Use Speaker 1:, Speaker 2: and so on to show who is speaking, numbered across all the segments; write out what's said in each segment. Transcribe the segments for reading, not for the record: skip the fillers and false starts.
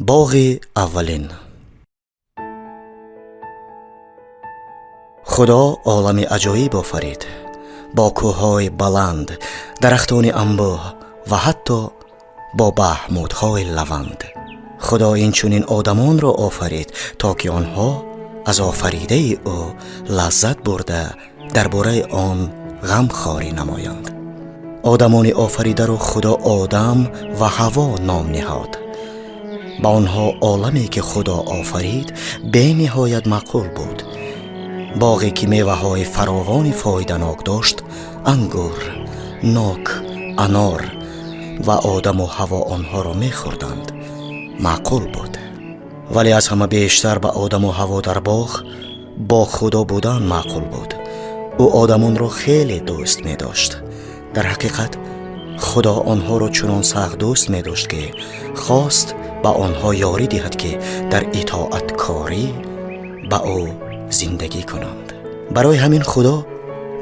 Speaker 1: Боғи аввалин. Худо олами аҷоиб офарид бо кӯҳҳои баланд, дарахтони анбӯҳ ва ҳатто бо баҳмудҳои лаванд. Худо инчунин одамонро офарид, то ки онҳо аз офаридаи ӯ лаззат бурда, дар бораи он ғамхорӣ намоянд. Одамони офаридаро Худо Одам ва Ҳаво ном ниҳод. Ба онҳо оламе, ки Худо офарид, бениҳоят маъқул буд. Боғе, ки меваҳои фаровони фоиданок дошт, ангур, нок, анор, ва Одаму Ҳаво онҳоро мехӯрданд, маъқул буд. Вале аз ҳама бештар ба Одаму Ҳаво дар боғ бо Худо будан маъқул буд. Ӯ одамонро хеле дӯст медошт. Дар ҳақиқат, Худо онҳоро чунон сахт дӯст медошт, ки хост ба онҳо ёрӣ диҳад, ки дар итоаткорӣ ба ӯ зиндагӣ кунанд. Барои ҳамин Худо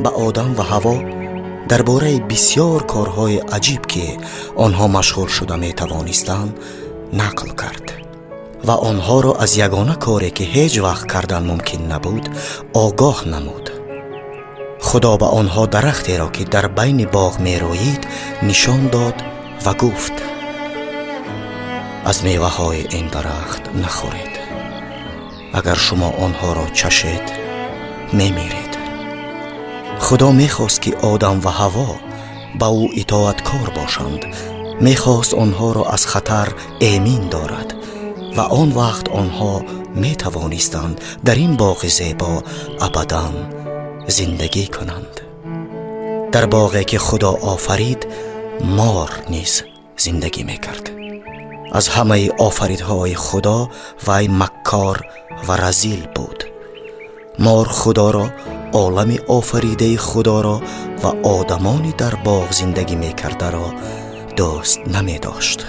Speaker 1: ба Одам ва Ҳаво дар бораи бисьёр корҳои аҷиб, ки онҳо машғул шуда метавонистанд, нақл кард ва онҳоро аз ягона коре, ки ҳеҷ вақт кардан мумкин набуд, огоҳ намуд. Худо ба онҳо дарахтеро, ки дар байни боғ мерӯид, нишон дод ва гуфт: аз меваҳои ин дарахт нахӯред. Агар шумо онҳоро чашед, мемиред. Худо мехост, ки Одам ва Ҳаво ба ӯ итоаткор бошанд. Мехост онҳоро аз хатар эмин дорад ва он вақт онҳо метавонистанд дар ин боғи зебо абадан зиндагӣ кунанд. Дар боғе, ки Худо офарид, мор низ зиндагӣ мекард. Аз ҳамаи офаридҳои Худо вай маккор ва разил буд. Мор Худоро, олами офаридаи Худоро ва одамони дар боғ зиндагӣ мекардаро дӯст намедошт.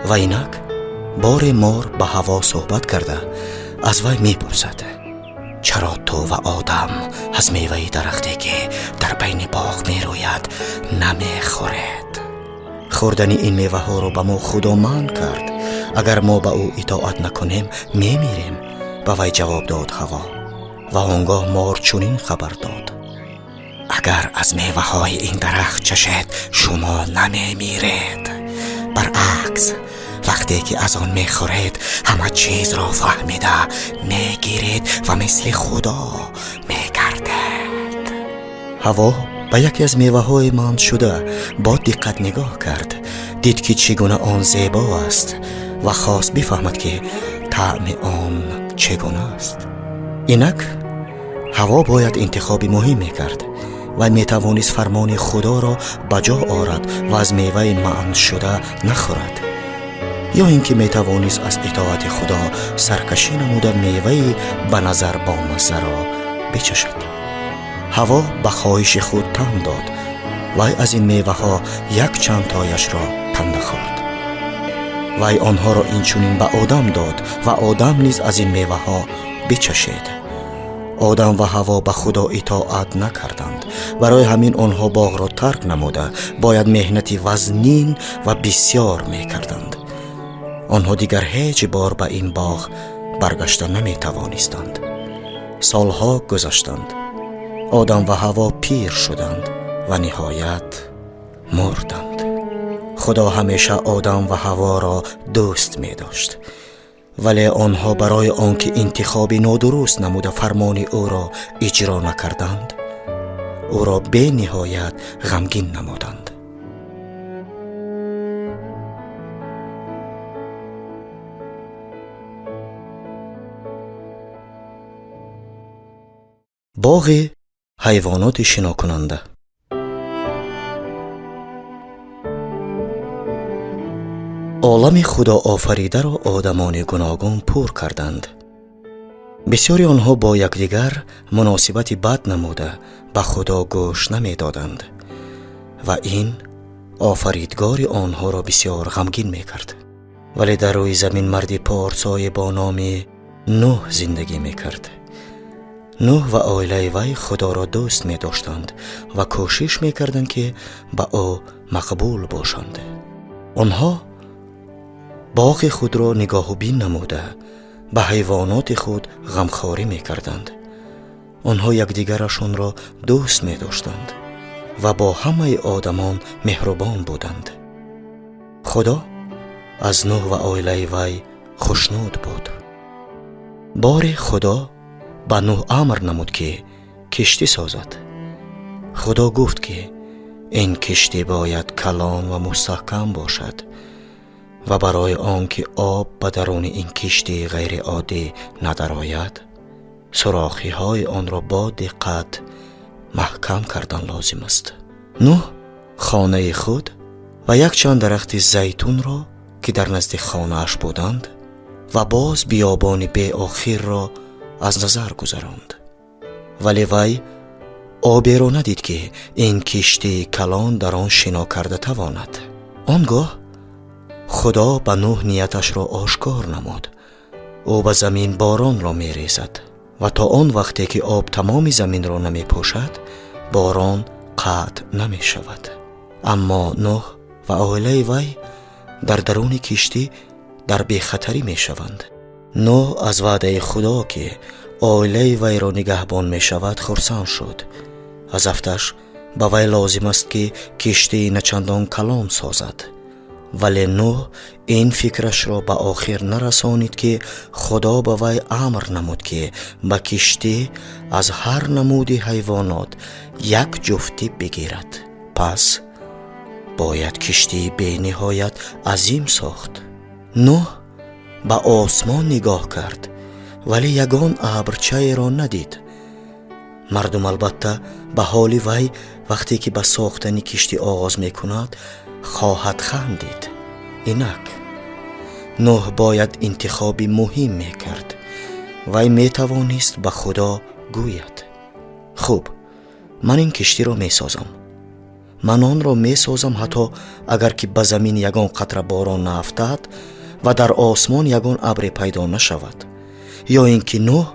Speaker 1: Ва инак боре мор ба Ҳаво суҳбат карда, аз вай мепурсад: чаро ту ва Одам аз меваи дарахте, ки дар байни боғ мерӯяд, намехӯред? Хӯрдани ин меваҳоро ба мо Худо манъ кард. Агар мо ба ӯ итоат накунем, мемирем, ба вай ҷавоб дод Ҳаво. Ва он гоҳ мор чунин хабар дод: агар аз меваҳои ин дарахт чашед, шумо намемиред. Баръакс, вақте ки аз он мехӯред, ҳама чизро фаҳмида мегиред ва мисли Худо мегардед. Ҳаво ба яке аз меваҳои манъшуда бо диққат нигоҳ кард, дид, ки чӣ гуна он зебо аст, ва хост бифаҳмад, ки таъми он чӣ гуна аст. Инак Ҳаво бояд интихоби муҳим мекард ва метавонист фармони Худоро ба ҷо орад ва аз меваи манъшуда нахӯрад, ё ин ки метавонист аз итоати Худо саркашӣ намуда, меваи ба назар бомаззаро бичашад. Ҳаво ба хоҳиши худ тан дод. Вай аз ин меваҳо якчанд тояшро канда хӯрд. Вай онҳоро инчунин ба Одам дод ва Одам низ аз ин меваҳо бичашед. Одам ва Ҳаво ба Худо итоат накарданд. Барои ҳамин онҳо боғро тарк намуда, бояд меҳнати вазнин ва бисьёр мекарданд. Онҳо дигар ҳеҷ бор ба ин боғ баргашта наметавонистанд. Солҳо гузаштанд. Одам ва Ҳаво пир шуданд ва ниҳоят мурданд. Худо ҳамеша Одам ва Ҳаворо дӯст медошт, вале онҳо барои он ки интихоби нодуруст намуда, фармони ӯро иҷро накарданд, ӯро бениҳоят ғамгин намуданд. Боғи ҳайвоноти шинокунанда. Олами худоофаридаро одамони гуногун пур карданд. Бисёри онҳо бо якдигар муносибати бад намуда, ба Худо гӯш намедоданд ва ин офаридгори онҳоро бисёр ғамгин мекард. Вале дар рӯи замин марди порсое бо номи Нӯҳ зиндагӣ мекард. Нӯҳ ва оилаи вай Худоро дӯст медоштанд ва кӯшиш мекарданд, ки ба ӯ мақбул бошанд. Онҳо Боғи худро нигоҳубин намуда, ба ҳайвоноти худ ғамхорӣ мекарданд. Онҳо якдигарашонро дӯст медоштанд ва бо ҳамаи одамон меҳрубон буданд. Худо аз Нӯҳ ва оилаи вай хушнуд буд. Боре Худо ба Нӯҳ амр намуд, ки киштӣ созад. Худо гуфт, ки ин киштӣ бояд калон ва мустаҳкам бошад ва барои он ки об ба даруни ин киштии ғайриоддӣ надарояд, сурохиҳои онро бо диққат маҳкам кардан лозим аст. Нӯҳ хонаи худ ва якчанд дарахти зайтунро, ки дар назди хонааш буданд, ва боз биёбони беохирро аз назар гузаронд. Вале вай оберо надид, ки ин киштии калон дар он шино карда тавонад. Он гоҳ Худо ба Нӯҳ нияташро ошкор намуд. Ӯ ба замин боронро мерезад ва то он вақте ки об тамоми заминро намепӯшад, борон қатъ намешавад. Аммо Нӯҳ ва оилаи вай дар даруни киштӣ дар бехатарӣ мешаванд. Нӯҳ аз ваъдаи Худо, ки оилаи вайро нигаҳбон мешавад, хурсанд шуд. Аз афташ ба вай лозим аст, ки киштии начандон калон созад. Вале Нӯҳ ин фикрашро ба охир нарасонид, ки Худо ба вай амр намуд, ки ба киштӣ аз ҳар намуди ҳайвонот як ҷуфтӣ бигирад. Пас бояд киштии бениҳоят азим сохт. Нӯҳ ба осмон нигоҳ кард, вале ягон абрчаеро надид. Мардум албатта ба ҳоли вай, вақте ки ба сохтани киштӣ оғоз мекунад, хоҳад хандид. Инак Нӯҳ бояд интихоби муҳим мекард. Вай метавонист ба Худо гӯяд: «Хуб, ман ин киштиро месозам. Ман онро месозам, ҳатто агар ки ба замин ягон қатра борон наафтад ва дар осмон ягон абре пайдо нашавад». Ё ин ки Нӯҳ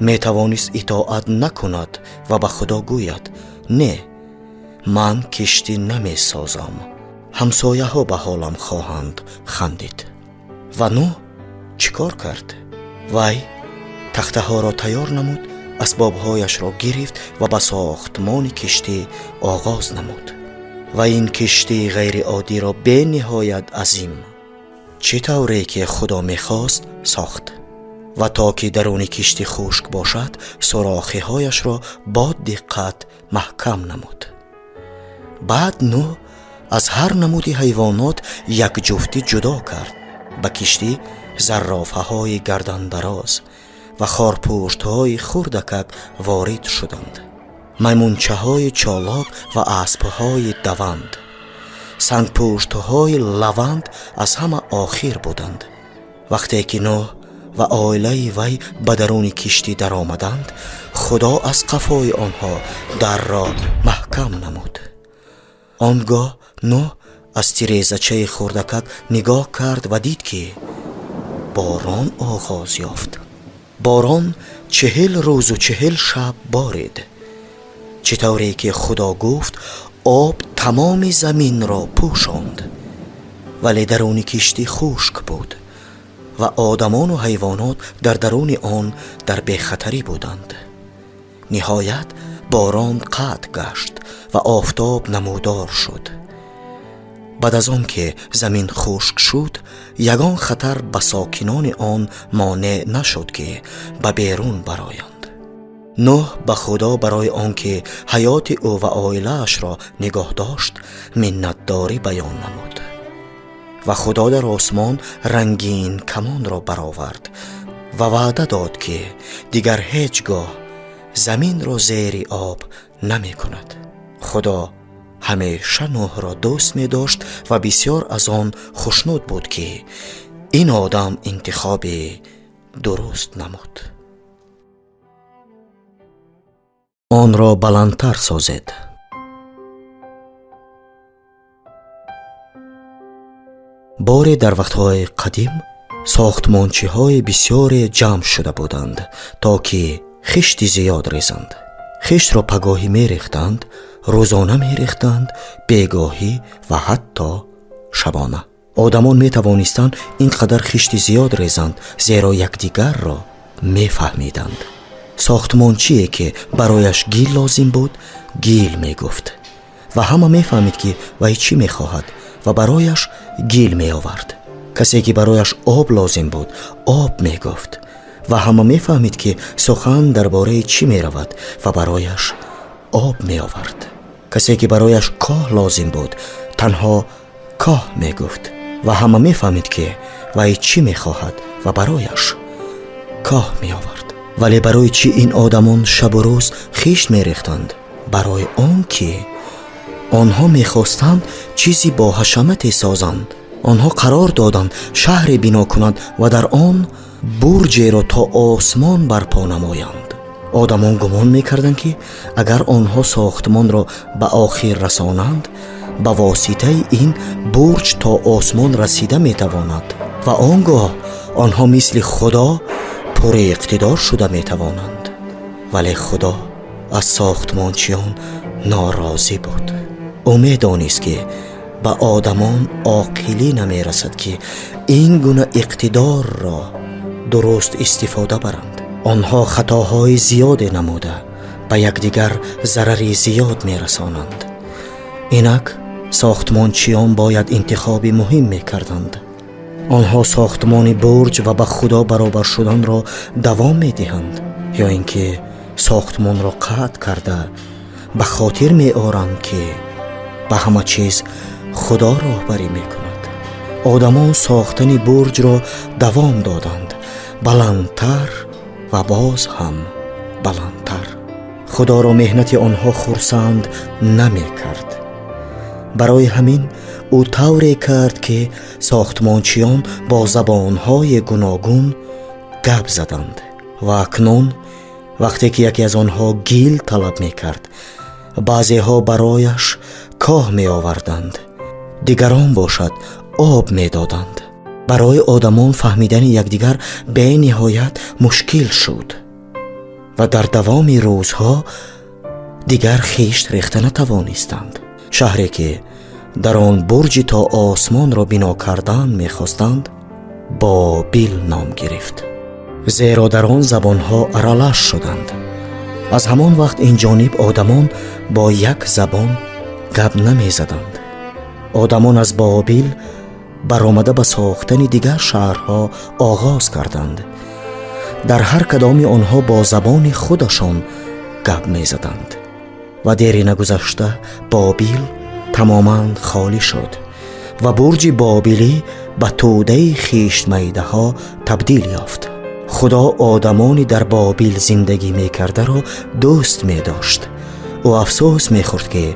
Speaker 1: метавонист итоат накунад ва ба Худо гӯяд: «Не, ман киштӣ намесозам, ҳамсояҳо ба ҳолам хоҳанд хандид». Ва Нӯҳ чӣ кор кард? Вай тахтаҳоро тайёр намуд, асбобҳояшро гирифт ва ба сохтмони киштӣ оғоз намуд. Ва ин киштии ғайриоддиро бениҳоят азим, чӣ тавре ки Худо мехост, сохт. Ва то ки даруни киштӣ хушк бошад, сурохиҳояшро бо диққат маҳкам намуд. Баъд Нӯҳ аз ҳар намуди ҳайвонот як ҷуфтӣ ҷудо кард. Ба киштӣ заррофаҳои гардандароз ва хорпуштҳои хурдакак ворид шуданд, маймунчаҳои чолок ва аспҳои даванд. Сангпуштҳои лаванд аз ҳама охир буданд. Вақте ки Нӯҳ ва оилаи вай ба даруни киштӣ даромаданд, Худо аз қафои онҳо дарро маҳкам намуд. Он гоҳ Нӯҳ аз тирезачаи хурдакак нигоҳ кард ва дид, ки борон оғоз ёфт. Борон 40 рӯзу 40 шаб борид. Чӣ тавре ки Худо гуфт, об тамоми заминро пӯшонд, вале даруни киштӣ хушк буд ва одамону ҳайвонот дар даруни он дар бехатарӣ буданд. Ниҳоят борон қатъ гашт ва офтоб намудор шуд. Баъд аз он ки замин хушк шуд, ягон хатар ба сокинони он монеъ нашуд, ки ба берун бароянд. Нӯҳ ба Худо барои он ки ҳаёти ӯ ва оилаашро нигоҳ дошт, миннатдорӣ баён намуд. Ва Худо дар осмон рангин камонро баровард ва ваъда дод, ки дигар ҳеҷ гоҳ заминро зери об намекунад. Худо ҳамеша Нӯҳро дӯст медошт ва бисёр аз он хушнуд буд, ки ин одам интихоби дуруст намуд. Онро баландтар созед. Боре дар вақтҳои қадим сохтмончиҳои бисёре ҷамъ шуда буданд, то ки хишти зиёд резанд. Хиштро пагоҳӣ мерехтанд, рӯзона мерехтанд, бегоҳӣ ва ҳатто шабона. Одамон метавонистанд ин қадар хишти зиёд резанд, зеро якдигарро мефаҳмиданд. Сохтмончие ки барояш гил лозим буд, гил мегуфт ва ҳама мефаҳмид, ки вай чӣ мехоҳад, ва барояш гил меовард. Касе ки барояш об лозим буд, об мегуфт ва ҳама мефаҳмид, ки сухан дар бораи чӣ меравад, ва барояш об меовард. Касе ки барояш коҳ лозим буд, танҳо коҳ мегуфт ва ҳама мефаҳмид, ки вай чӣ мехоҳад, ва барояш коҳ меовард. Вале барои чӣ ин одамон шабу рӯз хишт мерехтанд? Барои он ки онҳо мехостанд чизи бо ҳашамате созанд. Онҳо қарор доданд шаҳре бино кунанд ва дар он бурҷеро то осмон барпо намоянд. Одамон гумон мекарданд, ки агар онҳо сохтмонро ба охир расонанд, ба воситаи ин бурҷ то осмон расида метавонад ва он гоҳ онҳо мисли Худо пури иқтидор шуда метавонанд. Вале Худо аз сохтмончиён норозӣ буд. Ӯ медонист, ки ба одамон оқилӣ намерасад, ки ин гуна иқтидорро дуруст истифода баранд. Онҳо хатоҳои зиёде намуда ба якдигар зарари зиёд мерасонанд. Инак сохтмончиён бояд интихоби муҳим мекарданд. Онҳо сохтмони бурҷ ва ба Худо баробар шуданро давом медиҳанд ё ин ки сохтмонро қатъ карда ба хотир меоранд, ки ба ҳама чиз Худо роҳбарӣ мекунад. Одамон сохтани бурҷро давом доданд, баландтар ва боз ҳам баландтар. Худоро меҳнати онҳо хурсанд намекард. Барои ҳамин ӯ тавре кард, ки сохтмончиён бо забонҳои гуногун гап заданд. Ва акнун вақте ки яке аз онҳо гил талаб мекард, баъзеҳо барояш коҳ меоварданд, дигарон бошад об медоданд. Барои одамон фаҳмидани якдигар бениҳоят мушкил шуд ва дар давоми рӯзҳо дигар хишт рехта натавонистанд. Шаҳре ки дар он бурҷи то осмонро бино кардан мехостанд, Бобил ном гирифт, зеро дар он забонҳо аралаш шуданд. Аз ҳамон вақт ин ҷониб одамон бо як забон гап намезаданд. Одамон аз Бобил баромада ба сохтани дигар шаҳрҳо оғоз карданд. Дар ҳар кадоми онҳо бо забони худашон гап мезаданд ва дери нагузашта Бобил тамоман холӣ шуд ва бурҷи бобилӣ ба тӯдаи хиштмайдаҳо табдил ёфт. Худо одамони дар Бобил зиндагӣ мекардаро дӯст медошт. Ӯ афсӯс мехӯрд, ки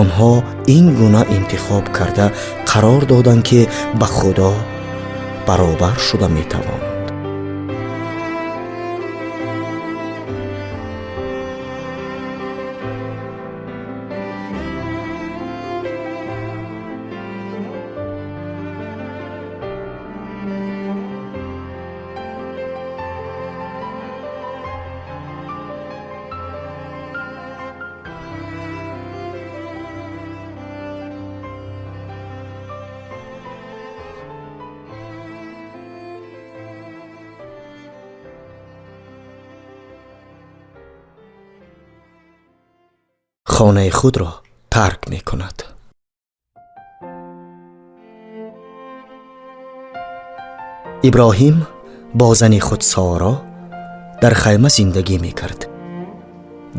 Speaker 1: онҳо ин гуна интихоб карда қарор доданд, ки ба Худо баробар шуда метавонанд. Хонаи худро тарк мекунад. Иброҳим бо зани худ Соро дар хайма зиндагӣ мекард.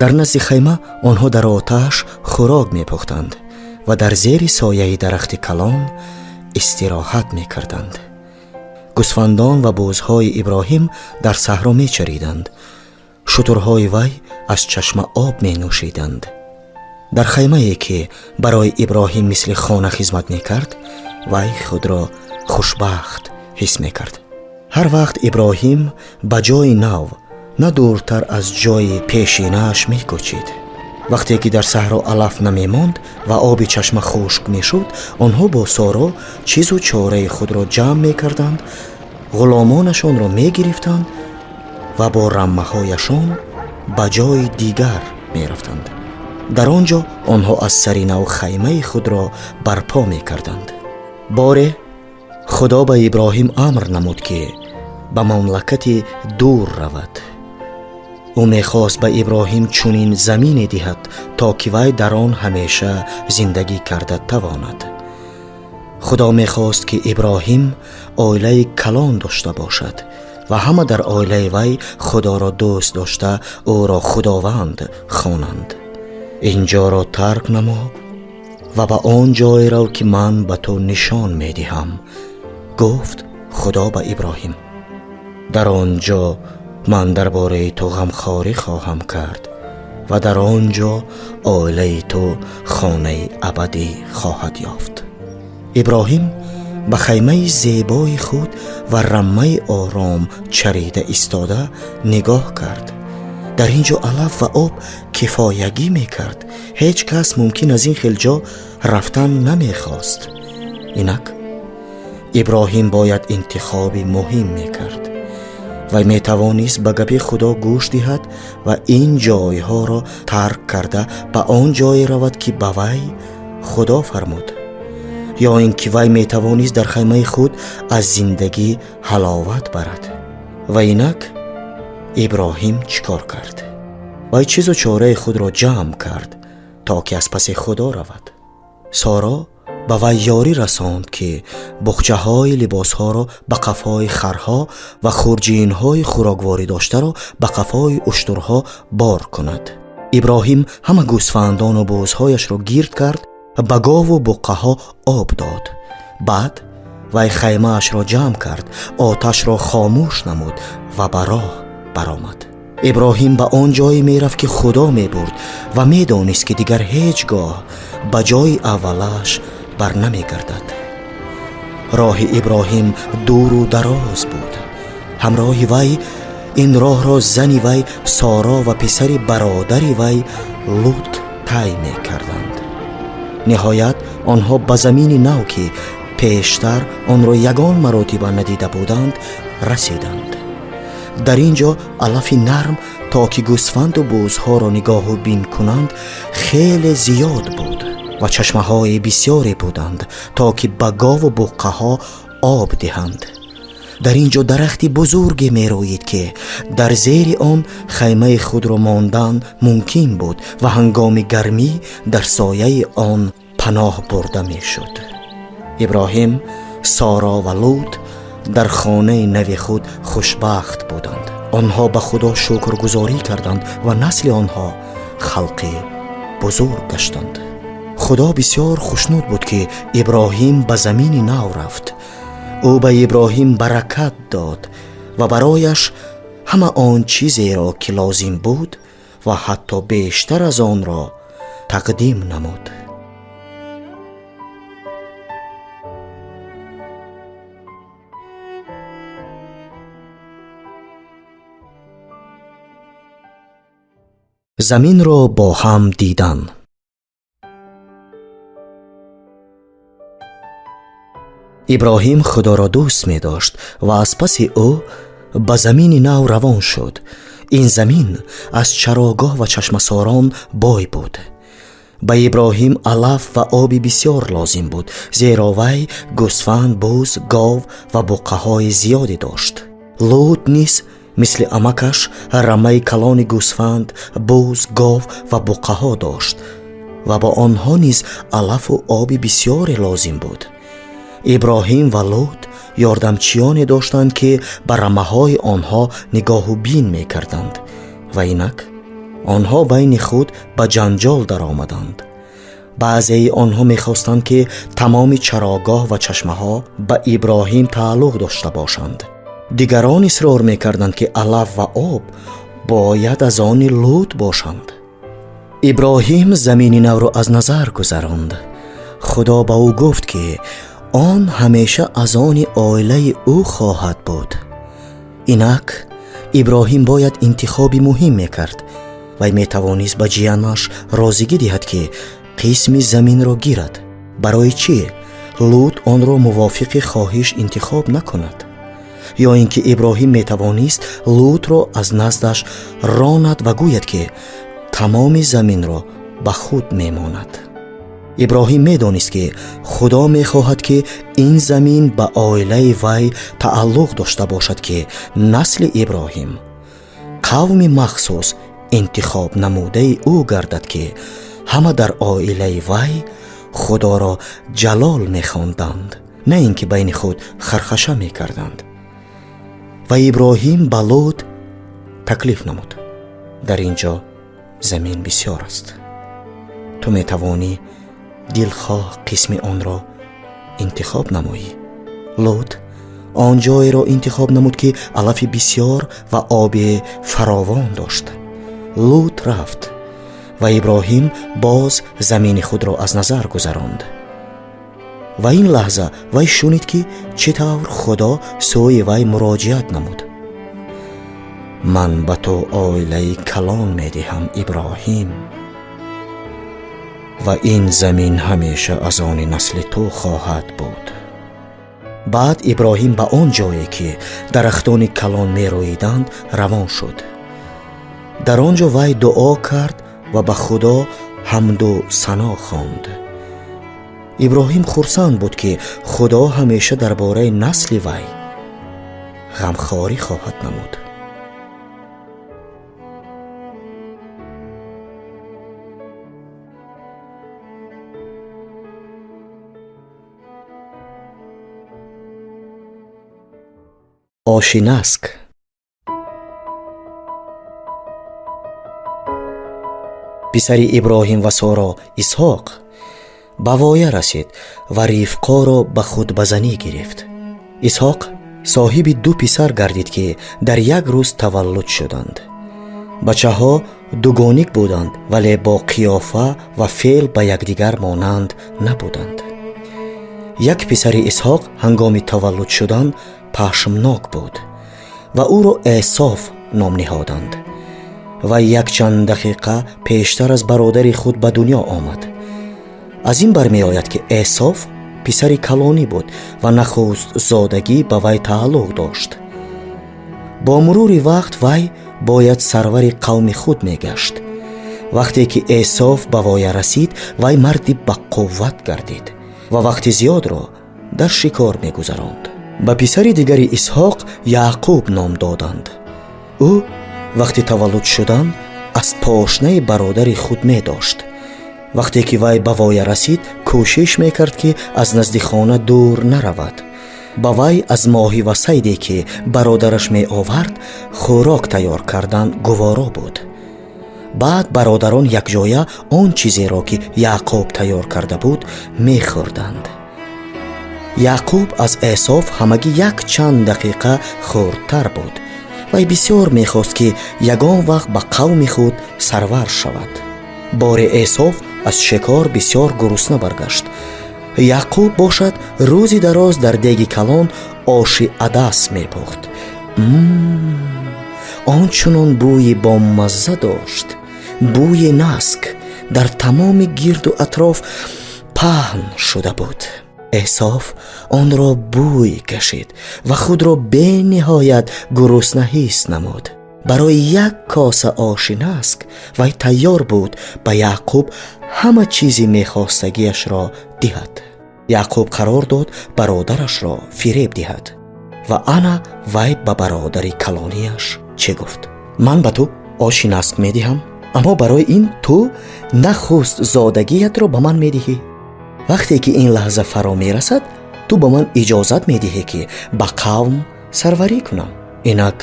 Speaker 1: Дар назди хайма онҳо дар оташ хӯрок мепухтанд ва дар зери сояи дарахти калон истироҳат мекарданд. Гӯсфандон ва бузҳои Иброҳим дар саҳро мечариданд. Шутурҳои вай аз чашма об менӯшиданд. Дар хаймае ки барои Иброҳим мисли хона хизмат мекард, вай худро хушбахт ҳис мекард. Ҳар вақт Иброҳим ба ҷои нав, на дуртар аз ҷои пешинааш мекӯчид. Вақте ки дар саҳро алаф намемонд ва оби чашма хушк мешуд, онҳо бо Соро чизу чораи худро ҷамъ мекарданд, ғуломонашонро мегирифтанд ва бо раммаҳояшон ба ҷои дигар мерафтанд. Дар он ҷо онҳо аз сари нав хаймаи худро барпо мекарданд. Боре Худо ба Иброҳим амр намуд, ки ба мамлакати дур равад. Ӯ мехост ба Иброҳим чунин замине диҳад, то ки вай дар он ҳамеша зиндагӣ карда тавонад. Худо мехост, ки Иброҳим оилаи калон дошта бошад ва ҳама дар оилаи вай Худоро дӯст дошта, ӯро Худованд хонанд. Ин ҷоро тарк намо ва ба он ҷое рав, ки ман ба ту нишон медиҳам, гуфт Худо ба Иброҳим. Дар он ҷо ман дар бораи ту ғамхорӣ хоҳам кард ва дар он ҷо оилаи ту хонаи абадӣ хоҳад ёфт. Иброҳим ба хаймаи зебои худ ва рамаи ором чарида истода нигоҳ кард. Дар ин ҷо алаф ва об кифоягӣ мекард. Ҳеҷ кас мумкин аз ин хел ҷо рафтан намехост. Инак Иброҳим бояд интихоби муҳим мекард. Вай метавонист ба гапи Худо гӯш диҳад ва ин ҷойҳоро тарк карда ба он ҷое равад, ки ба вай Худо фармуд, ё ин ки вай метавонист дар хаймаи худ аз зиндагӣ ҳаловат барад. Ва инак Иброҳим чӣ кор кард? Вай чизу чораи худро ҷамъ кард, то ки аз паси Худо равад. Соро ба вай ёрӣ расонд, ки буғчаҳои либосҳоро ба қафои харҳо ва хурҷинҳои хӯрокворӣ доштаро ба қафои уштурҳо бор кунад. Иброҳим ҳама гӯсфандону бузҳояшро гирд кард, ба гову буққаҳо об дод. Баъд вай хаймаашро ҷамъ кард, оташро хомӯш намуд ва ба роҳ баромад. Иброҳим ба он ҷое мерафт, ки Худо мебурд, ва медонист, ки дигар ҳеҷ гоҳ ба ҷои аввалаш барнамегардад. Роҳи Иброҳим дуру дароз буд. Ҳамроҳи вай ин роҳро зани вай Соро ва писари бародари вай Лут тай мекарданд. Ниҳоят онҳо ба замини нав, ки пештар онро ягон маротиба надида буданд, расиданд. Дар ин ҷо алафи нарм, то ки гӯсфанду бузҳоро нигоҳу бин кунанд, хеле зиёд буд ва чашмаҳои бисёре буданд, то ки ба гову буққаҳо об диҳанд. Дар ин ҷо дарахти бузурге мерӯид, ки дар зери он хаймаи худро мондан мумкин буд ва ҳангоми гармӣ дар сояи он паноҳ бурда мешуд. Иброҳим, Соро ва Лут дар хонаи нави худ хушбахт буданд. Онҳо ба Худо шукргузорӣ карданд ва насли онҳо халқи бузург гаштанд. Худо бисёр хушнуд буд, ки Иброҳим ба замини нав рафт. Ӯ ба Иброҳим баракат дод ва барояш ҳама он чизеро, ки лозим буд ва ҳатто бештар аз онро тақдим намуд. Заминро бо ҳам дидан. Иброҳим Худоро дӯст медошт ва аз паси ӯ ба замини нав равон шуд. Ин замин аз чарогоҳ ва чашмасорон бой буд. Ба Иброҳим алаф ва оби бисёр лозим буд, зеро вай гӯсфанд, буз, гов ва буққаҳои зиёде дошт. Лут низ мисли амакаш рамаи калони гӯсфанд, буз, гов ва буққаҳо дошт ва ба онҳо низ алафу оби бисёре лозим буд. Иброҳим ва Лут ёрдамчиёне доштанд, ки ба рамаҳои онҳо нигоҳу бин мекарданд, ва инак онҳо байни худ ба ҷанҷол даромаданд. Баъзеи онҳо мехостанд, ки тамоми чарогоҳ ва чашмаҳо ба Иброҳим тааллуқ дошта бошанд. Дигарон исрор мекарданд, ки алаф ва об бояд аз они Лут бошанд. Иброҳим замини навро аз назар гузаронд. Худо ба ӯ гуфт, ки он ҳамеша аз они оилаи ӯ хоҳад буд. Инак Иброҳим бояд интихоби муҳим мекард. Вай метавонист ба ҷиянаш розигӣ диҳад, ки қисми заминро гирад. Барои чӣ Лут онро мувофиқи хоҳиш интихоб накунад? Ё ин ки Иброҳим метавонист Лутро аз наздаш ронад ва гӯяд, ки тамоми заминро ба худ мемонад. Иброҳим медонист, ки Худо мехоҳад, ки ин замин ба оилаи вай тааллуқ дошта бошад, ки насли Иброҳим қавми махсус интихоб намудаи ӯ гардад, ки ҳама дар оилаи вай Худоро ҷалол мехонданд, на ин ки байни худ хархаша мекарданд. Ва Иброҳим ба Лут таклиф намуд: дар ин ҷо замин бисёр аст, ту метавонӣ дилхоҳ қисми онро интихоб намоӣ. Лут он ҷоеро интихоб намуд, ки алафи бисёр ва оби фаровон дошт. Лут рафт ва Иброҳим боз замини худро аз назар гузаронд. Ва ин лаҳза вай шунид, ки чӣ тавр Худо сӯи вай муроҷиат намуд: ман ба ту оилаи калон медиҳам, Иброҳим, ва ин замин ҳамеша аз они насли ту хоҳад буд. Баъд Иброҳим ба он ҷое, ки дарахтони калон мерӯиданд, равон шуд. Дар он ҷо вай дуо кард ва ба Худо ҳамду сано хонд. Иброҳим хурсанд буд, ки Худо ҳамеша дар бораи насли вай ғамхорӣ хоҳад намуд. Оши наск. Писари Иброҳим ва Соро Исҳоқ ба воя расид ва Ривқоро ба худ ба занӣ гирифт. Исҳоқ соҳиби ду писар гардид, ки дар як рӯз таваллуд шуданд. Бачаҳо дугоник буданд, вале бо қиёфа ва феъл ба якдигар монанд набуданд. Як писари Исҳоқ ҳангоми таваллуд шудан пашмнок буд ва ӯро Эсоф ном ниҳоданд. Ва якчанд дақиқа пештар аз бародари худ ба дунё омад. Аз ин бармеояд, ки Эсоф писари калонӣ буд ва нахуст зодагӣ ба вай тааллуқ дошт. Бо мурури вақт вай бояд сарвари қавми худ мегашт. Вақте ки Эсоф ба воя расид, вай марди бақувват гардид ва вақти зиёдро дар шикор мегузаронд. Ба писари дигари Исҳоқ Яъқуб ном доданд. Ӯ вақти таваллуд шудан аз пошнаи бародари худ медошт. Вақте ки вай ба воя расид, кӯшиш мекард, ки аз назди хона дур наравад. Ба вай аз моҳӣ ва сайде, ки бародараш меовард, хӯрок тайёр кардан гуворо буд. Баъд бародарон якҷоя он чизеро, ки Яъқуб тайёр карда буд, мехӯрданд. Яъқуб аз Эсоф ҳамагӣ якчанд дақиқа хурдтар буд. Вай бисёр мехост, ки ягон вақт ба қавми худ сарвар шавад. Боре Эсоф аз шикор бисёр гурусна баргашт. Яъқуб бошад рӯзи дароз дар деги калон оши адас мепухт. Он чунон бӯи бомазза дошт, бӯи наск дар тамоми гирду атроф паҳн шуда буд. Эсоф онро бӯй кашид ва худро бениҳоят гурусна ҳис намуд. Барои як коса оши наск вай тайёр буд ба Яъқуб ҳама чизи мехостагиашро диҳад. Яъқуб қарор дод бародарашро фиреб диҳад ва ана вай ба бародари калонияш чӣ гуфт: ман ба ту оши наск медиҳам, аммо барои ин ту нахуст зодагиятро ба ман медиҳӣ. Вақте ки ин лаҳза фаро мерасад, ту ба ман иҷозат медиҳӣ, ки ба қавм сарварӣ кунам. Инак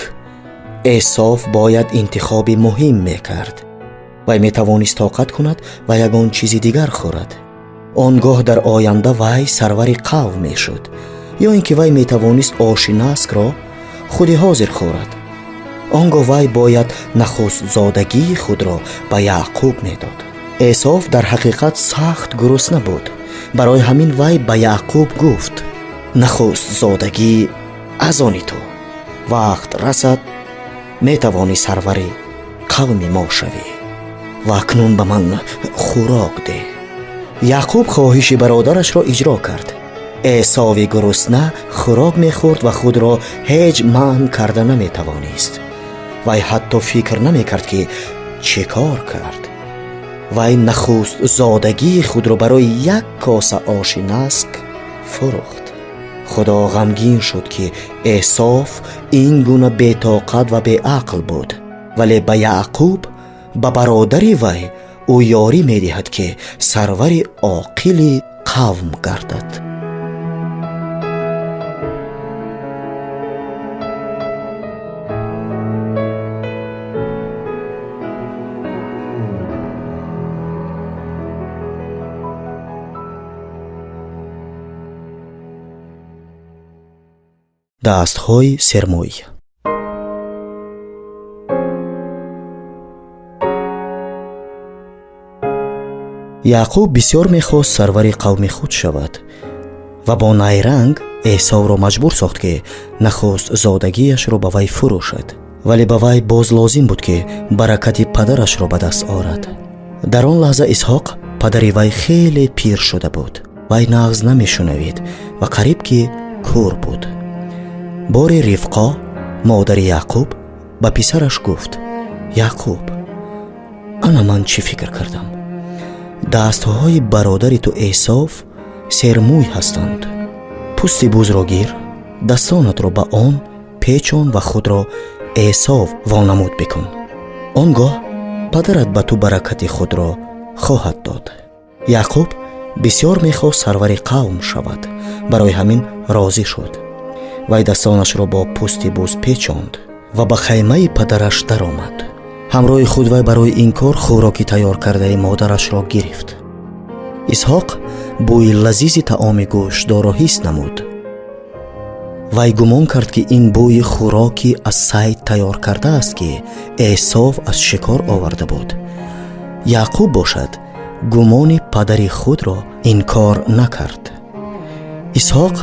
Speaker 1: Эсоф бояд интихоби муҳим мекард. Вай метавонист тоқат кунад ва ягон чизи дигар хӯрад. Он гоҳ дар оянда вай сарвари қавм мешуд, ё ин ки вай метавонист оши наскро худи ҳозир хӯрад. Он гоҳ вай бояд нахустзодагии худро ба Яъқуб медод. Эсоф дар ҳақиқат сахт гурусна буд. Барои ҳамин вай ба Яъқуб гуфт: нахустзодагӣ аз они ту, вақт расад метавонӣ сарвари қавми мо шавӣ ва акнун ба ман хӯрок деҳ. Яъқуб хоҳиши бародарашро иҷро кард. Эсови гурусна хӯрок мехӯрд ва худро ҳеҷ манъ карда наметавонист. Вай ҳатто фикр намекард, ки чӣ кор кард. Вай нахуст зодагии худро барои як коса оши наск фурӯхт. Худо ғамгин шуд, ки Эсов ин гуна бетоқат ва беақл буд, вале ба Яъқуб, ба бародари вай, ӯ ёрӣ медиҳад, ки сарвари оқили қавм гардад. Дастҳои сермӯй. Яъқуб бисёр мехост сарвари қавми худ шавад ва бо найранг Эсовро маҷбур сохт, ки нахуст зодагиашро ба вай фурӯшад, вале ба вай боз лозим буд, ки баракати падарашро ба даст орад. Дар он лаҳза Исҳоқ, падари вай, хеле пир шуда буд. Вай нағз намешунавид ва қариб ки кӯр буд. Бори Ривқо, модари Яъқуб, ба писараш гуфт: «Яъқуб, ана ман чӣ фикр кардам. Дастҳои бародари ту Эсов сермӯй ҳастанд. Пӯсти бузро гир, дастонатро ба он печон ва худро Эсов вонамуд бикун. Он гоҳ падарат ба ту баракати худро хоҳад дод». Яъқуб бисёр мехост сарвари қавм шавад, барои ҳамин розӣ шуд. Вай дастонашро бо пӯсти буз печонд ва ба хаймаи падараш даромад. Ҳамроҳи худ вай барои ин кор хӯроки тайёр кардаи модарашро гирифт. Исҳоқ бӯи лазизи таоми гӯштдорро ҳис намуд. Вай гумон кард, ки ин бӯи хӯроки аз сайд тайёр кардааст, ки Эсов аз шикор оварда буд. Яъқуб бошад, гумони падари худро инкор накард. Исҳоқ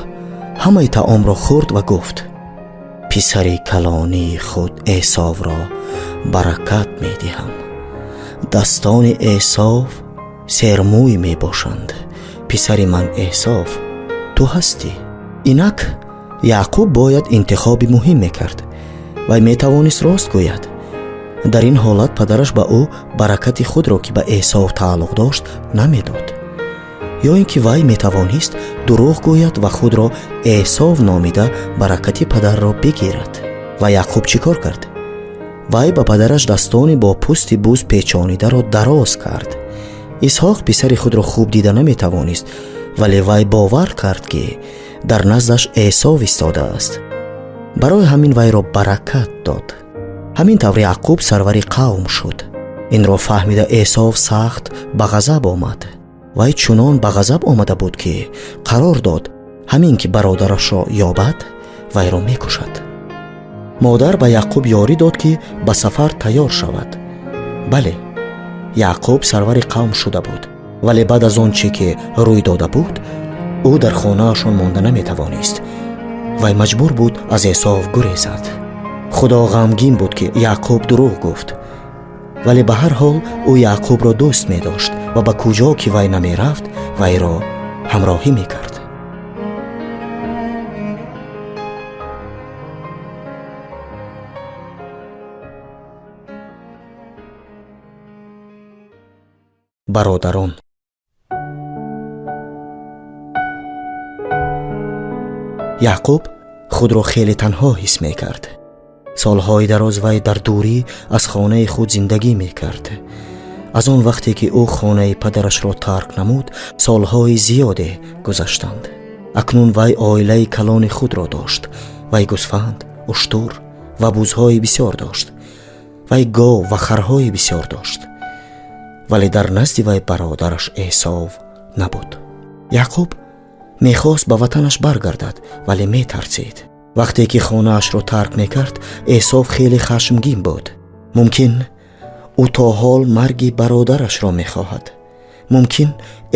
Speaker 1: ҳамаи таомро хӯрд ва гуфт: «Писари калонии худ Эсовро баракат медиҳам. Дастони Эсов сермӯй мебошанд. Писари ман Эсов, ту ҳастӣ». Инак Яъқуб бояд интихоби муҳим мекард. Вай метавонист рост гӯяд. Дар ин ҳолат падараш ба ӯ баракати худро, ки ба Эсов тааллуқ дошт, намедод. Ё ин ки вай метавонист дурӯғ гӯяд ва худро Эсов номида баракати падарро бигирад. Ва Яъқуб чӣ кор кард? Вай ба падараш дастони бо пӯсти буз печонидаро дароз кард. Исҳоқ писари худро хуб дида наметавонист, вале вай бовар кард, ки дар наздаш Эсов истодааст. Барои ҳамин вайро баракат дод. Ҳамин тавр Яъқуб сарвари қавм шуд. Инро фаҳмида Эсов сахт ба ғазаб омад. Вай чунон ба ғазаб омада буд, ки қарор дод, ҳамин ки бародарашро ёбад, вайро мекушад. Модар ба Яъқуб ёрӣ дод, ки ба сафар тайёр шавад. Бале, Яъқуб сарвари қавм шуда буд, вале баъд аз он чӣ ки рӯй дода буд, ӯ дар хонаашон монда наметавонист. Вай маҷбур буд аз Эсов гурезад. Худо ғамгин буд, ки Яъқуб дурӯғ гуфт, вале ба ҳар ҳол ӯ Яъқубро дӯст медошт ва ба куҷо ки вай намерафт, вайро ҳамроҳӣ мекард. Бародарон. Яъқуб худро хеле танҳо ҳис мекард. Солҳои дароз вай дар дурӣ аз хонаи худ зиндагӣ мекард. Аз он вақте ки ӯ хонаи падарашро тарк намуд, солҳои зиёде гузаштанд. Акнун вай оилаи калони худро дошт. Вай гӯсфанд, уштур ва бузҳои бисёр дошт. Вай гов ва харҳои бисёр дошт. Вале дар назди вай бародараш Эсов набуд. Яъқуб мехост ба ватанаш баргардад, вале метарсид. Вақте ки хонаашро тарк мекард, Эсов хеле хашмгин буд. Мумкин ӯ то ҳол марги бародарашро мехоҳад. Мумкин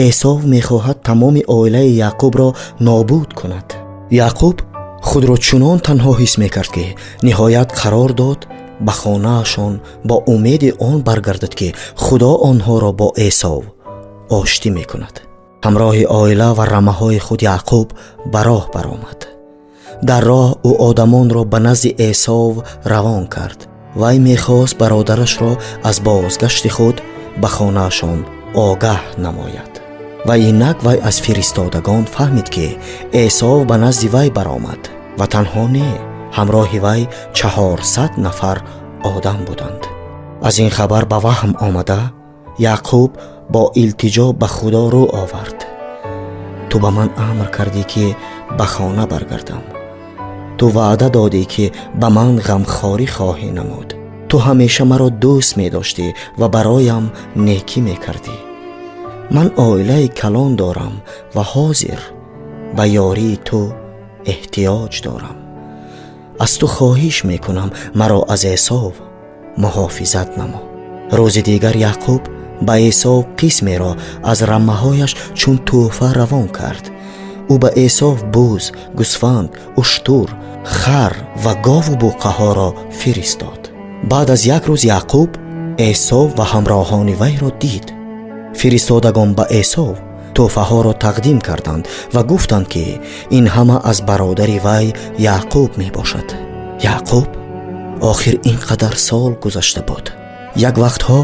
Speaker 1: Эсов мехоҳад тамоми оилаи Яъқубро нобуд кунад. Яъқуб худро чунон танҳо ҳис мекард, ки ниҳоят қарор дод ба хонаашон бо умеди он баргардад, ки Худо онҳоро бо Эсов оштӣ мекунад. Ҳамроҳи оила ва рамаҳои худ Яъқуб ба роҳ баромад. Дар роҳ ӯ одамонро ба назди Эсов равон кард. Вай мехост бародарашро аз бозгашти худ ба хонаашон огаҳ намояд. Ва инак вай аз фиристодагон фаҳмид, ки Эсов ба назди вай баромад ва танҳо не, ҳамроҳи вай 400 нафар одам буданд. Аз ин хабар ба ваҳм омада, Яъқуб бо илтиҷо ба Худо рӯ овард. Ту ба ман амр кардӣ, ки ба хона баргардам. Ту ваъда додӣ, ки ба ман ғамхорӣ хоҳӣ намуд. Ту ҳамеша маро дӯст медоштӣ ва бароям некӣ мекардӣ. Ман оилаи калон дорам ва ҳозир ба ёрии ту эҳтиёҷ дорам. Аз ту хоҳиш мекунам, маро аз Эсов муҳофизат намо. Рӯзи дигар Яъқуб ба Эсов қисмеро аз рамаҳояш чун тӯҳфа равон кард. Ӯ ба Эсов буз, гӯсфанд, уштур, хар ва гову буққаҳоро фиристод. Баъд аз як рӯз Яъқуб Эсов ва ҳамроҳони вайро дид. Фиристодагон ба Эсов тӯҳфаҳоро тақдим карданд ва гуфтанд, ки ин ҳама аз бародари вай Яъқуб мебошад. Яъқуб охир ин қадар сол гузашта буд. Як вақтҳо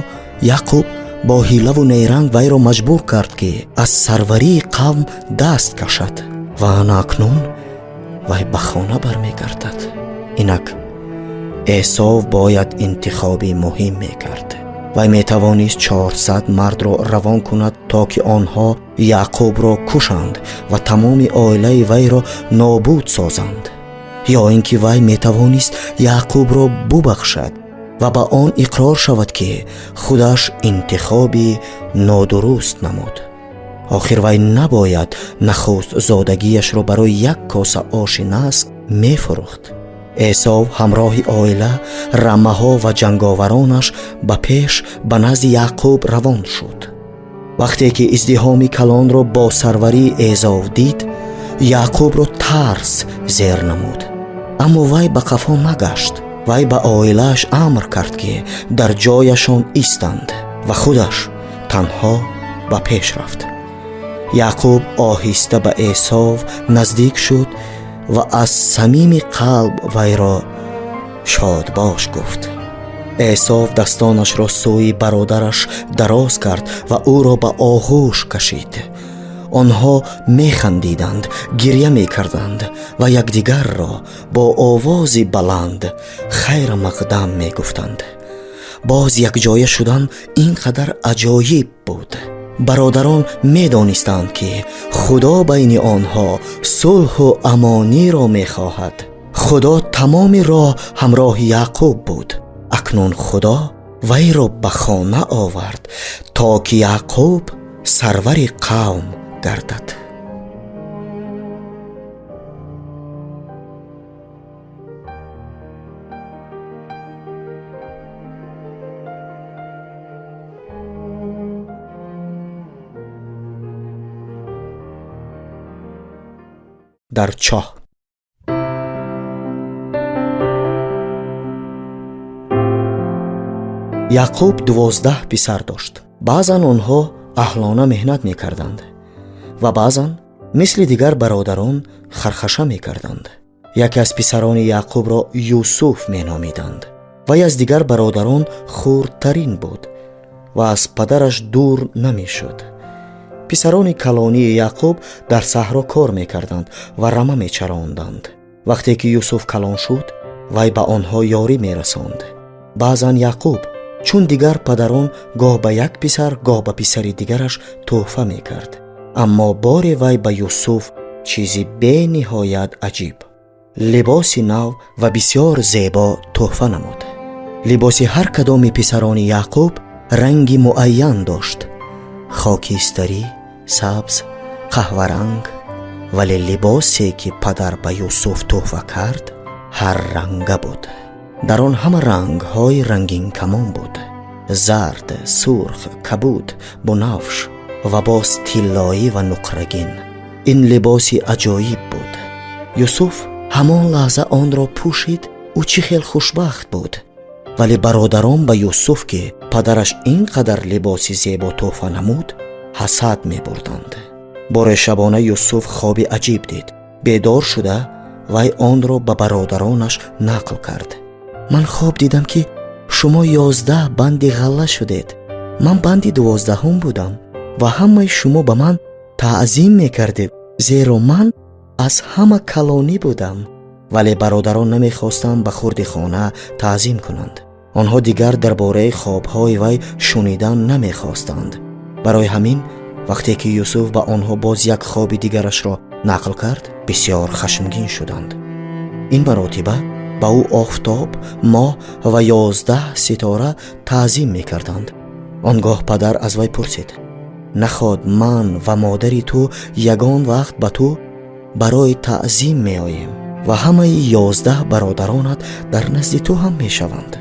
Speaker 1: Яъқуб бо ҳилаву нейранг вайро маҷбур кард, ки аз сарварии қавм даст кашад ва ана акнун вай ба хона бармегардад. Инак Эсов бояд интихоби муҳим мекард. Вай метавонист 400 мардро равон кунад, то ки онҳо Яъқубро кушанд ва тамоми оилаи вайро нобуд созанд, ё ин ки вай метавонист Яъқубро бубахшад ва ба он иқрор шавад, ки худаш интихоби нодуруст намуд. Охир вай набояд нахуст зодагиашро барои як коса оши наск мефурӯхт. Эсов ҳамроҳи оила, рамаҳо ва ҷанговаронаш ба пеш ба назди Яъқуб равон шуд. Вақте ки издиҳоми калонро бо сарварии Эзов дид, Яъқубро тарс зер намуд. Аммо вай ба қафо нагашт. Вай ба оилааш амр кард, ки дар ҷояшон истанд ва худаш танҳо ба пеш рафт. Яъқуб оҳиста ба Эсов наздик шуд ва аз самими қалб вайро шодбош гуфт. Эсов дастонашро сӯи бародараш дароз кард ва ӯро ба оғӯш кашид. Онҳо механдиданд, гирья мекарданд ва якдигарро бо овози баланд хайрамақдам мегуфтанд. Боз якҷоя шудан ин қадар аҷоиб буд. Бародарон медонистанд, ки Худо байни онҳо сулҳу амониро мехоҳад. Худо тамоми роҳ ҳамроҳи Яъқуб буд. Акнун Худо вайро ба хона овард, то ки Яъқуб сарвари қавм гардад. Дар чоҳ. Яъқуб 12 писар дошт. Баъзан онҳо аҳлона меҳнат мекарданд ва баъзан мисли дигар бародарон хархаша мекарданд. Яке аз писарони Яъқубро Юсуф меномиданд. Вай аз дигар бародарон хурдтарин буд ва аз падараш дур намешуд. Писарони калонии Яъқуб дар саҳро кор мекарданд ва рама мечаронданд. Вақте ки Юсуф калон шуд, вай ба онҳо ёрӣ мерасонд. Баъзан Яъқуб чун дигар падарон гоҳ ба як писар, гоҳ ба писари дигараш тӯҳфа мекард. Аммо боре вай ба Юсуф чизи бениҳоят аҷиб, либоси нав ва бисёр зебо тӯҳфа намуд. Либоси ҳар кадоми писарони Яъқуб ранги муайян дошт: хокистарӣ, сабз, қаҳваранг. Вале либосе, ки падар ба Юсуф тӯҳфа кард, ҳар ранга буд. Дар он ҳама рангҳои рангинкамон буд: зард, сурх, кабуд, бунафш ва боз тиллоӣ ва нуқрагин. Ин либоси аҷоиб буд. Юсуф ҳамон лаҳза онро пӯшид. Ӯ чӣ хел хушбахт буд. Вале бародарон ба Юсуф, ки падараш ин қадар либоси зебо тӯҳфа намуд, ҳасад мебурданд. Боре шабона Юсуф хоби аҷиб дид. Бедор шуда вай онро ба бародаронаш нақл кард. Ман хоб дидам, ки шумо 11 банди ғалла шудед. Ман банди 12-ум будам ва ҳамаи шумо ба ман таъзим мекардед, зеро ман аз ҳама калонӣ будам. Вале бародарон намехостанд ба хурди хона таъзим кунанд. Онҳо дигар дар бораи хобҳои вай шунидан намехостанд. Барои ҳамин вақте ки Юсуф ба онҳо боз як хоби дигарашро нақл кард, бисёр хашмгин шуданд. Ин маротиба ба ӯ офтоб, моҳ ва 11 ситора таъзим мекарданд. Он гоҳ падар аз вай пурсид: наход ман ва модари ту ягон вақт ба ту барои таъзим меоем ва ҳамаи 11 бародаронат дар назди ту ҳам мешаванд.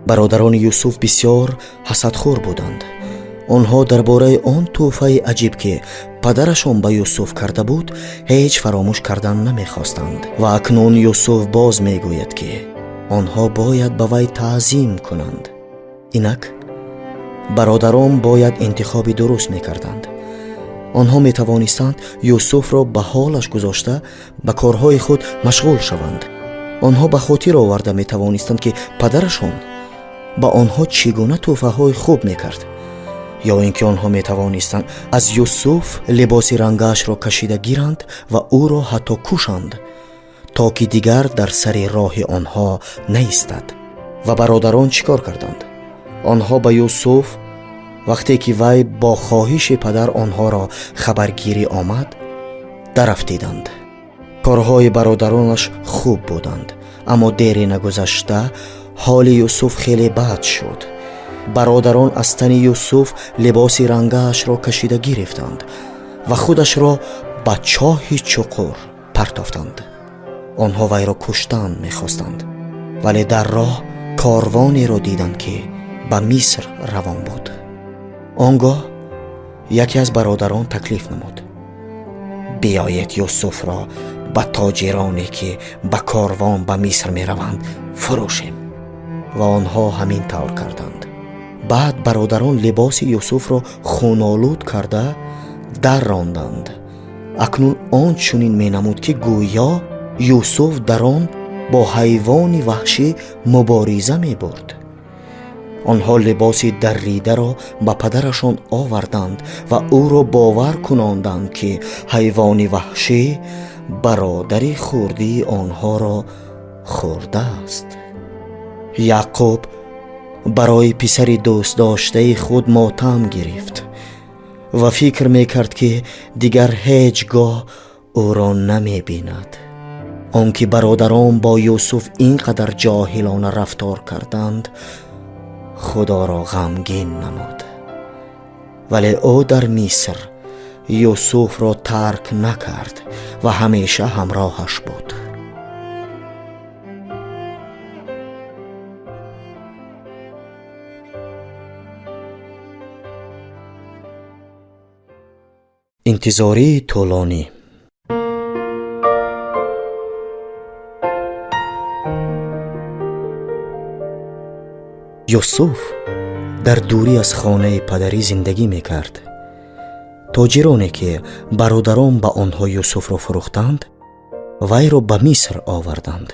Speaker 1: Бародарони Юсуф бисёр ҳасадхӯр буданд. Онҳо дар бораи он тӯҳфаи аҷиб, ки падарашон ба Юсуф карда буд, ҳеҷ фаромӯш кардан намехостанд. Ва акнун Юсуф боз мегӯяд, ки онҳо бояд ба вай таъзим кунанд. Инак бародарон бояд интихоби дуруст мекарданд. Онҳо метавонистанд Юсуфро ба ҳолаш гузошта ба корҳои худ машғул шаванд. Онҳо ба хотир оварда метавонистанд, ки падарашон ба онҳо чӣ гуна тӯҳфаҳои хуб мекард, ё ин ки онҳо метавонистанд аз Юсуф либоси рангаашро кашида гиранд ва ӯро ҳатто кушанд, то ки дигар дар сари роҳи онҳо наистад. Ва бародарон чӣ кор карданд? Онҳо ба Юсуф вақте ки вай бо хоҳиши падар онҳоро хабаргирӣ омад, дарафтиданд. Корҳои бародаронаш хуб буданд, аммо дери нагузашта ҳоли Юсуф хеле бад шуд. Бародарон аз тани Юсуф либоси рангаашро кашида гирифтанд ва худашро ба чоҳи чуқур партофтанд. Онҳо вайро куштан мехостанд, вале дар роҳ корвонеро диданд, ки ба Миср равон буд. Он гоҳ яке аз бародарон таклиф намуд: биёед Юсуфро ба тоҷироне, ки ба корвон ба Миср мераванд, фурӯшем. Ва онҳо ҳамин тавр карданд. Баъд бародарон либоси Юсуфро хунолуд карда дарронданд. Акнун он чунин менамуд, ки гӯё Юсуф дар он бо ҳайвони ваҳшӣ мубориза мебурд. Онҳо либоси дарридаро ба падарашон оварданд ва ӯро бовар кунонданд, ки ҳайвони ваҳшӣ бародари хурдии онҳоро хӯрдааст. Яъқуб барои писари дӯстдоштаи худ мотам гирифт ва фикр мекард, ки дигар ҳеҷ гоҳ ӯро намебинад. Он ки бародарон бо Юсуф ин қадар ҷоҳилона рафтор карданд, Худоро ғамгин намуд. Вале ӯ дар Миср Юсуфро тарк накард ва ҳамеша ҳамроҳаш буд. Интизории тӯлонӣ. Юсуф дар дурӣ аз хонаи падарӣ зиндагӣ мекард. Тоҷироне, ки бародарон ба онҳо Юсуфро фурӯхтанд, вайро ба Миср оварданд.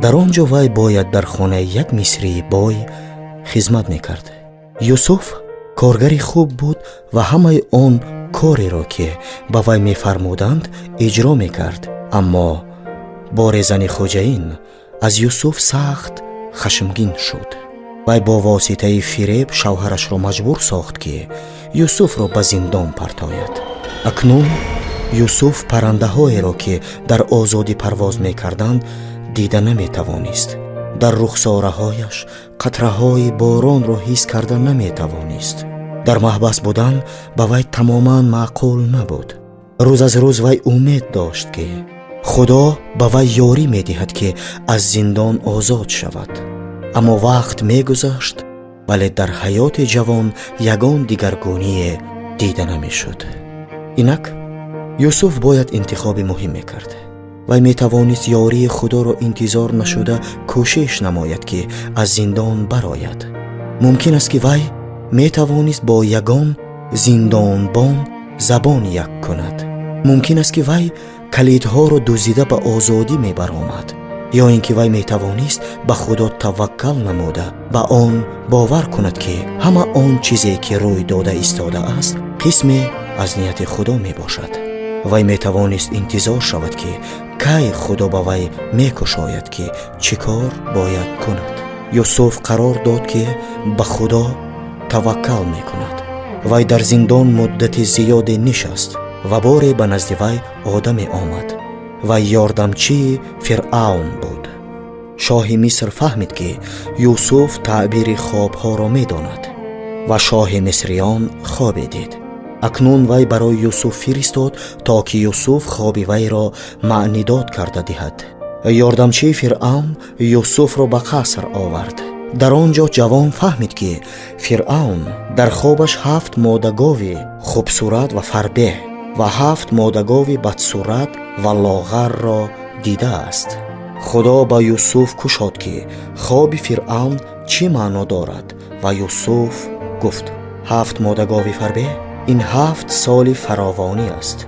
Speaker 1: Дар он ҷо вай бояд дар хонаи як мисрии бой хизмат мекард. Юсуф коргари хуб буд ва ҳамаи он кореро, ки ба вай мефармуданд, иҷро мекард. Аммо боре зани хоҷаин аз Юсуф сахт хашмгин шуд. Вай бо воситаи фиреб шавҳарашро маҷбур сохт, ки Юсуфро ба зиндон партояд. Акнун Юсуф паррандаҳоеро, ки дар озодӣ парвоз мекарданд, дида наметавонист. Дар рухсораҳояш қатраҳои боронро ҳис карда наметавонист. Дар маҳбас будан ба вай тамоман маъқул набуд. Рӯз аз рӯз вай умед дошт, ки Худо ба вай ёрӣ медиҳад, ки аз зиндон озод шавад. Аммо вақт мегузашт, вале дар ҳаёти ҷавон ягон дигаргуние дида намешуд. Инак Юсуф бояд интихоби муҳим мекард. Вай метавонист ёрии Худоро интизор нашуда кӯшиш намояд, ки аз зиндон барояд. Мумкин аст, ки вай метавонист бо ягон зиндонбон забон як кунад. Мумкин аст, ки вай калидҳоро дуздида ба озодӣ мебаромад, Ё ин ки вай метавонист ба Худо таваккал намуда, ба он бовар кунад, ки ҳама он чизе, ки рӯй дода истодааст, қисме аз нияти Худо мебошад. Вай метавонист интизор шавад, ки кай Худо ба вай мекушояд, ки чӣ кор бояд кунад. Юсуф қарор дод, ки ба Худо таваккал мекунад. Вай дар зиндон муддати зиёде нишаст ва боре ба назди вай одаме омад. Вай ёрдамчии Фиръавн буд. Шоҳи Миср фаҳмид, ки Юсуф таъбири хобҳоро медонад ва шоҳи мисриён хобе дид. Акнун вай барои Юсуф фиристод, то ки Юсуф хоби вайро маънидод карда диҳад. Ёрдамчии Фиръавн Юсуфро ба қаср овард. Дар он ҷо ҷавон фаҳмид, ки Фиръавн дар хобаш 7 модагови хубсурат ва фарбеҳ ва 7 модагови бадсурат ва лоғарро дидааст. Худо ба Юсуф кушод, ки хоби Фиръавн чӣ маъно дорад, ва Юсуф гуфт: 7 модагови фарбеҳ ин 7 соли фаровонӣ аст.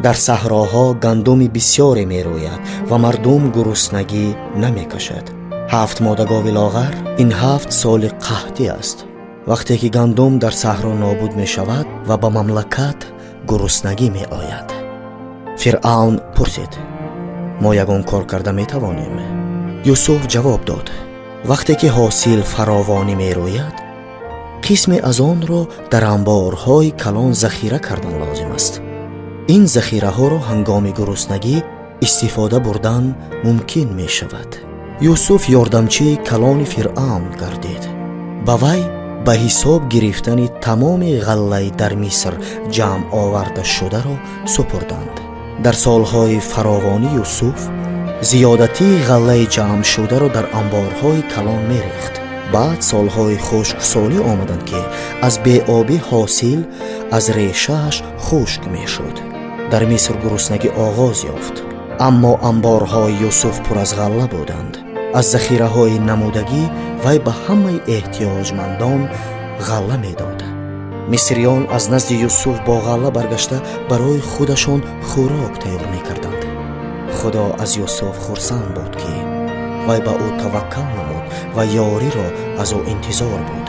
Speaker 1: Дар саҳроҳо гандуми бисёре мерӯяд ва мардум гуруснагӣ намекашад. 7 модагови лоғар ин 7 соли қаҳтӣ аст. Вақте ки гандум дар саҳро нобуд мешавад ва ба мамлакат гуруснагӣ меояд. Фиръавн пурсид: мо ягон кор карда метавонем? Юсуф ҷавоб дод: вақте ки ҳосил фаровонӣ мерӯяд, қисме аз онро дар анборҳои калон захира кардан лозим аст. Ин захираҳоро ҳангоми гуруснагӣ истифода бурдан мумкин мешавад. Юсуф ёрдамчии калони Фиръавн гардид. Ба вай ба ҳисоб гирифтани тамоми ғаллаи дар Миср ҷамъ оварда шударо супурданд. Дар солҳои фаровонӣ Юсуф зиёдатии ғаллаи ҷамъшударо дар анборҳои калон мерехт. Баъд солҳои хушксолӣ омаданд, ки аз беобӣ ҳосил аз решааш хушк мешуд. Дар Миср гуруснагӣ оғоз ёфт, аммо анборҳои Юсуф пур аз ғалла буданд. Аз захираҳои намудагӣ вай ба ҳамаи эҳтиёҷмандон ғалла медод. Мисриён аз назди Юсуф бо ғалла баргашта барои худашон хӯрок тайёр мекарданд. Худо аз Юсуф хурсанд буд, ки вай ба ӯ таваккал намуд ва ёриро аз ӯ интизор буд.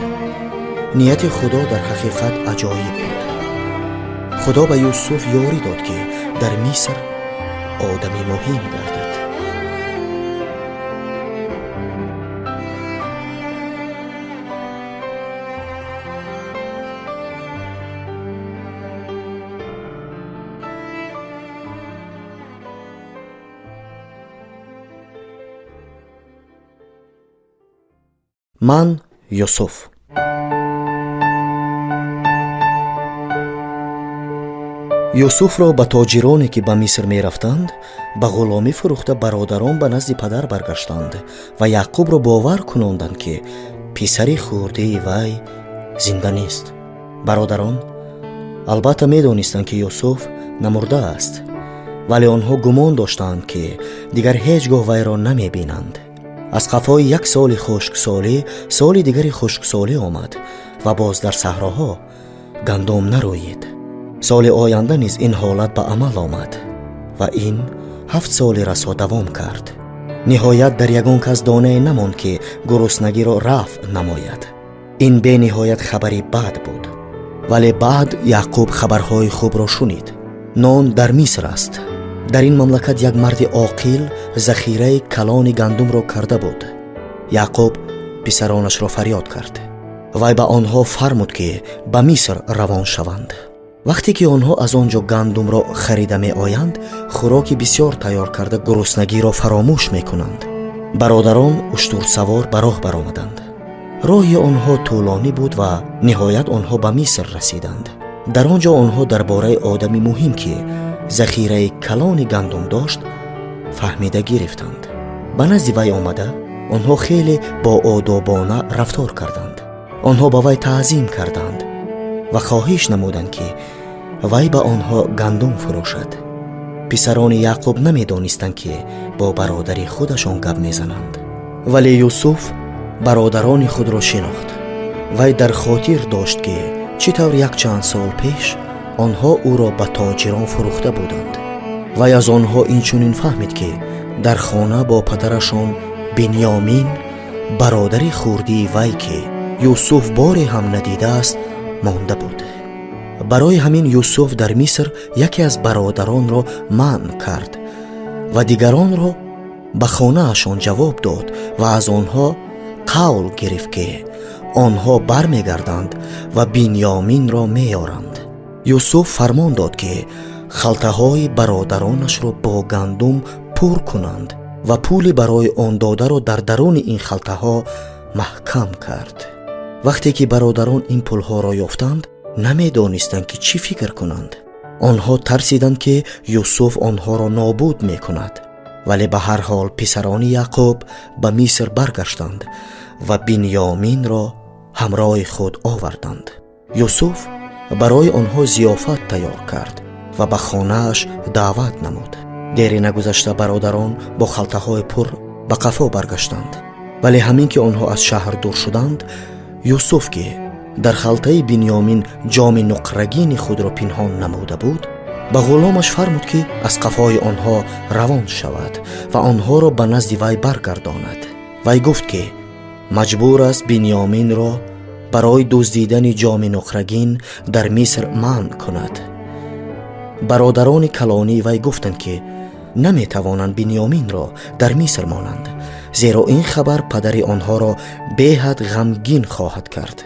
Speaker 1: Нияти Худо дар ҳақиқат аҷоиб буд. Худо ба Юсуф ёрӣ дод, ки дар Миср одами муҳим гардад. Ман Юсуф. Юсуфро ба тоҷироне, ки ба Миср мерафтанд, ба ғуломӣ фурӯхта, бародарон ба назди падар баргаштанд ва Яъқубро бовар кунонданд, ки писари хурдии вай зинда нест. Бародарон албатта медонистанд, ки Юсуф намурдааст, вале онҳо гумон доштанд, ки дигар ҳеҷ гоҳ вайро намебинанд. Аз қафои як соли хушксолӣ соли дигари хушксолӣ омад ва боз дар саҳроҳо гандум нарӯид. Соли оянда низ ин ҳолат ба амал омад ва ин 7 соли расо давом кард. Ниҳоят дар ягон кас донае намонд, ки гуруснагиро рафъ намояд. Ин бениҳоят хабари бад буд. Вале баъд Яъқуб хабарҳои хубро шунид. Нон дар Миср аст. Дар ин мамлакат як марди оқил захираи калони гандумро карда буд. Яъқуб писаронашро фарёд кард. Вай ба онҳо фармуд, ки ба Миср равон шаванд. Вақте ки онҳо аз он ҷо гандумро харида меоянд, хӯроки бисёр тайёр карда гуруснагиро фаромӯш мекунанд. Бародарон уштурсавор ба роҳ баромаданд. Роҳи онҳо тӯлонӣ буд ва ниҳоят онҳо ба Миср расиданд. Дар он ҷо онҳо дар бораи одами муҳим, ки захираи калони гандум дошт, фаҳмида гирифтанд. Ба назди вай омада онҳо хеле боодобона рафтор карданд. Онҳо ба вай таъзим карданд ва хоҳиш намуданд, ки вай ба онҳо гандум фурӯшад. Писарони Яъқуб намедонистанд, ки бо бародари худашон гап мезананд. Вале Юсуф бародарони худро шинохт. Вай дар хотир дошт, ки чӣ тавр якчанд сол пеш онҳо ӯро ба тоҷирон фурӯхта буданд. Вай аз онҳо инчунин фаҳмид, ки Дар хона бо падарашон Бинёмин, бародари хурдии вай, ки Юсуф боре ҳам надидааст, монда буд. Барои ҳамин Юсуф дар Миср яке аз бародаронро манъ кард ва дигаронро ба хонаашон ҷавоб дод ва аз онҳо қавл гирифт, ки онҳо бармегарданд ва Бинёминро меёранд. Юсуф фармон дод, ки халтаҳои бародаронашро бо гандум пур кунанд ва пули барои он додаро дар даруни ин халтаҳо маҳкам кард. Вақте ки бародарон ин пулҳоро ёфтанд, намедонистанд, ки чӣ фикр кунанд. Онҳо тарсиданд, ки Юсуф онҳоро нобуд мекунад. Вале ба ҳар ҳол писарони Яъқуб ба Миср баргаштанд ва Бинёминро ҳамроҳи худ оварданд. Юсуф барои онҳо зиёфат тайёр кард ва ба хонааш даъват намуд. Дере нагузашта бародарон бо халтаҳои пур ба қафо баргаштанд. Вале ҳамин ки онҳо аз шаҳр дур шуданд, Юсуф, ки дар халтаи Бинёмин ҷоми нуқрагини худро пинҳон намуда буд, ба ғуломаш фармуд, ки аз қафои онҳо равон шавад ва онҳоро ба назди вай баргардонад. Вай гуфт, ки маҷбур аст Бинёминро барои дуздидани ҷоми нуқрагин дар Миср манъ кунад. Бародарони калонии вай гуфтанд, ки наметавонанд Бинёминро дар Миср монанд, зеро ин хабар падари онҳоро беҳад ғамгин хоҳад кард.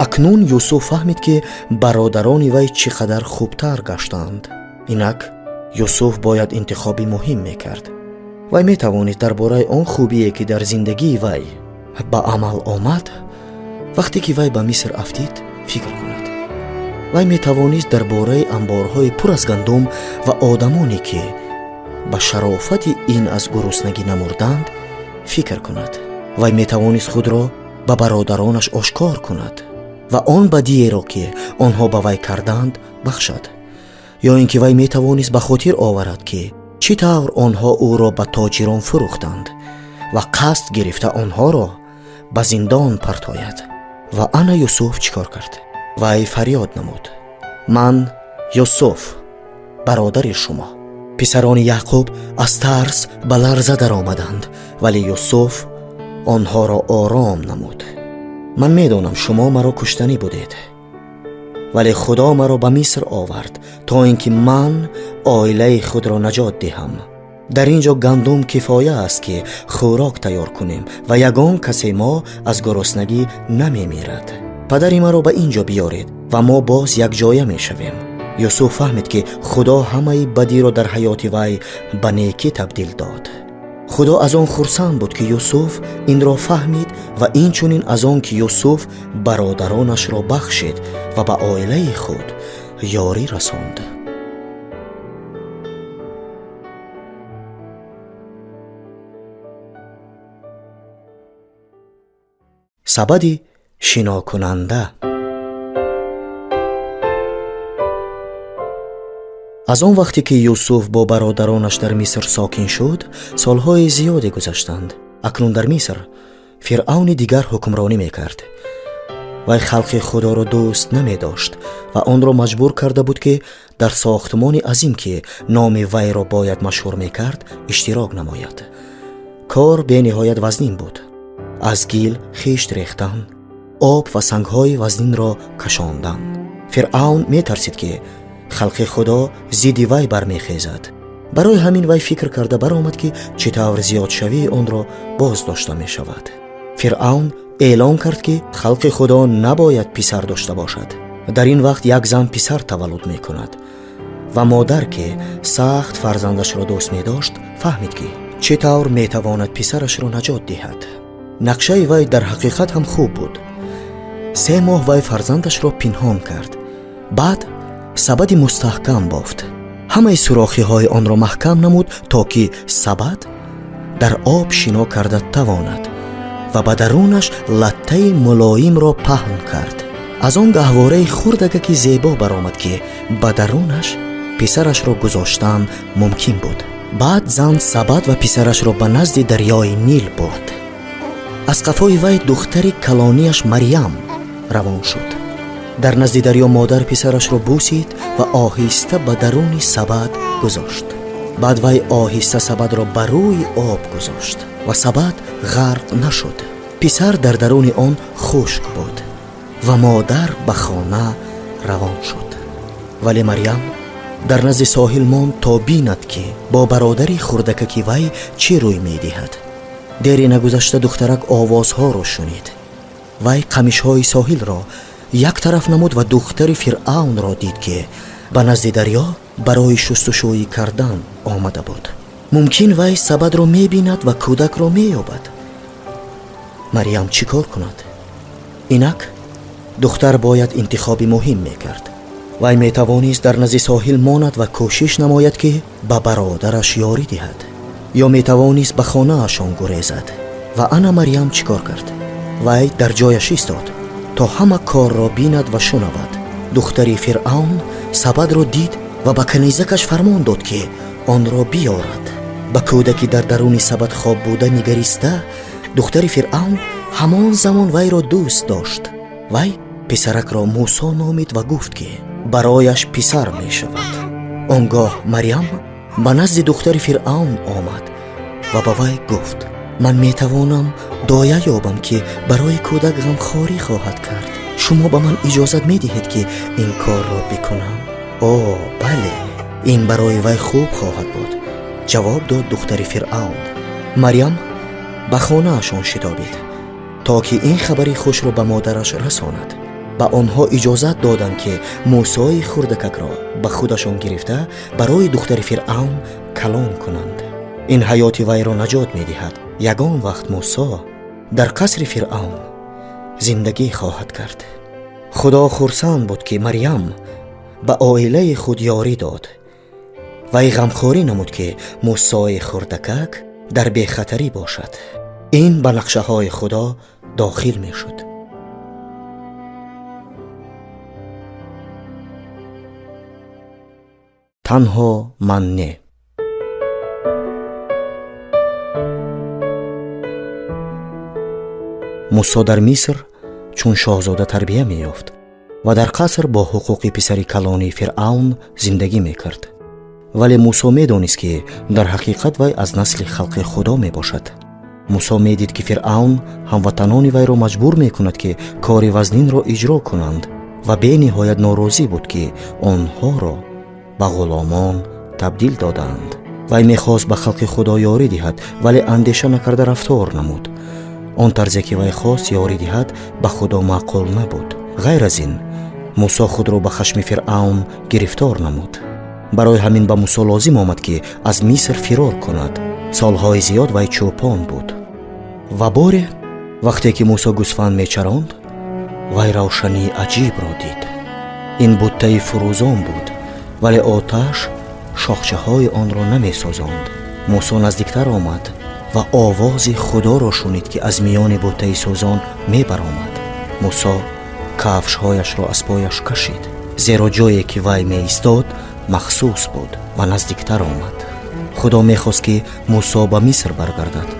Speaker 1: Акнун Юсуф фаҳмид, ки бародарони вай чӣ қадар хубтар гаштаанд. Инак Юсуф бояд интихоби муҳим мекард. Вай метавонист дар бораи он хубие, ки дар зиндагии вай ба амал омад, вақте ки вай ба Миср афтид, фикр кунад. Вай метавонист дар бораи амборҳои пур аз гандум ва одамоне, ки ба шарофати ин аз гуруснагӣ намурданд, фикр кунад. Вай метавонист худро ба бародаронаш ошкор кунад ва он бадиеро, ки онҳо ба вай карданд, бахшад. Ё ин ки вай метавонист ба хотир оварад, ки чӣ тавр онҳо ӯро ба тоҷирон фурӯхтанд ва қасд гирифта онҳоро ба зиндон партояд. Ва ана Юсуф чӣ кор кард? Вай фарёд намуд: «Ман Юсуф, бародари шумо». Писарони Яъқуб аз тарс ба ларза даромаданд, вале Юсуф онҳоро ором намуд. «Ман медонам, шумо маро куштанӣ будед, вале Худо маро ба Миср овард, то ин ки ман оилаи худро наҷот диҳам. Дар ин ҷо гандум кифоя аст, ки хӯрок тайёр кунем ва ягон касе мо аз гуруснагӣ намемирад. Падари маро ба ин ҷо биёред ва мо боз якҷоя мешавем». Юсуф фаҳмид, ки Худо ҳамаи бадиро дар ҳаёти вай ба некӣ табдил дод. Худо аз он хурсанд буд, ки Юсуф инро фаҳмид, ва инчунин аз он, ки Юсуф бародаронашро бахшид ва ба оилаи худ ёрӣ расонд. Сабади шинокунанда. Аз он вақте ки Юсуф бо бародаронаш дар Миср сокин шуд, солҳои зиёде гузаштанд. Акнун дар Миср фиръавни дигар ҳукмронӣ мекард. Вай халқи Худоро дӯст намедошт ва онро маҷбур карда буд, ки дар сохтмони азим, ки номи вайро бояд машҳур мекард, иштирок намояд. Кор бениҳоят вазнин буд: аз гил хишт рехтан, об ва сангҳои вазнинро кашондан. Фиръавн метарсид, ки халқи Худо зидди вай бармехезад. Барои ҳамин вай фикр карда баромад, ки чӣ тавр зиёдшавии онро боз дошта мешавад. Фиръавн эълон кард, ки халқи Худо набояд писар дошта бошад. Дар ин вақт як зан писар таваллуд мекунад ва модар, ки сахт фарзандашро дӯст медошт, фаҳмид, ки чӣ тавр метавонад писарашро наҷот диҳад. Нақшаи вай дар ҳақиқат ҳам хуб буд. 3 моҳ вай фарзандашро пинҳон кард. Баъд сабади мустаҳкам бофт, ҳамаи сурохиҳои онро маҳкам намуд, то ки сабад дар об шино карда тавонад, ва ба дарунаш латтаи мулоимро паҳн кард. Аз он гаҳвораи хурдагаки зебо баромад, ки ба дарунаш писарашро гузоштан мумкин буд. Баъд зан сабад ва писарашро ба назди дарёи Нил бурд. Аз қафои вай духтари калонияш Марьям равон шуд. Дар назди дарё модар писарашро бусид ва оҳиста ба даруни сабад гузошт. Баъд вай оҳиста сабадро ба рӯи об гузошт ва сабад ғарқ нашуд. Писар дар даруни он хушк буд ва модар ба хона равон шуд. Вале Марьям дар назди соҳил монд то бинад, ки бо бародари хурдакаки вай чӣ рӯй медиҳад. Дере нагузашта духтарак овозҳоро шунид. Вай қамишҳои соҳилро як тараф намуд ва духтари Фиръавнро дид, ки ба назди дарё барои шустушӯӣ кардан омада буд. Мумкин, вай сабадро мебинад ва кӯдакро меёбад. Марьям чӣ кор кунад? Инак духтар бояд интихоби муҳим мекард. Вай метавонист дар назди соҳил монад ва кӯшиш намояд, ки ба бародараш ёрӣ диҳад, ё метавонист ба хонаашон гурезад. Ва ана Марьям чӣ кор кард? Вай дар ҷояш истод, то ҳама корро бинад ва шунавад. Духтари Фиръавн сабадро дид ва ба канизакаш фармон дод, ки онро биёрад. Ба кӯдаки дар даруни сабад хоб буда нигариста, духтари Фиръавн ҳамон замон вайро дӯст дошт. Вай писаракро Мусо номид ва гуфт, ки барояш писар мешавад. Он гоҳ Марьям ба назди духтари Фиръавн омад ва ба вай гуфт: «Ман метавонам доя ёбам, ки барои кӯдак ғамхорӣ хоҳад кард. Шумо ба ман иҷозат медиҳед, ки ин корро бикунам?» «О бале, ин барои вай хуб хоҳад буд», ҷавоб дод духтари Фиръавн. Марьям ба хонаашон шитобид, то ки ин хабари хушро ба модараш расонад. Ба онҳо иҷозат доданд, ки Мусои хурдакакро ба худашон гирифта, барои духтари Фиръавн калон кунанд. Ин ҳаёти вайро наҷот медиҳад. Ягон вақт Мусо дар қасри Фиръавн зиндагӣ хоҳад кард. Худо хурсанд буд, ки Марьям ба оилаи худ ёрӣ дод. Вай ғамхорӣ намуд, ки Мусои хурдакак дар бехатарӣ бошад. Ин ба нақшаҳои Худо дохил мешуд. Танҳо ман не. Мусо дар Миср чун шоҳзода тарбия меёфт ва дар қаср бо ҳуқуқи писари калонии Фиръавн зиндагӣ мекард. Вале Мусо медонист, ки дар ҳақиқат вай аз насли халқи Худо мебошад. Мусо медид, ки Фиръавн ҳамватанони вайро маҷбур мекунад, ки кори вазнинро иҷро кунанд, ва бениҳоят норозӣ буд, ки онҳоро ба ғуломон табдил додаанд. Вай мехост ба халқи Худо ёрӣ диҳад, вале андеша накарда рафтор намуд. Он тарзе, ки вай хост ёрӣ диҳад, ба Худо маъқул набуд. Ғайр аз ин, Мусо худро ба хашми Фиръавн гирифтор намуд. Барои ҳамин ба Мусо лозим омад, ки аз Миср фирор кунад. Солҳои зиёд вай чӯпон буд. Ва боре, вақте ки Мусо гӯсфанд мечаронд, вай равшании аҷибро дид. Ин буттаи фурӯзон буд, вале оташ шохчаҳои онро намесӯзонд. Мусо наздиктар омад ва овози Худоро шунид, ки аз миёни буттаи сӯзон мебаромад. Мусо кафшҳояшро аз пояш кашид, зеро ҷое, ки вай меистод, махсус буд, ва наздиктар омад. Худо мехост, ки Мусо ба Миср баргардад.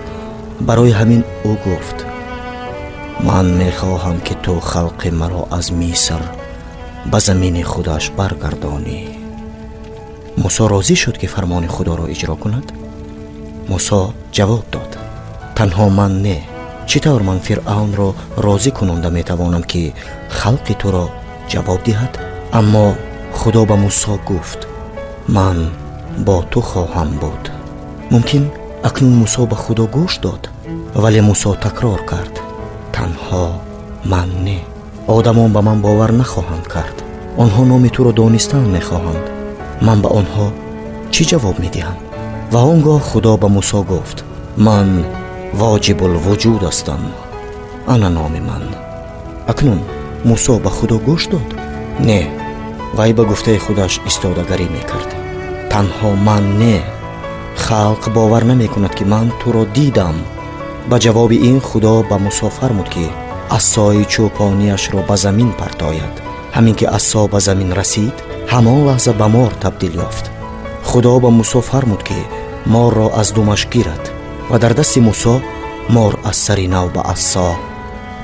Speaker 1: Барои ҳамин ӯ гуфт: «Ман мехоҳам, ки ту халқи маро аз Миср ба замини худаш баргардонӣ». Мусо розӣ шуд, ки фармони Худоро иҷро кунад. Мусо ҷавоб дод: «Танҳо ман не. Чӣ тавр ман Фиръавнро розӣ кунонда метавонам, ки халқи туро ҷавоб диҳад?» Аммо Худо ба Мусо гуфт: «Ман бо ту хоҳам буд». Мумкин, акнун Мусо ба Худо гӯш дод, вале Мусо такрор кард: «Танҳо ман не. Одамон ба ман бовар нахоҳанд кард. Онҳо номи туро донистан мехоҳанд. Ман ба онҳо чӣ ҷавоб медиҳам?» Ва он гоҳ Худо ба Мусо гуфт: «Ман Воҷибулвуҷуд ҳастам. Ана номи ман». Акнун Мусо ба Худо гӯш дод? Не, вай ба гуфтаи худаш истодагарӣ мекард: «Танҳо ман не. Халқ бовар намекунад, ки ман туро дидам». Ба ҷавоби ин Худо ба Мусо фармуд, ки асои чӯпонияшро ба замин партояд. Ҳамин ки асо ба замин расид, ҳамон лаҳза ба мор табдил ёфт. Худо ба Мусо фармуд, ки морро аз думаш гирад, ва дар дасти Мусо мор аз сари нав ба асо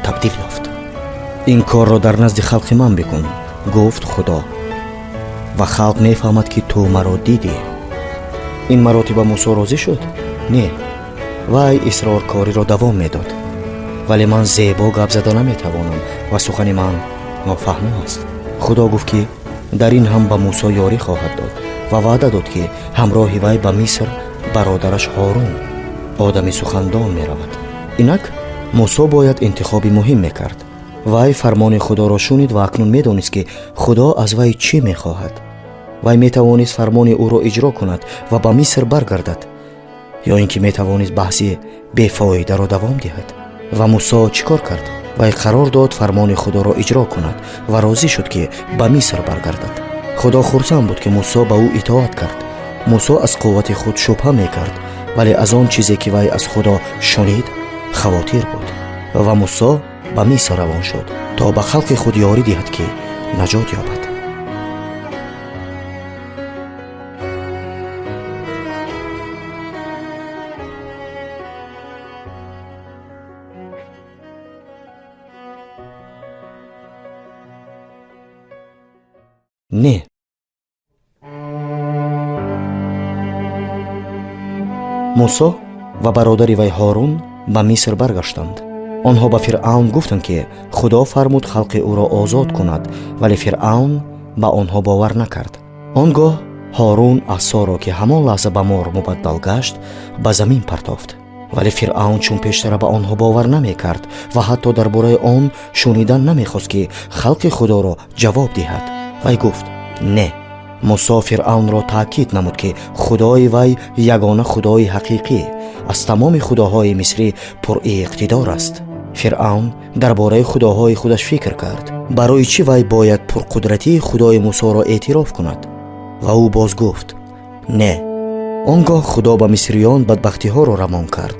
Speaker 1: табдил ёфт. «Ин корро дар назди халқи ман бикун», гуфт Худо, «ва халқ мефаҳмад, ки ту маро дидӣ». Ин маротиба Мусо розӣ шуд? Не, вай исроркориро давом медод. Вале ман зебо гап зада наметавонам ва сухани ман нофаҳмо аст. Худо гуфт, ки дар ин ҳам ба Мусо ёрӣ хоҳад дод ва ваъда дод, ки ҳамроҳи вай ба Миср бародараш Ҳорун, одами сухандон, меравад. Инак Мусо бояд интихоби муҳим мекард. Вай фармони Худоро шунид ва акнун медонист, ки Худо аз вай чӣ мехоҳад. Вай метавонист фармони ӯро иҷро кунад ва ба Миср баргардад, ё ин ки метавонист баҳси бефоидаро давом диҳад. Ва Мусо чӣ кор кард? Вай қарор дод фармони Худоро иҷро кунад ва розӣ шуд, ки ба Миср баргардад. Худо хурсанд буд, ки Мусо ба ӯ итоат кард. Мусо аз қуввати худ шубҳа мекард, вале аз он чизе, ки вай аз Худо шунид, хавотир буд. Ва Мусо ба Миср равон шуд, то ба халқи худ ёрӣ диҳад, ки наҷот ёбад. Не, Мусо ва бародари вай Ҳорун ба Миср баргаштанд. Онҳо ба Фиръавн гуфтанд, ки Худо фармуд халқи ӯро озод кунад, вале Фиръавн ба онҳо бовар накард. Он гоҳ Ҳорун асоро, ки ҳамон лаҳза ба мор мубаддал гашт, ба замин партофт. Вале Фиръавн чун пештара ба онҳо бовар намекард ва ҳатто дар бораи он шунидан намехост, ки халқи Худоро ҷавоб диҳад, вай гуфт: не. Мусо Фиръавнро таъкид намуд, ки Худои вай ягона Худои ҳақиқӣ аз тамоми худоҳои мисрӣ пуриқтидор аст. Фиръавн дар бораи худоҳои худаш фикр кард. Барои чӣ вай бояд пурқудратии Худои Мусоро эътироф кунад? Ва ӯ боз гуфт: не. Он гоҳ Худо ба мисриён бадбахтиҳоро равон кард.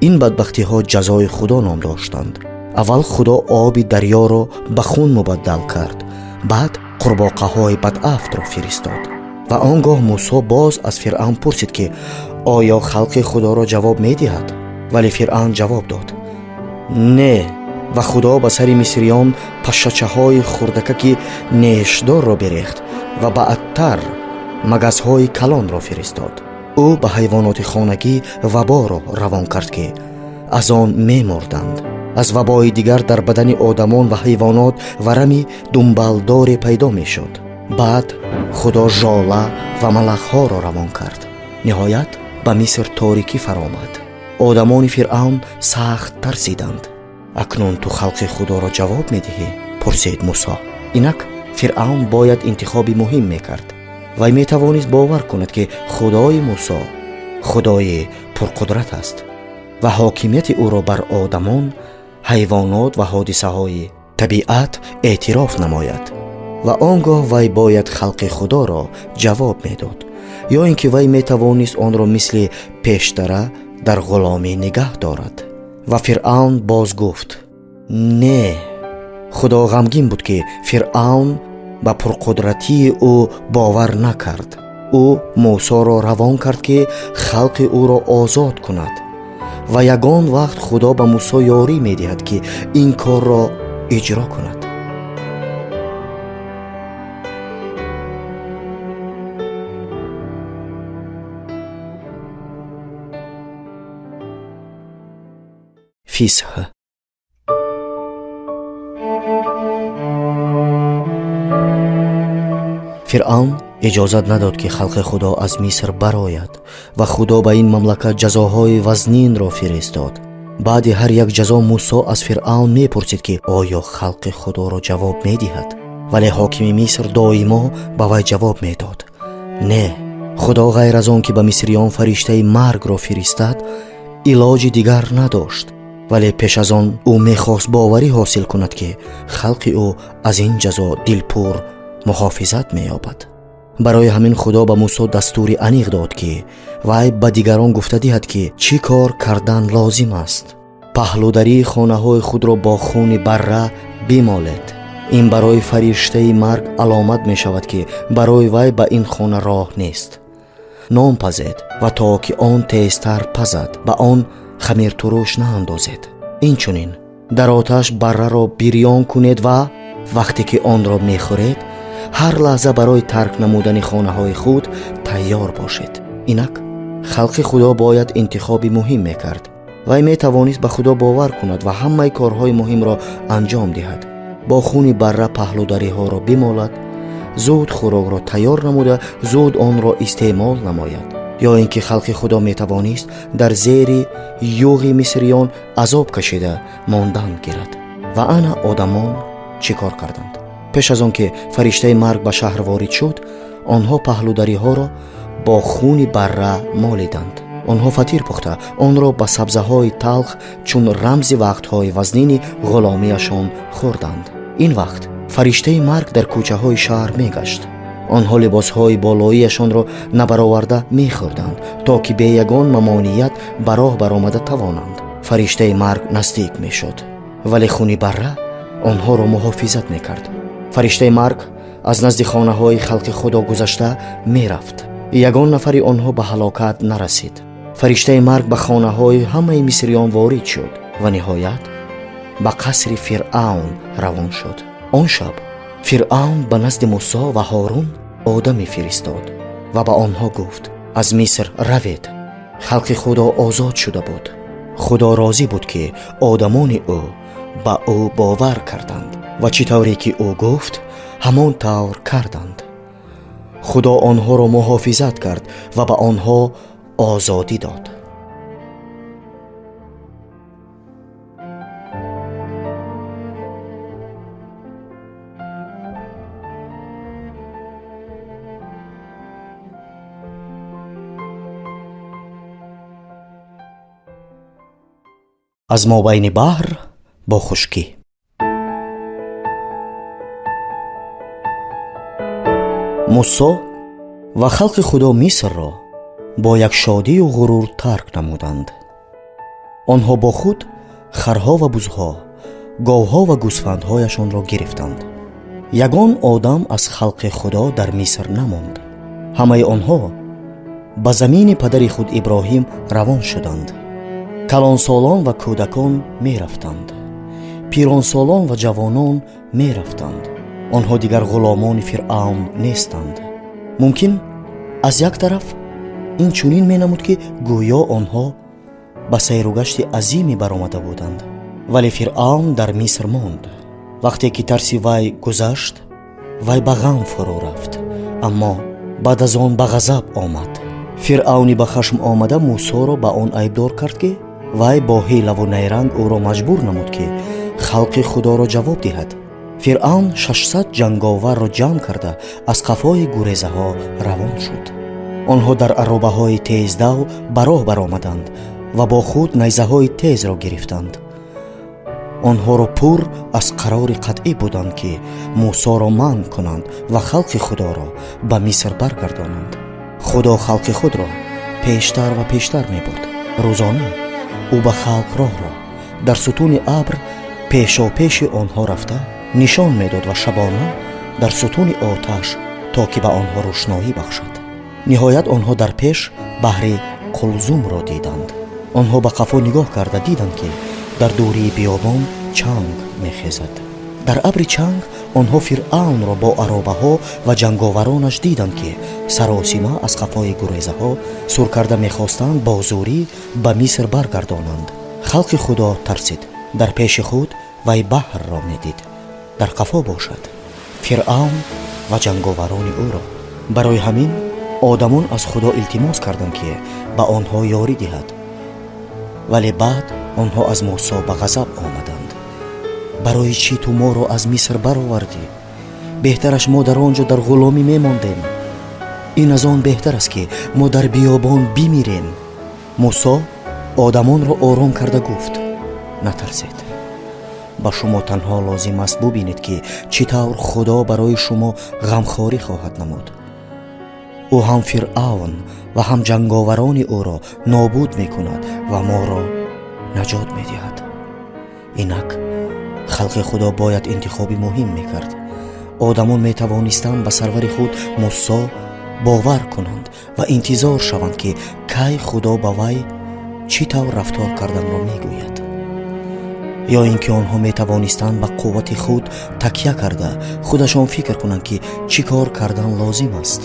Speaker 1: Ин бадбахтиҳо ҷазои Худо ном доштанд. Аввал Худо оби дарёро ба хун мубаддал кард, баъд қурбоқаҳои бадафтро фиристод. Ва он гоҳ Мусо боз аз Фиръавн пурсид, ки оё халқи Худоро ҷавоб медиҳад? Вале Фиръавн ҷавоб дод: не. Ва Худо ба сари мисриён пашшачаҳои хурдакаки нешдорро бирехт ва баъдтар магазҳои калонро фиристод. Ӯ ба ҳайвоноти хонагӣ ваборо равон кард, ки аз он мемурданд. Аз вабои дигар дар бадани одамон ва ҳайвонот варами думбалдоре пайдо мешуд. Баъд Худо жола ва малахҳоро равон кард. Ниҳоят ба Миср торикӣ фаромад. Одамони Фиръавн сахт тарсиданд. Акнун ту халқи Худоро ҷавоб медиҳӣ? Пурсид Мусо. Инак Фиръавн бояд интихоби муҳим мекард. Вай метавонист бовар кунад, ки Худои Мусо Худои пурқудрат аст ва ҳокимияти ӯро бар одамон, ҳайвонот ва ҳодисаҳои табиат эътироф намояд. Ва он гоҳ вай бояд халқи Худоро ҷавоб медод, ё ин ки вай метавонист онро мисли пештара дар ғуломӣ нигаҳ дорад. Ва Фиръавн боз гуфт: не. Худо ғамгин буд, ки Фиръавн ба пурқудратии ӯ бовар накард. Ӯ Мусоро равон кард, ки халқи ӯро озод кунад. Ва ягон вақт Худо ба Мусо ёрӣ медиҳад, ки ин корро иҷро кунад. Фисҳ. Фиръавн иҷозат надод, ки халқи Худо аз Миср барояд ва Худо ба ин мамлакат ҷазоҳои вазнинро фиристод. Баъди ҳар як ҷазо Мусо аз Фиръавн мепурсид, ки оё халқи Худоро ҷавоб медиҳад. Вале ҳокими Миср доимо ба вай ҷавоб медод: не. Худо ғайр аз он ки ба мисриён фариштаи маргро фиристад, илоҷи дигар надошт. Вале пеш аз он ӯ мехост боварӣ ҳосил кунад, ки халқи ӯ аз ин ҷазо дилпур муҳофизат меёбад. Барои ҳамин Худо ба Мусо дастури аниқ дод, ки вай ба дигарон гуфта диҳад, ки чӣ кор кардан лозим аст. Паҳлударии хонаҳои худро бо хуни барра бимолед. Ин барои фариштаи марг аломат мешавад, ки барои вай ба ин хона роҳ нест. Нон пазед ва то ки он тезтар пазад, ба он хамиртуруш наандозед. Инчунин дар оташ барраро бирён кунед ва вақте ки онро мехӯред, ҳар лаҳза барои тарк намудани хонаҳои худ тайёр бошед. Инак халқи Худо бояд интихоби муҳим мекард. Вай метавонист ба Худо бовар кунад ва ҳамаи корҳои муҳимро анҷом диҳад. Бо хуни барра паҳлудариҳоро бимолад, зуд хӯрокро тайёр намуда, зуд онро истеъмол намояд. Ё ин ки халқи Худо метавонист дар зери юғи мисриён азоб кашида мондан гирад. Ва ана одамон чӣ кор карданд? Пеш аз он ки фариштаи марг ба шаҳр ворид шуд, онҳо паҳлудариҳоро бо хуни барра молиданд. Онҳо фатир пухта онро ба сабзаҳои талх чун рамзи вақтҳои вазнини ғуломиашон хӯрданд. Ин вақт фариштаи марг дар кӯчаҳои шаҳр мегашт. Онҳо либосҳои болоияшонро набароварда мехӯрданд, то ки бе ягон мамоният ба роҳ баромада тавонанд. Фариштаи марг наздик мешуд, вале хуни барра онҳоро муҳофизат мекард. Фариштаи марг аз назди хонаҳои халқи Худо гузашта мерафт. Ягон нафари онҳо ба ҳалокат нарасид. Фариштаи марг ба хонаҳои ҳамаи мисриён ворид шуд ва ниҳоят ба қасри Фиръавн равон шуд. Он шаб Фиръавн ба назди Мусо ва Ҳорун одаме фиристод ва ба онҳо гуфт: аз Миср равед. Халқи Худо озод шуда буд. Худо розӣ буд, ки одамони ӯ ба ӯ бовар карданд ва чӣ тавре ки ӯ гуфт, ҳамон тавр карданд. Худо онҳоро муҳофизат кард ва ба онҳо озодӣ дод. Аз мобайни баҳр бо хушкӣ. Мусо ва халқи Худо Мисрро бо як шодию ғурур тарк намуданд. Онҳо бо худ харҳо ва бузҳо, говҳо ва гӯсфандҳояшонро гирифтанд. Ягон одам аз халқи Худо дар Миср намонд. Ҳамаи онҳо ба замини падари худ Иброҳим равон шуданд. Калонсолон ва кӯдакон мерафтанд, пиронсолон ва ҷавонон мерафтанд. Онҳо дигар ғуломони Фиръавн нестанд. Мумкин аз як тараф ин чунин менамуд, ки гӯё онҳо ба сайругашти азиме баромада буданд. Вале Фиръавн дар Миср монд. Вақте ки тарси вай гузашт, вай ба ғам фурӯ рафт, аммо баъд аз он ба ғазаб омад. Фиръавни ба хашм омада Мусоро ба он айбдор кард, ки вай бо ҳилаву найранг ӯро маҷбур намуд, ки халқи Худоро ҷавоб диҳад. Фиръавн 600 ҷанговарро ҷамъ карда аз қафои гурезаҳо равон шуд. Онҳо дар аробаҳои тездав ба роҳ баромаданд ва бо худ найзаҳои тезро гирифтанд. Онҳоро пур аз қарори қатъӣ буданд, ки Мусоро манъ кунанд ва халқи Худоро ба Миср баргардонанд. Худо халқи худро пештар ва пештар мебурд. Рӯзона ӯ ба халқ роҳро дар сутуни абр пешопеши онҳо рафта нишон медод ва шабона дар сутуни оташ, то ки ба онҳо рӯшноӣ бахшад. Ниҳоят онҳо дар пеш баҳри Қулзумро диданд. Онҳо ба қафо нигоҳ карда диданд, ки дар дурии биёбон чанг мехезад. Дар абри чанг онҳо Фиръавнро бо аробаҳо ва ҷанговаронаш диданд, ки саросима аз қафои гурезаҳо сур карда мехостанд бо зӯрӣ ба Миср баргардонанд. Халқи Худо тарсид. Дар пеши худ вай баҳрро медид, дар қафо бошад Фиръавн ва ҷанговарони ӯро. Барои ҳамин одамон аз Худо илтимос карданд, ки ба онҳо ёрӣ диҳад. Вале баъд онҳо аз Мусо ба ғазаб омаданд. Барои чӣ ту моро аз Миср баровардӣ? Беҳтараш мо дар он ҷо дар ғуломӣ мемондем. Ин аз он беҳтар аст, ки мо дар биёбон бимирем. Мусо одамонро ором карда гуфт: натарсед. Ба шумо танҳо лозим аст бубинед, ки чӣ тавр Худо барои шумо ғамхорӣ хоҳад намуд. Ӯ ҳам Фиръавн ва ҳам ҷанговарони ӯро нобуд мекунад ва моро наҷот медиҳад. Инак халқи Худо бояд интихоби муҳим мекард. Одамон метавонистанд ба сарвари худ Мусо бовар кунанд ва интизор шаванд, ки кай Худо ба вай чӣ тавр рафтор карданро мегӯяд. Ё ин ки онҳо метавонистанд ба қуввати худ такя карда худашон фикр кунанд, ки чӣ кор кардан лозим аст.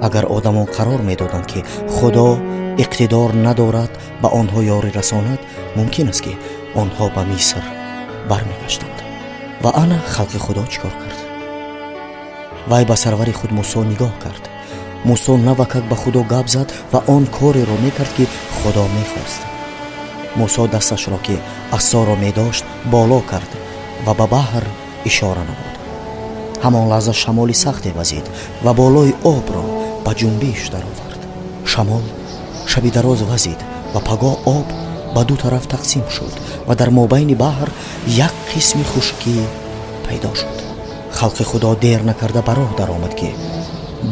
Speaker 1: Агар одамон қарор медоданд, ки Худо иқтидор надорад ба онҳо ёрӣ расонад, мумкин аст, ки онҳо ба Миср бармегаштанд. Ва ана халқи Худо чӣ кор кард? Вай ба сарвари худ Мусо нигоҳ кард. Мусо навакак ба Худо гап зад ва он кореро мекард, ки Худо мехост. Мусо дасташро, ки асоро медошт, боло кард ва ба баҳр ишора намуд. Ҳамон лаҳза шамоли сахте вазид ва болои обро ба ҷунбиш даровард. Шамол шаби дароз вазид ва пагоҳ об ба ду тараф тақсим шуд ва дар мобайни баҳр як қисми хушкӣ пайдо шуд. Халқи Худо дер накарда ба роҳ даромад, ки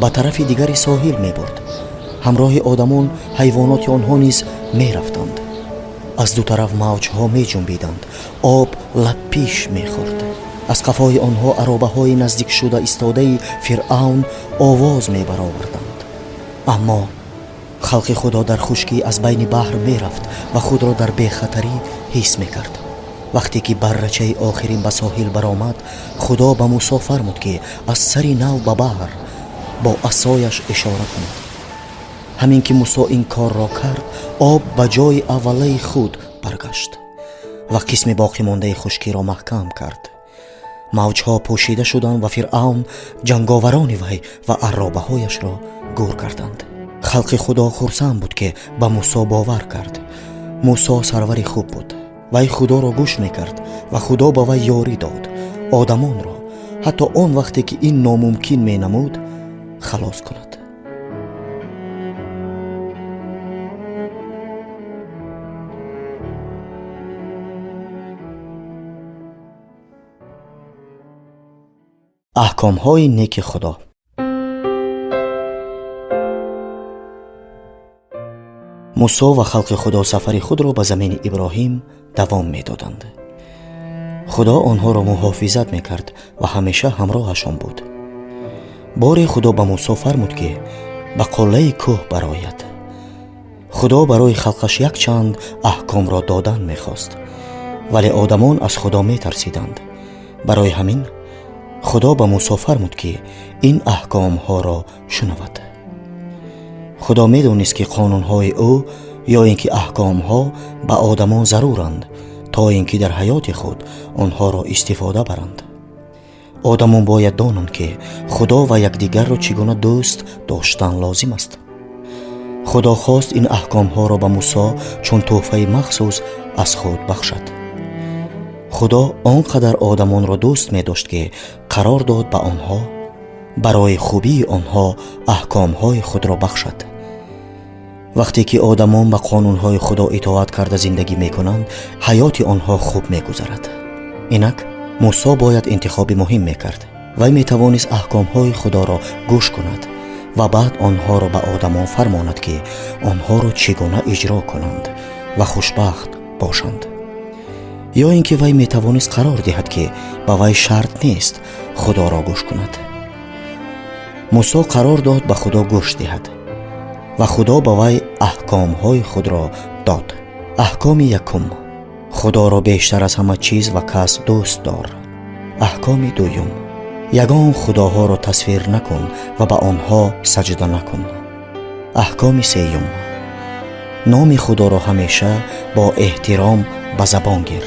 Speaker 1: ба тарафи дигари соҳил мебурд. Ҳамроҳи одамон ҳайвоноти онҳо низ мерафтанд. Аз ду тараф мавҷҳо меҷунбиданд, об лабпиш мехӯрд. Аз қафои онҳо аробаҳои наздикшуда истодаи Фиръавн овоз мебароварданд. Аммо халқи Худо дар хушкӣ аз байни баҳр мерафт ва худро дар бехатарӣ ҳис мекард. Вақте ки баррачаи охирин ба соҳил баромад, Худо ба Мусо фармуд, ки аз сари нав ба баҳр бо асояш ишора кунад. Ҳамин ки Мусо ин корро кард, об ба ҷои аввалаи худ баргашт ва қисми боқимондаи хушкиро маҳкам кард. Мавҷҳо пӯшида шуданд ва Фиръавн, ҷанговарони вай ва арробаҳояшро гур карданд. Халқи Худо хурсанд буд, ки ба Мусо бовар кард. Мусо сарвари хуб буд. Вай Худоро гӯш мекард ва Худо ба вай ёрӣ дод одамонро, ҳатто он вақте ки ин номумкин менамуд, халос кунад. Аҳкомҳои неки Худо. Мусо ва халқи Худо сафари худро ба замини Иброҳим давом медоданд. Худо онҳоро муҳофизат мекард ва ҳамеша ҳамроҳашон буд. Боре Худо ба Мусо фармуд, ки ба қуллаи кӯҳ барояд. Худо барои халқаш якчанд аҳкомро додан мехост, вале одамон аз Худо метарсиданд. Барои ҳамин Худо ба Мусо фармуд, ки ин аҳкомҳоро шунавад. Худо медонист, ки қонунҳои ӯ ё ин ки аҳкомҳо ба одамон заруранд, то ин ки дар ҳаёти худ онҳоро истифода баранд. Одамон бояд донанд, ки Худо ва якдигарро чӣ гуна дӯст доштан лозим аст. Худо хост ин аҳкомҳоро ба Мусо чун тӯҳфаи махсус аз худ бахшад. Худо он қадар одамонро дӯст медошт, ки қарор дод ба онҳо барои хубии онҳо аҳкомҳои худро бахшад. Вақте ки одамон ба қонунҳои Худо итоат карда зиндагӣ мекунанд, ҳаёти онҳо хуб мегузарад. Инак Мусо бояд интихоби муҳим мекард. Вай метавонист аҳкомҳои Худоро гӯш кунад ва баъд онҳоро ба одамон фармонад, ки онҳоро чӣ гуна иҷро кунанд ва хушбахт бошанд. Ё ин ки вай метавонист қарор диҳад, ки ба вай шарт нест Худоро гӯш кунад. Мусо қарор дод ба Худо гӯш диҳад ва Худо ба вай аҳкомҳои худро дод. Аҳкоми якум: Худоро бештар аз ҳама чиз ва кас дӯст дор. Аҳкоми дуюм: ягон худоҳоро тасвир накун ва ба онҳо саҷда накун. Аҳкоми сеюм: номи Худоро ҳамеша бо эҳтиром ба забон гир.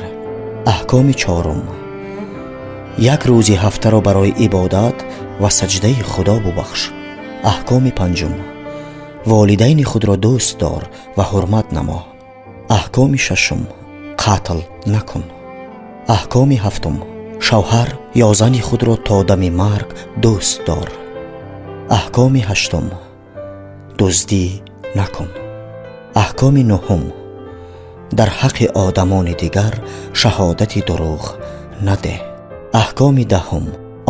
Speaker 1: Аҳкоми чорум: як рӯзи ҳафтаро барои ибодат ва саҷдаи Худо бубахш. Аҳкоми панҷум: волидайни худро дӯст дор ва ҳурмат намо. Аҳкоми шашум: қатл накун. Аҳкоми ҳафтум: шавҳар ё зани худро то дами марг дӯст дор. Аҳкоми ҳаштум: дуздӣ накун. Аҳкоми нуҳум: дар ҳаққи одамони дигар шаҳодати дурӯғ надеҳ. Аҳкоми даҳум: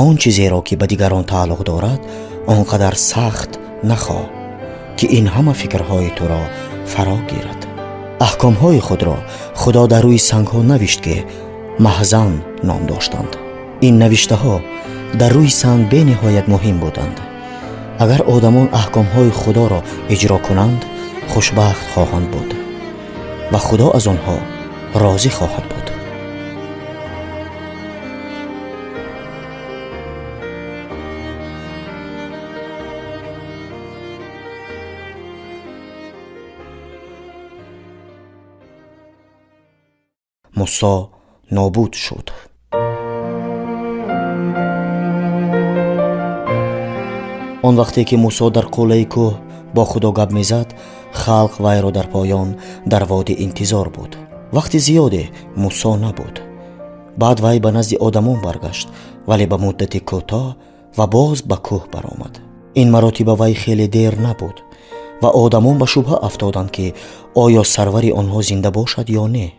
Speaker 1: он чизеро, ки ба дигарон тааллуқ дорад, он қадар сахт нахоҳ, ки ин ҳама фикрҳои туро фаро гирад. Аҳкомҳои худро Худо дар рӯи сангҳо навишт, ки маҳзан ном доштанд. Ин навиштаҳо дар рӯи санг бениҳоят муҳим буданд. Агар одамон аҳкомҳои Худоро иҷро кунанд, хушбахт хоҳанд буд ва Худо аз онҳо розӣ хоҳад буд. Мусо нобуд шуд. Он вақте ки Мусо дар қуллаи кӯҳ бо Худо гап мезад, халқ вайро дар поён дар водӣ интизор буд. Вақти зиёде Мусо набуд. Баъд вай ба назди одамон баргашт, вале ба муддати кӯтоҳ ва боз ба кӯҳ баромад. Ин маротиба вай хеле дер набуд ва одамон ба шубҳа афтоданд, ки оё сарвари онҳо зинда бошад ё не.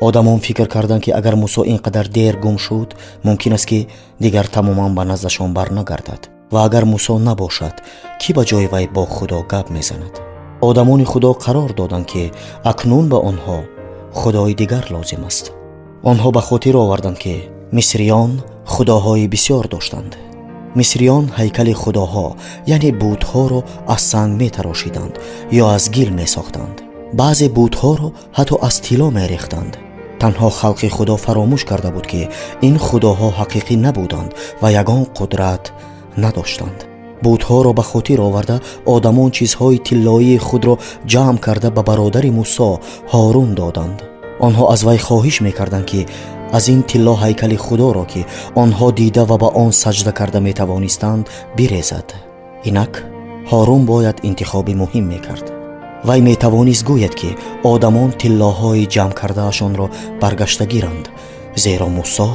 Speaker 1: Одамон фикр карданд, ки агар Мусо ин қадар дер гум шуд, мумкин аст, ки дигар тамоман ба наздашон барнагардад. Ва агар Мусо набошад, кӣ ба ҷои вай бо Худо гап мезанад? Одамони Худо қарор доданд, ки акнун ба онҳо худои дигар лозим аст. Онҳо ба хотир оварданд, ки мисриён худоҳои бисёр доштанд. Мисриён ҳайкали худоҳо, яъне бутҳоро аз санг метарошиданд ё аз гил месохтанд. Баъзе бутҳоро ҳатто аз тилло мерехтанд. Танҳо халқи Худо фаромӯш карда буд, ки ин худоҳо ҳақиқӣ набуданд ва ягон қудрат надоштанд. Бутҳоро ба хотир оварда, одамон чизҳои тиллоии худро ҷамъ карда ба бародари Мусо Ҳорун доданд. Онҳо аз вай хоҳиш мекарданд, ки аз ин тилло ҳайкали худоро, ки онҳо дида ва ба он саҷда карда метавонистанд, бирезад. Инак Ҳорун бояд интихоби муҳим мекард. Вай метавонист гӯяд, ки одамон тиллоҳои ҷамъ кардаашонро баргашта гиранд, зеро Мусо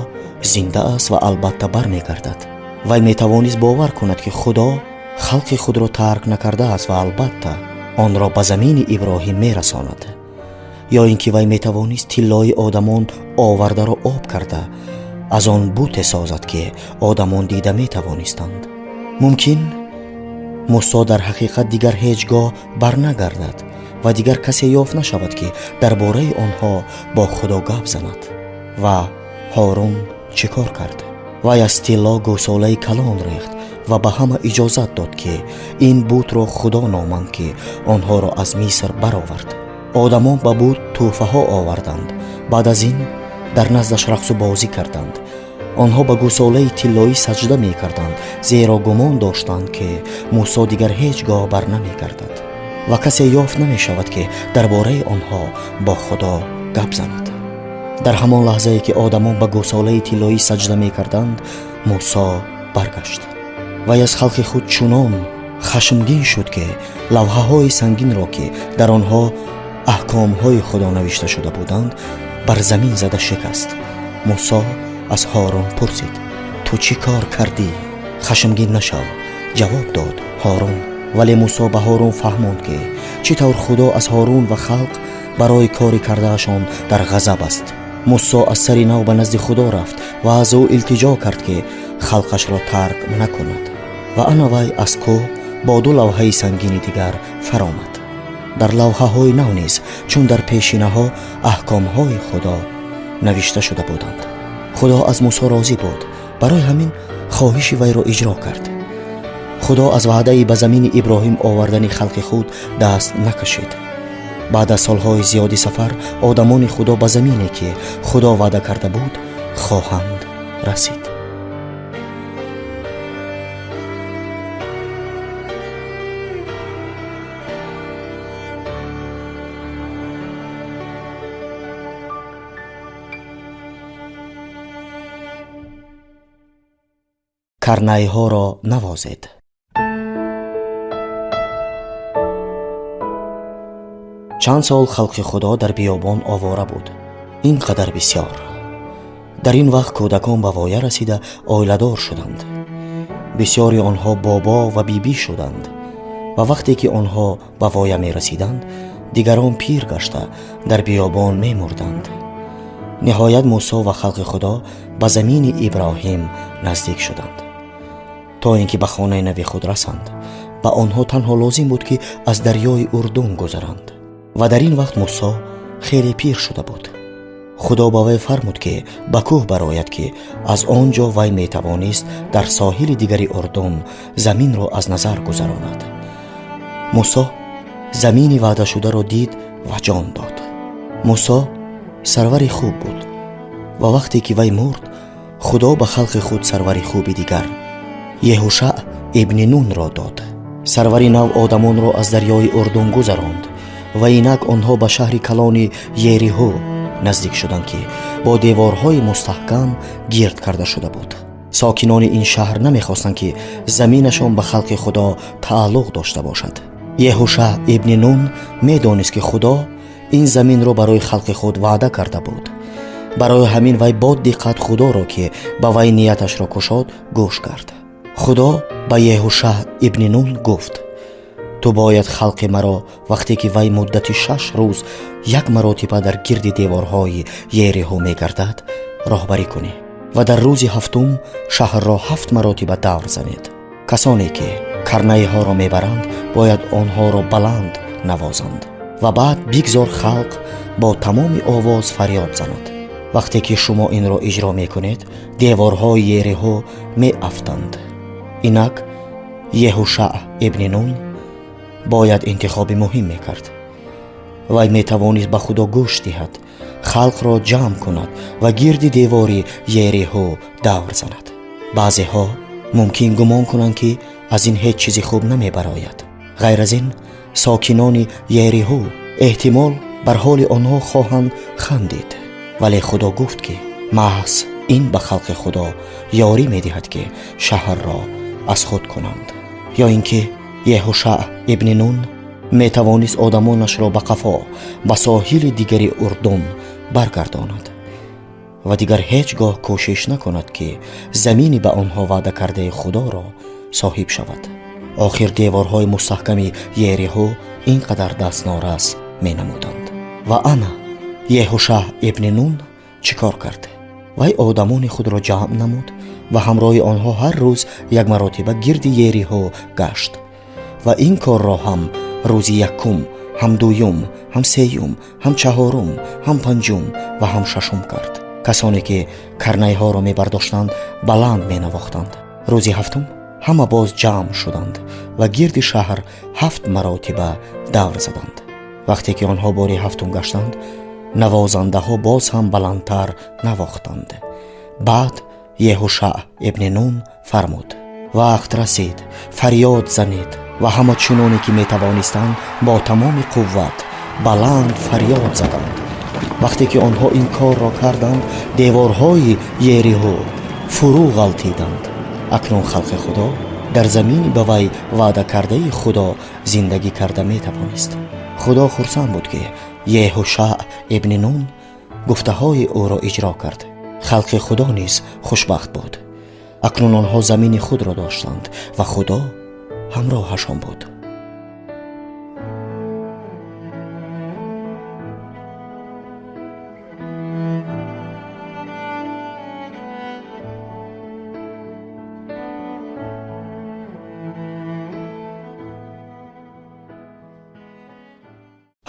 Speaker 1: зинда аст ва албатта бармегардад. Вай метавонист бовар кунад, ки Худо халқи худро тарк накардааст ва албатта онро ба замини Иброҳим мерасонад. Ё ин ки вай метавонист тиллои одамон овардаро об карда аз он буте созад, ки одамон дида метавонистанд. Мумкин Мусо дар ҳақиқат дигар ҳеҷ гоҳ барнагардад ва дигар касе ёфт нашавад, ки дар бораи онҳо бо Худо гап занад. Ва Ҳорун чӣ кор кард? Вай аз тилло гӯсолаи калон рехт ва ба ҳама иҷозат дод, ки ин бутро Худо номанд, ки онҳоро аз Миср баровард. Одамон ба бут тӯҳфаҳо оварданд. Баъд аз ин дар наздаш рақсу бозӣ карданд. Онҳо ба гӯсолаи тиллоӣ саҷда мекарданд, зеро гумон доштанд, ки Мусо дигар ҳеҷ гоҳ барнамегардад ва касе ёфт намешавад, ки дар бораи онҳо бо Худо гап занад. Дар ҳамон лаҳзае ки одамон ба гӯсолаи тиллоӣ саҷда мекарданд, Мусо баргашт. Вай аз халқи худ чунон хашмгин шуд, ки лавҳаҳои сангинро, ки дар онҳо аҳкомҳои Худо навишта шуда буданд, бар замин зада шикаст. Мусо аз Ҳорун пурсид: ту чӣ кор кардӣ? Хашмгин нашав, ҷавоб дод Ҳорун. Вале Мусо ба Ҳорун фаҳмонд, ки чӣ тавр Худо аз Ҳорун ва халқ барои кори кардаашон дар ғазаб аст. Мусо аз сари нав ба назди Худо рафт ва аз ӯ илтиҷо кард, ки халқашро тарк накунад. Ва ана вай аз кӯҳ бо ду лавҳаи сангини дигар фаромад. Дар лавҳаҳои нав низ, чун дар пешинаҳо, аҳкомҳои Худо навишта шуда буданд. Худо аз Мусо розӣ буд, барои ҳамин хоҳиши вайро иҷро кард. Худо аз ваъдаи ба замини Иброҳим овардани халқи худ даст накашид. Баъд аз солҳои зиёди сафар одамони Худо ба замине, ки Худо ваъда карда буд, хоҳанд расид. Карнайҳоро навозед. Чанд сол халқи Худо дар биёбон овора буд. Ин қадар бисёр. Дар ин вақт кӯдакон ба воя расида оиладор шуданд. Бисёри онҳо бобо ва бибӣ шуданд ва вақте ки онҳо ба воя мерасиданд, дигарон пир гашта дар биёбон мемурданд. Ниҳоят Мусо ва халқи Худо ба замини Иброҳим наздик шуданд, то ин ки ба хонаи нави худ расанд. Ба онҳо танҳо лозим буд, ки аз дарёи Урдун гузаранд. Ва дар ин вақт Мусо хеле пир шуда буд. Худо ба вай фармуд, ки ба кӯҳ барояд, ки аз он ҷо вай метавонист дар соҳили дигари Урдун заминро аз назар гузаронад. Мусо замини ваъдашударо дид ва ҷон дод. Мусо сарвари хуб буд ва вақте ки вай мурд, Худо ба халқи худ сарвари хуби дигар Еҳушаъ ибни Нунро дод. Сарвари нав одамонро аз дарёи Урдун гузаронд ва инак онҳо ба шаҳри калони Ериҳо наздик шуданд, ки бо деворҳои мустаҳкам гирд карда шуда буд. Сокинони ин шаҳр намехостанд, ки заминашон ба халқи Худо тааллуқ дошта бошад. Еҳушаъ ибни Нун медонист, ки Худо ин заминро барои халқи худ ваъда карда буд. Барои ҳамин вай бо диққат Худоро, ки ба вай нияташро кушод, гӯш кард. Худо ба Еҳушаъ ибни Нун гуфт: ту бояд халқи маро вақте ки вай муддати 6 рӯз як маротиба дар гирди деворҳои Ериҳо мегардад, роҳбарӣ кунӣ ва дар рӯзи ҳафтум шаҳрро 7 маротиба давр занед. Касоне ки карнайҳоро мебаранд, бояд онҳоро баланд навозанд ва баъд бигзор халқ бо тамоми овоз фарёд занад. Вақте ки шумо инро иҷро мекунед, деворҳои Ериҳо меафтанд. Инак Еҳушаъ ибни Нун бояд интихоби муҳим мекард. Вай метавонист ба Худо гӯш диҳад, халқро ҷамъ кунад ва гирди девори Ериҳо давр занад. Баъзеҳо мумкин гумон кунанд, ки аз ин ҳеҷ чизи хуб намебарояд. Ғайр аз ин, сокинони Ериҳо эҳтимол бар ҳоли онҳо хоҳанд хандид. Вале Худо гуфт, ки маҳз ин ба халқи Худо ёрӣ медиҳад, ки шаҳрро аз худ кунанд. Ё ин ки Еҳушаъ ибни Нун метавонист одамонашро ба қафо ба соҳили дигари Урдун баргардонад ва дигар ҳеҷ гоҳ кӯшиш накунад, ки замини ба онҳо ваъда кардаи Худоро соҳиб шавад. Охир деворҳои мустаҳками Ериҳо ин қадар дастнорас менамуданд. Ва ана Еҳушаъ ибни Нун чӣ кор кард? Вай одамони худро ҷамъ намуд ва ҳамроҳи онҳо ҳар рӯз як маротиба гирди Ериҳо гашт ва ин корро ҳам рӯзи якум, ҳам дуюм, ҳам сеюм, ҳам чаҳорум, ҳам панҷум ва ҳам шашум кард. Касоне ки карнайҳоро мебардоштанд, баланд менавохтанд. Рӯзи ҳафтум ҳама боз ҷамъ шуданд ва гирди шаҳр 7 маротиба давр заданд. Вақте ки онҳо бори ҳафтум гаштанд, навозандаҳо боз ҳам баландтар навохтанд. Баъд Еҳушаъ ибни Нун фармуд: вақт расид, фарёд занед. Ва ҳама чуноне ки метавонистанд бо тамоми қувват баланд фарёд заданд. Вақте ки онҳо ин корро карданд, деворҳои Ериҳо фурӯ ғалтиданд. Акнун халқи Худо дар замини ба вай ваъда кардаи Худо зиндагӣ карда метавонист. Худо хурсанд буд, ки Еҳушаъ ибни Нун гуфтаҳои ӯро иҷро кард. Халқи Худо низ хушбахт буд. Акнун онҳо замини худро доштанд ва Худо ҳамроҳашон буд.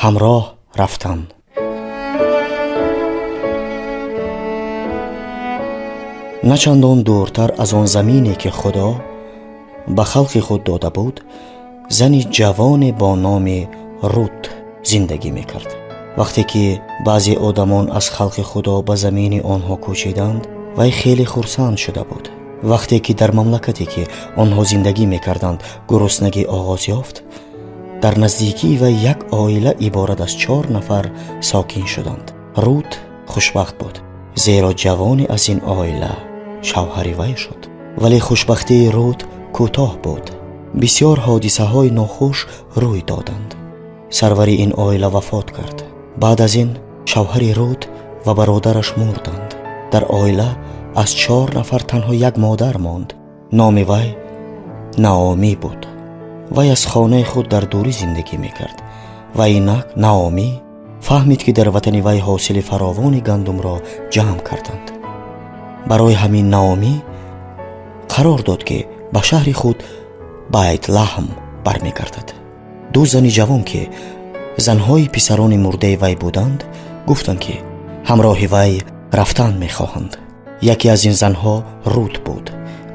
Speaker 1: Ҳамроҳ рафтан. На чандон дуртар аз он замине, ки Худо ба халқи худ дода буд, зани ҷавоне бо номи Рут зиндагӣ мекард. Вақте ки баъзе одамон аз халқи Худо ба замини онҳо кӯчиданд, вай хеле хурсанд шуда буд. Вақте ки дар мамлакате, ки онҳо зиндагӣ мекарданд, гуруснагӣ оғоз ёфт, дар наздикии вай як оила иборат аз 4 нафар сокин шуданд. Рут хушбахт буд, зеро ҷавоне аз ин оила шавҳари вай шуд. Вале хушбахтии Рут кӯтоҳ буд. Бисёр ҳодисаҳои нохуш рӯй доданд. Сарвари ин оила вафот кард. Баъд аз ин шавҳари Рут ва бародараш мурданд. Дар оила аз 4 нафар танҳо як модар монд. Номи вай Наомӣ буд. Вай аз хонаи худ дар дурӣ зиндагӣ мекард ва инак Наомӣ фаҳмид, ки дар ватани вай ҳосили фаровони гандумро ҷамъ карданд. Барои ҳамин Наомӣ қарор дод, ки ба шаҳри худ Байтлаҳм бармегардад. Ду зани ҷавон, ки занҳои писарони мурдаи вай буданд, гуфтанд, ки ҳамроҳи вай рафтан мехоҳанд. Яке аз ин занҳо Рут буд,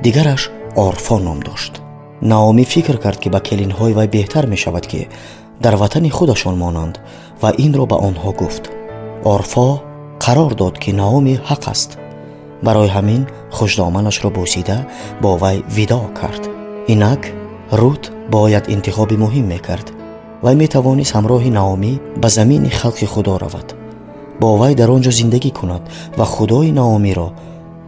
Speaker 1: дигараш Орфо ном дошт. Наомӣ фикр кард, ки ба келинҳои вай беҳтар мешавад, ки дар ватани худашон монанд ва инро ба онҳо гуфт. Орфо қарор дод, ки Наомӣ ҳақ аст. Барои ҳамин хушдоманашро бӯсида бо вай видоъ кард. Инак Рут бояд интихоби муҳим мекард. Вай метавонист ҳамроҳи Наомӣ ба замини халқи Худо равад Бо вай дар он ҷо зиндагӣ кунад ва Худои Наомиро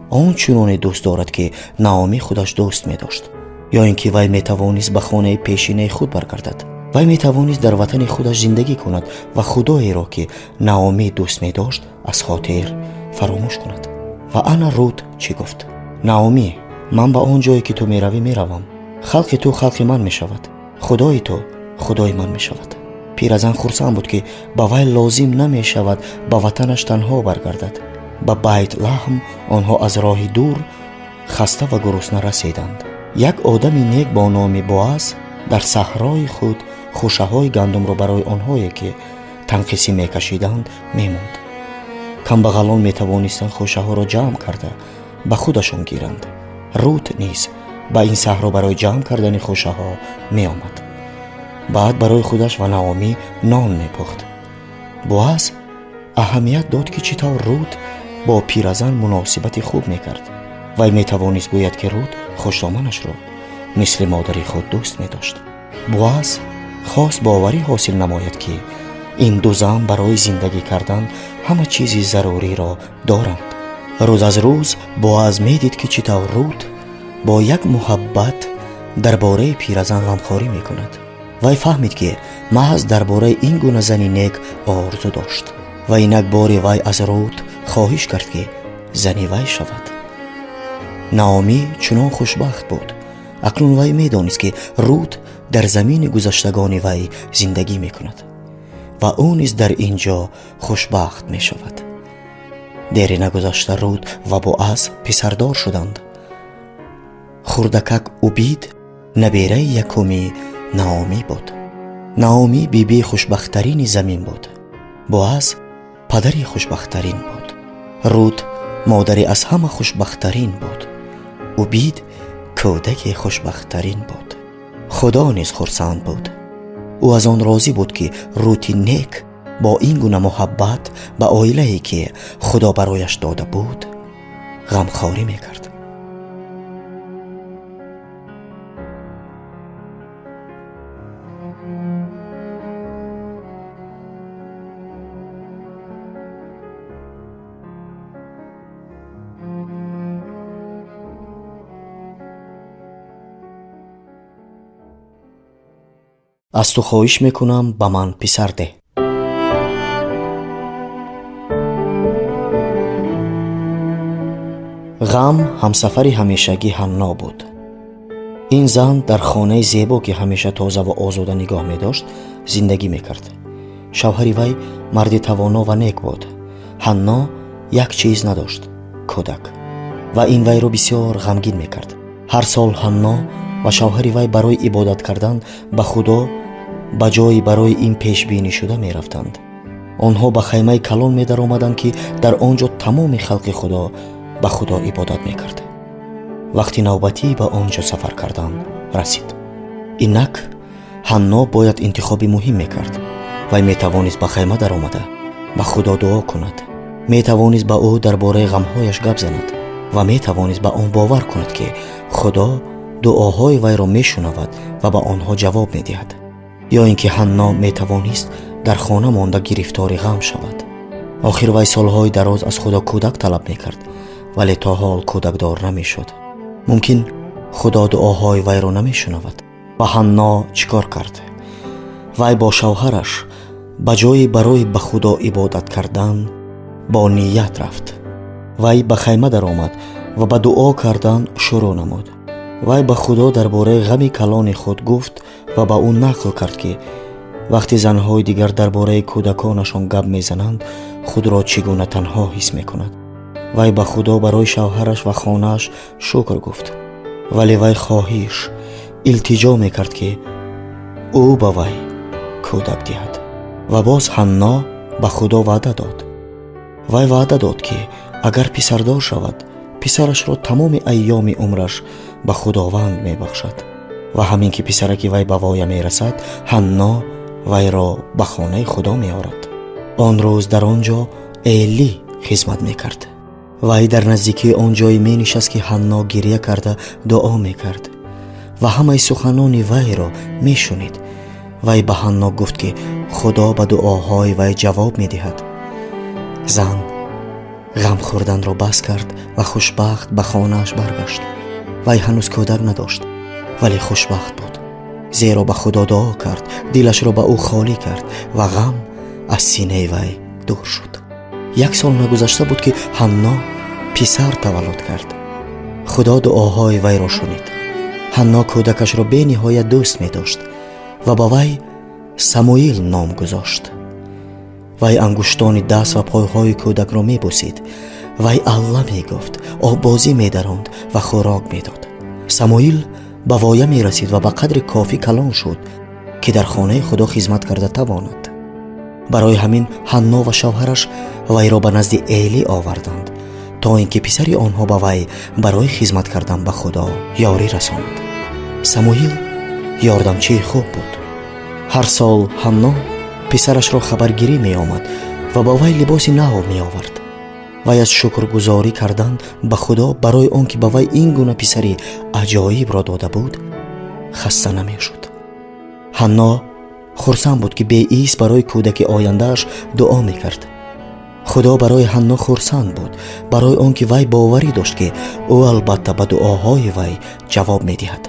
Speaker 1: он чуноне дӯст дорад, ки Наомӣ худаш дӯст медошт. Ё ин ки вай метавонист ба хонаи пешинаи худ баргардад. Вай метавонист дар ватани худаш зиндагӣ кунад ва Худоеро, ки Наомӣ дӯст медошт, аз хотир фаромӯш кунад. Ва ана Рут чӣ гуфт? Наомӣ, ман ба он ҷое, ки ту меравӣ, меравам. Халқи ту халқи ман мешавад, Худои ту Худои ман мешавад. Пиразан хурсанд буд, ки ба вай лозим намешавад ба ватанаш танҳо баргардад. Ба Байтлаҳм онҳо аз роҳи дур хаста ва гурусна расиданд. Як одами нек бо номи Боаз дар саҳрои худ хӯшаҳои гандумро барои онҳое, ки танқисӣ мекашиданд, мемонд. Камбағалон метавонистанд хӯшаҳоро ҷамъ карда ба худашон гиранд. Рут низ ба ин саҳро барои ҷамъ кардани хӯшаҳо меомад. Баъд барои худаш ва Наомӣ нон мепухт. Боаз аҳамият дод, ки чӣ тавр Рут бо пиразан муносибати хуб мекард. Вай метавонист гӯяд, ки Рут хушдоманашро мисли модари худ дӯст медошт. Боаз хост боварӣ ҳосил намояд, ки ин ду зан барои зиндагӣ кардан ҳама чизи заруриро доранд. Рӯз аз рӯз Боаз медид, ки чӣ тавр Рут бо як муҳаббат дар бораи пиразан ғамхорӣ мекунад. Вай фаҳмид, ки маҳз дар бораи ин гуна зани нек орзу дошт. Ва инак бори вай аз Рут хоҳиш кард, ки зани вай шавад. Наомӣ чунон хушбахт буд. Акнун вай медонист, ки Рут дар замини гузаштагони вай зиндагӣ мекунад ва ӯ низ дар ин ҷо хушбахт мешавад. Дере нагузашта Рут ва Боаз писардор шуданд. Хурдакак Убид набераи якуми Наомӣ буд. Наомӣ бибии хушбахттарини замин буд. Боаз падари хушбахттарин буд. Рут модари аз ҳама хушбахттарин буд. Убид кӯдаки хушбахттарин буд. Худо низ хурсанд буд. Ӯ аз он розӣ буд, ки Рути нек бо ин гуна муҳаббат ба оилае, ки Худо барояш дода буд, ғамхорӣ мекард. Аз ту хоҳиш мекунам, ба ман писар деҳ. Ғам ҳамсафари ҳамешагӣ Ҳанно буд. Ин зан дар хонаи зебо, ки ҳамеша тоза ва озода нигоҳ медошт, зиндагӣ мекард. Шавҳари вай марди тавоно ва нек буд. Ҳанно як чиз надошт – кӯдак. Ва ин вайро бисёр ғамгин мекард. Ҳар сол Ҳанно ва шавҳари вай барои ибодат кардан ба Худо ба ҷои барои ин пешбинӣ шуда мерафтанд. Онҳо ба хаймаи калон медаромаданд, ки дар он ҷо тамоми халқи Худо ба Худо ибодат мекард. Вақти навбатӣ ба он ҷо сафар кардан расид. Инак Ҳанно бояд интихоби муҳим мекард. Вай метавонист ба хайма даромада ба Худо дуо кунад, метавонист ба ӯ дар бораи ғамҳояш гап занад ва метавонист ба он бовар кунад, ки Худо дуоҳои вайро мешунавад ва ба онҳо ҷавоб медиҳад. Ё ин ки Ҳанно метавонист дар хона монда гирифтори ғам шавад. Охир вай солҳои дароз аз Худо кӯдак талаб мекард, вале то ҳол кӯдакдор намешуд. Мумкин Худо дуоҳои вайро намешунавад. Ва Ҳанно чӣ кор кард? Вай бо шавҳараш ба ҷои барои ба Худо ибодат кардан бо ният рафт. Вай ба хайма даромад ва ба дуо кардан шурӯъ намуд. Вай ба Худо дар бораи ғами калони худ гуфт ва ба ӯ нақл кард, ки вақте занҳои дигар дар бораи кӯдаконашон гап мезананд, худро чӣ гуна танҳо ҳис мекунад. Вай ба Худо барои шавҳараш ва хонааш шукр гуфт, вале вай хоҳиш илтиҷо мекард, ки ӯ ба вай кӯдак диҳад. Ва боз Ҳанно ба Худо ваъда дод. Вай ваъда дод, ки агар писардор шавад, писарашро тамоми айёми умраш ба Худованд мебахшад. Ва ҳамин ки писараки вай ба воя мерасад, Ҳанно вайро ба хонаи Худо меорад. Он рӯз дар он ҷо Элӣ хизмат мекард. Вай дар наздикии он ҷое менишаст, ки Ҳанно гиря карда дуо мекард ва ҳамаи суханони вайро мешунид. Вай ба Ҳанно гуфт, ки Худо ба дуоҳои вай ҷавоб медиҳад. Зан ғам хӯрданро бас кард ва хушбахт ба хонааш баргашт. Вай ҳанӯз кӯдак надошт, вале хушбахт буд, зеро ба Худо дуо кард, дилашро ба ӯ холӣ кард ва ғам аз синаи вай дур шуд. Як сол нагузашта буд, ки Ҳанно писар таваллуд кард. Худо дуоҳои вайро шунид. Ҳанно кӯдакашро бениҳоят дӯст медошт ва ба вай Самуил ном гузошт. Вай ангуштони даст ва пойҳои кӯдакро мебусид. Вай алла мегуфт, оббозӣ медаронд ва хӯрок медод. Самуил ба воя мерасид ва ба қадри кофӣ калон шуд, ки дар хонаи Худо хизмат карда тавонад. Барои ҳамин Ҳанно ва шавҳараш вайро ба назди Элӣ оварданд, то ин ки писари онҳо ба вай барои хизмат кардан ба Худо ёрӣ расонад. Самуил ёрдамчии хуб буд. Ҳар сол Ҳанно писарашро хабаргирӣ меомад ва ба вай либоси нав меовард. Вай аз шукргузорӣ кардан ба Худо барои он ки ба вай ин гуна писари аҷоибро дода буд, хаста намешуд. Ҳанно хурсанд буд, ки беист барои кӯдаки ояндааш дуо мекард. Худо барои Ҳанно хурсанд буд, барои он ки вай боварӣ дошт, ки ӯ албатта ба дуоҳои вай ҷавоб медиҳад.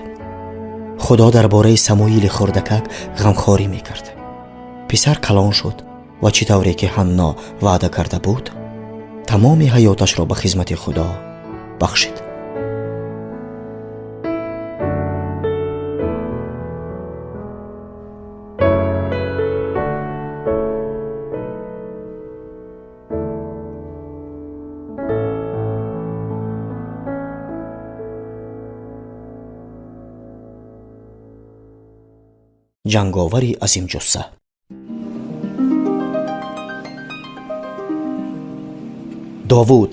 Speaker 1: Худо дар бораи Самуили хурдакак ғамхорӣ мекард. Писар калон шуд ва чӣ тавре ки Ҳанно ваъда карда буд, тамоми ҳаёташро ба хизмати Худо бахшид. Ҷанговари азимҷусса. Довуд,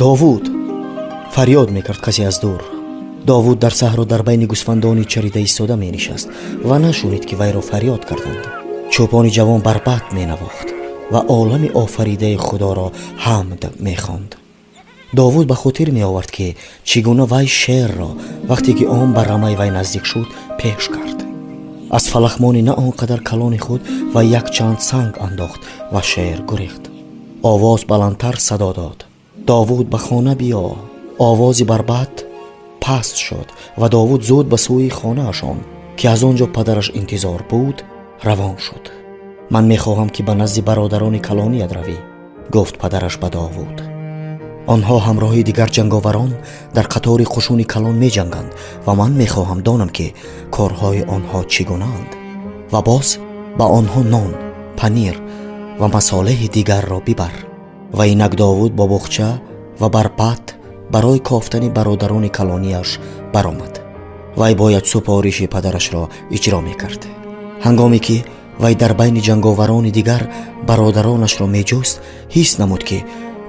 Speaker 1: Довуд! Фарёд мекард касе аз дур. Довуд дар саҳро дар байни гӯсфандони чарида истода менишаст ва нашунид, ки вайро фарёд карданд. Чӯпони ҷавон барбат менавохт ва олами офаридаи Худоро ҳамд мехонд. Довуд ба хотир меовард, ки чӣ гуна вай шерро, вақте ки он ба рамаи вай наздик шуд, пеш кард. Аз фалахмони на он қадар калони худ ва якчанд санг андохт ва шер гурехт. Овоз баландтар садо дод: Довуд, ба хона биё! Овози барбат паст шуд ва Довуд зуд ба сӯи хонаашон, ки аз он ҷо падараш интизор буд, равон шуд. Ман мехоҳам, ки ба назди бародарони калоният равӣ, гуфт падараш ба Довуд. Онҳо ҳамроҳи дигар ҷанговарон дар қатори қушуни калон меҷанганд ва ман мехоҳам донам, ки корҳои онҳо чӣ гунаанд. Ва боз ба онҳо нон, панир ва масолеҳи дигарро бибар. Ва инак Довуд бо буғча ва барбат барои кофтани бародарони калонияш баромад. Вай бояд супориши падарашро иҷро мекард. Ҳангоме ки вай дар байни ҷанговарони дигар бародаронашро меҷуст, ҳис намуд, ки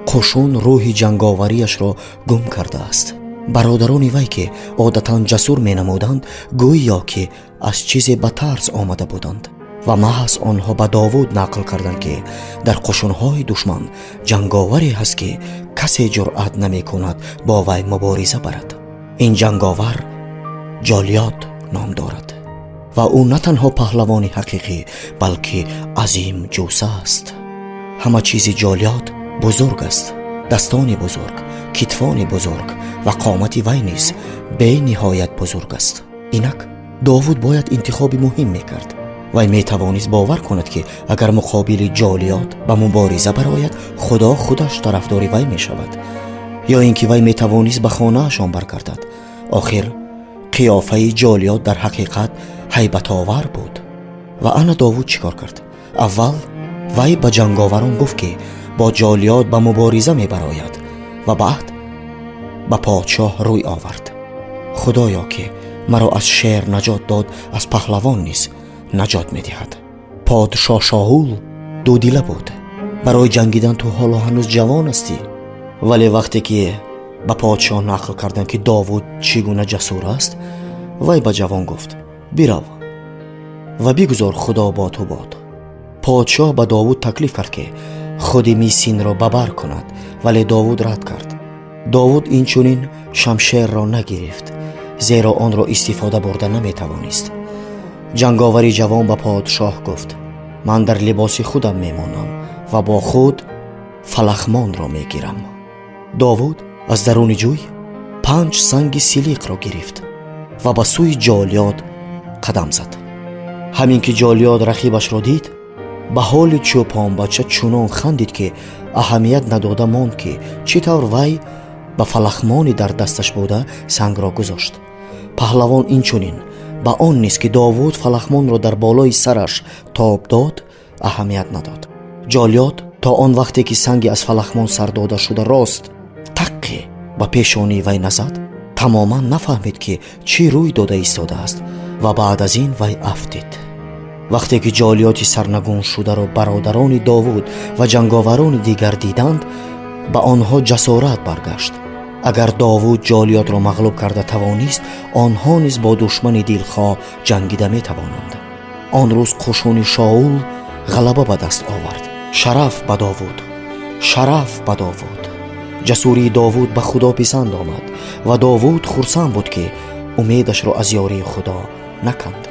Speaker 1: қушун рӯҳи ҷанговарияшро гум кардааст. Бародарони вай, ки одатан ҷасур менамуданд, гӯё ки аз чизе ба тарс омада буданд ва маҳз онҳо ба Довуд нақл карданд, ки дар қушунҳои душман ҷанговаре ҳаст, ки касе ҷуръат намекунад бо вай мубориза барад. Ин ҷанговар Ҷолиёт ном дорад ва ӯ на танҳо паҳлавони ҳақиқӣ, балки азим ҷуса аст. Ҳама чизи Ҷолиёт бузург аст: дастони бузург, китфони бузург ва қомати вай низ бениҳоят бузург аст. Инак Довуд бояд интихоби муҳим мекард. Вай метавонист бовар кунад, ки агар муқобили Ҷолиёт ба мубориза барояд, Худо худаш тарафдори вай мешавад, ё ин ки вай метавонист ба хонаашон баргардад. Охир қиёфаи Ҷолиёт дар ҳақиқат ҳайбатовар буд. Ва ана Довуд чӣ кор кард? Аввал вай ба ҷанговарон гуфт, ки бо Ҷолиёт ба мубориза мебарояд ва баъд ба подшоҳ рӯй овард. Худоё, ки маро аз шер наҷот дод, аз паҳлавон низ наҷот медиҳад. Подшоҳ Шоул дудила буд. Барои ҷангидан ту ҳоло ҳанӯз ҷавон ҳастӣ. Вале вақте ки ба подшоҳ нақл карданд, ки Довуд чӣ гуна ҷасур аст, вай ба ҷавон гуфт: бирав ва бигузор Худо бо ту бод. Подшоҳ ба Довуд таклиф кард, ки худи мисинро ба бар кунад, вале Довуд рад кард. Довуд инчунин шамшерро нагирифт, зеро онро истифода бурда наметавонист. Ҷанговари ҷавон ба подшоҳ гуфт: ман дар либоси худам мемонам ва бо худ Фалахмонро мегирам. Довуд аз даруни ҷӯй 5 санги силиқро гирифт ва ба сӯи Ҷолиёт қадам зад. Ҳамин ки Ҷолиёт рақибашро дид, ба ҳоли чӯпонбача чунон хандид, ки аҳамият надода монд, ки чӣ тавр вай ба фалахмони дар дасташ буда сангро гузошт. Паҳлавон инчунин ба он низ, ки Довуд фалахмонро дар болои сараш тоб дод, аҳамият надод. Ҷолиёт то он вақте ки санги аз фалахмон сар дода шуда рост таққе ба пешонии вай назад, тамоман нафаҳмид, ки чӣ рӯй дода истодааст ва баъд аз ин вай афтид. Вақте ки Ҷолиёти сарнагун шударо бародарони Довуд ва ҷанговарони дигар диданд, ба онҳо ҷасорат баргашт. Агар Довуд Ҷолиётро мағлуб карда тавонист, онҳо низ бо душмани дилхоҳ ҷангида метавонанд. Он рӯз қушуни Шоул ғалаба ба даст овард. Шараф ба Довуд! Шараф ба Довуд! Ҷасурии Довуд ба Худо писанд омад ва Довуд хурсанд буд, ки умедашро аз ёрии Худо наканд.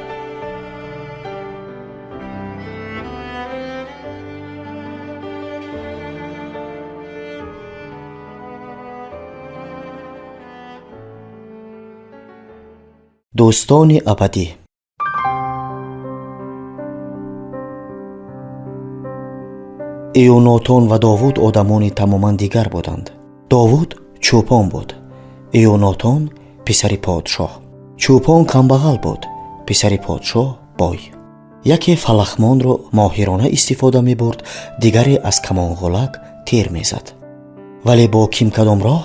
Speaker 1: Дӯстони абадӣ. Ионотон ва Довуд одамони тамоман дигар буданд. Довуд чӯпон буд, Ионотон писари подшоҳ. Чӯпон камбағал буд, писари подшоҳ бой. Яке фалахмонро моҳирона истифода мебурд, дигаре аз камонғулак тир мезад. Вале бо ким кадом роҳ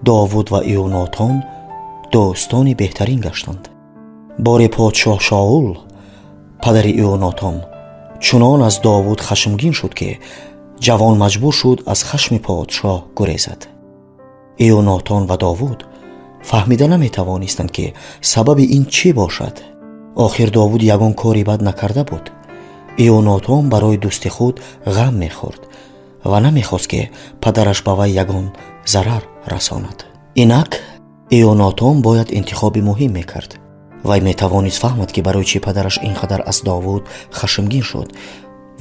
Speaker 1: Довуд ва Ионотон дӯстони беҳтарин гаштанд. Боре подшоҳ Шоул, падари Ионотон, чунон аз Довуд хашмгин шуд, ки ҷавон маҷбур шуд аз хашми подшоҳ гурезад. Ионотон ва Довуд фаҳмида наметавонистанд, ки сабаби ин чӣ бошад. Охир Довуд ягон кори бад накарда буд. Ионотон барои дӯсти худ ғам мехӯрд ва намехост, ки падараш ба вай ягон зарар расонад. Инак Ионотон бояд интихоби муҳим мекард. Вай метавонист фаҳмад, ки барои чӣ падараш ин қадар аз Довуд хашмгин шуд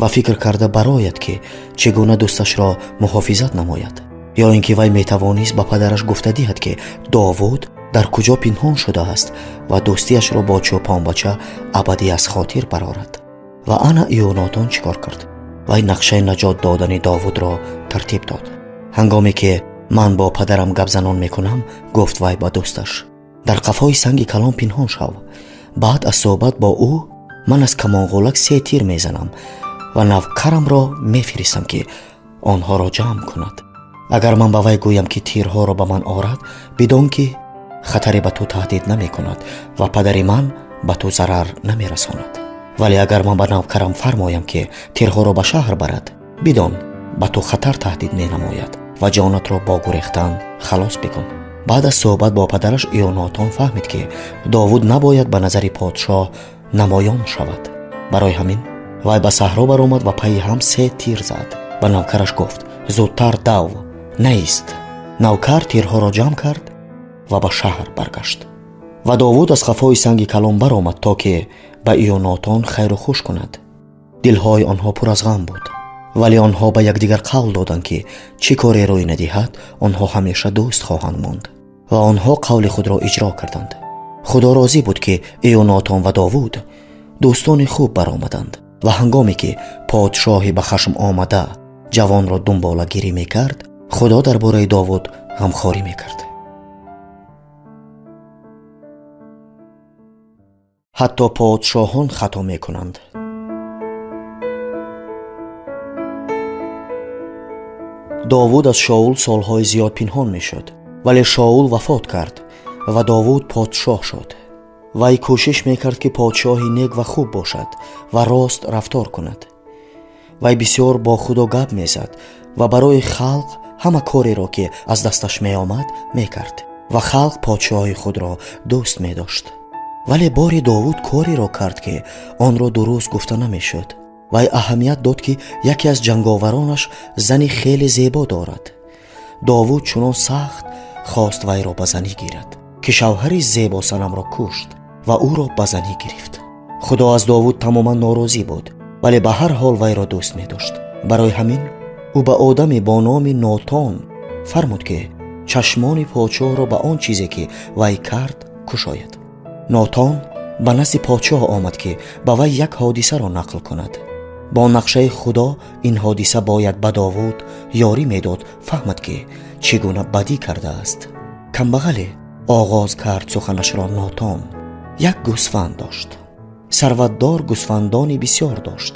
Speaker 1: ва фикр карда барояд, ки чӣ гуна дӯсташро муҳофизат намояд. Ё ин ки вай метавонист ба падараш гуфта диҳад, ки Довуд дар куҷо пинҳон шудааст ва дӯстиашро бо чӯпонбача абадӣ аз хотир барорад. Ва ана Ионотон чӣ кор кард? Вай нақшаи наҷот додани Довудро тартиб дод. Ҳангоме ки ман бо падарам гапзанон мекунам, гуфт вай ба дӯсташ, дар қафои санги калон пинҳон шав. Баъд аз суҳбат бо ӯ ман аз камонғулак 3 тир мезанам ва навкарамро мефиристам, ки онҳоро ҷамъ кунад. Агар ман ба вай гӯям, ки тирҳоро ба ман орад, бидон, ки хатаре ба ту таҳдид намекунад ва падари ман ба ту зарар намерасонад. Вале агар ман ба навкарам фармоям, ки тирҳоро ба шаҳр барад, бидон, ба ту хатар таҳдид менамояд ва ҷонатро бо гурехтан халос бикун. Баъд аз суҳбат бо падараш Ионотон фаҳмид, ки Довуд набояд ба назари подшоҳ намоён шавад. Барои ҳамин вай ба саҳро баромад ва пайи ҳам 3 тир зад. Ба навкараш гуфт: зудтар дав, наист. Навкар тирҳоро ҷамъ кард ва ба шаҳр баргашт. Ва Довуд аз қафои санги калон баромад, то ки ба Ионотон хайру хуш кунад. Дилҳои онҳо пур аз ғам буд, вале онҳо ба якдигар қавл доданд, ки чӣ коре рӯй надиҳад, онҳо ҳамеша дӯст хоҳанд монд. Ва онҳо қавли худро иҷро карданд. Худо розӣ буд, ки Ионотон ва Довуд дӯстони хуб баромаданд ва ҳангоме ки подшоҳи ба хашм омада ҷавонро дунболагирӣ мекард, Худо дар бораи Довуд ғамхорӣ мекард. Ҳатто подшоҳон хато мекунанд. Довуд аз Шоул солҳои зиёд пинҳон мешуд, вале Шоул вафот кард ва Довуд подшоҳ шуд. Вай кӯшиш мекард, ки подшоҳи нек ва хуб бошад ва рост рафтор кунад. Вай бисёр бо Худо гап мезад ва барои халқ ҳама кореро, ки аз дасташ меомад, мекард ва халқ подшоҳи худро дӯст медошт. Вале бори Довуд кореро кард, ки онро дуруст гуфта намешуд. Вай аҳамият дод, ки яке аз ҷанговаронаш зани хеле зебо дорад. Довуд чунон сахт хост вайро ба занӣ гирад, ки шавҳари зебосанамро кушт ва ӯро ба занӣ гирифт. Худо аз Довуд тамоман норозӣ буд, вале ба ҳар ҳол вайро дӯст медошт. Барои ҳамин Ӯ ба одаме бо номи Нотон фармуд, ки чашмони подшоҳро ба он чизе, ки вай кард, кушояд. Нотон ба назди подшоҳ омад, ки ба вай як ҳодисаро нақл кунад. Бо нақшаи Худо ин ҳодиса бояд ба Довуд ёрӣ медод фаҳмад, ки чӣ гуна бадӣ кардааст. Камбағале, оғоз кард суханашро Нотон, як гӯсфанд дошт. Сарватдор гӯсфандони бисёр дошт,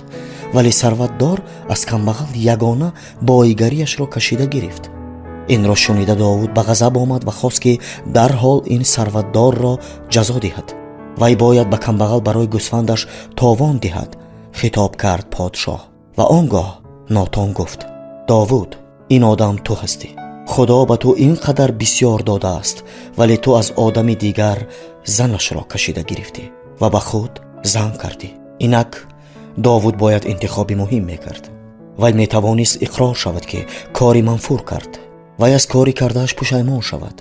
Speaker 1: вале сарватдор аз камбағал ягона боигариашро кашида гирифт. Инро шунида Довуд ба ғазаб омад ва хост, ки дарҳол ин сарватдорро ҷазо диҳад. Вай бояд ба камбағал барои гӯсфандаш товон диҳад, хитоб кард подшоҳ. Ва он гоҳ Нотон гуфт: Довуд, ин одам ту ҳастӣ. Худо ба ту ин қадар бисёр додааст, вале ту аз одами дигар занашро кашида гирифтӣ ва ба худ зан кардӣ. Инак Довуд бояд интихоби муҳим мекард. Вай метавонист иқрор шавад, ки кори манфур кард, вай аз кори кардааш пушаймон шавад,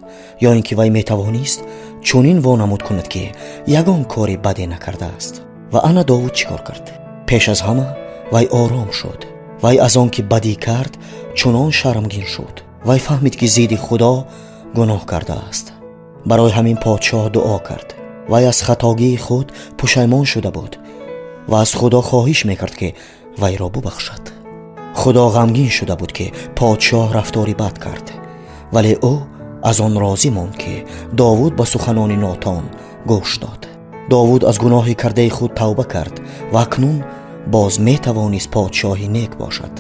Speaker 1: ё ин ки вай метавонист чунин вонамуд кунад, ки ягон кори баде накардааст. Ва ана Довуд чӣ кор кард? Пеш аз ҳама вай ором шуд. Вай аз он ки бадӣ кард, чунон шармгин шуд. Вай фаҳмид, ки зидди Худо гуноҳ кардааст. Барои ҳамин подшоҳ дуо кард. Вай аз хатогии худ пушаймон шуда буд ва аз Худо хоҳиш мекард, ки вайро бубахшад. Худо ғамгин шуда буд, ки подшоҳ рафтори бад кард, вале ӯ аз он розӣ монд, ки Довуд ба суханони Нотон гӯш дод. Довуд аз гуноҳи кардаи худ тавба кард ва акнун боз метавонист подшоҳи нек бошад.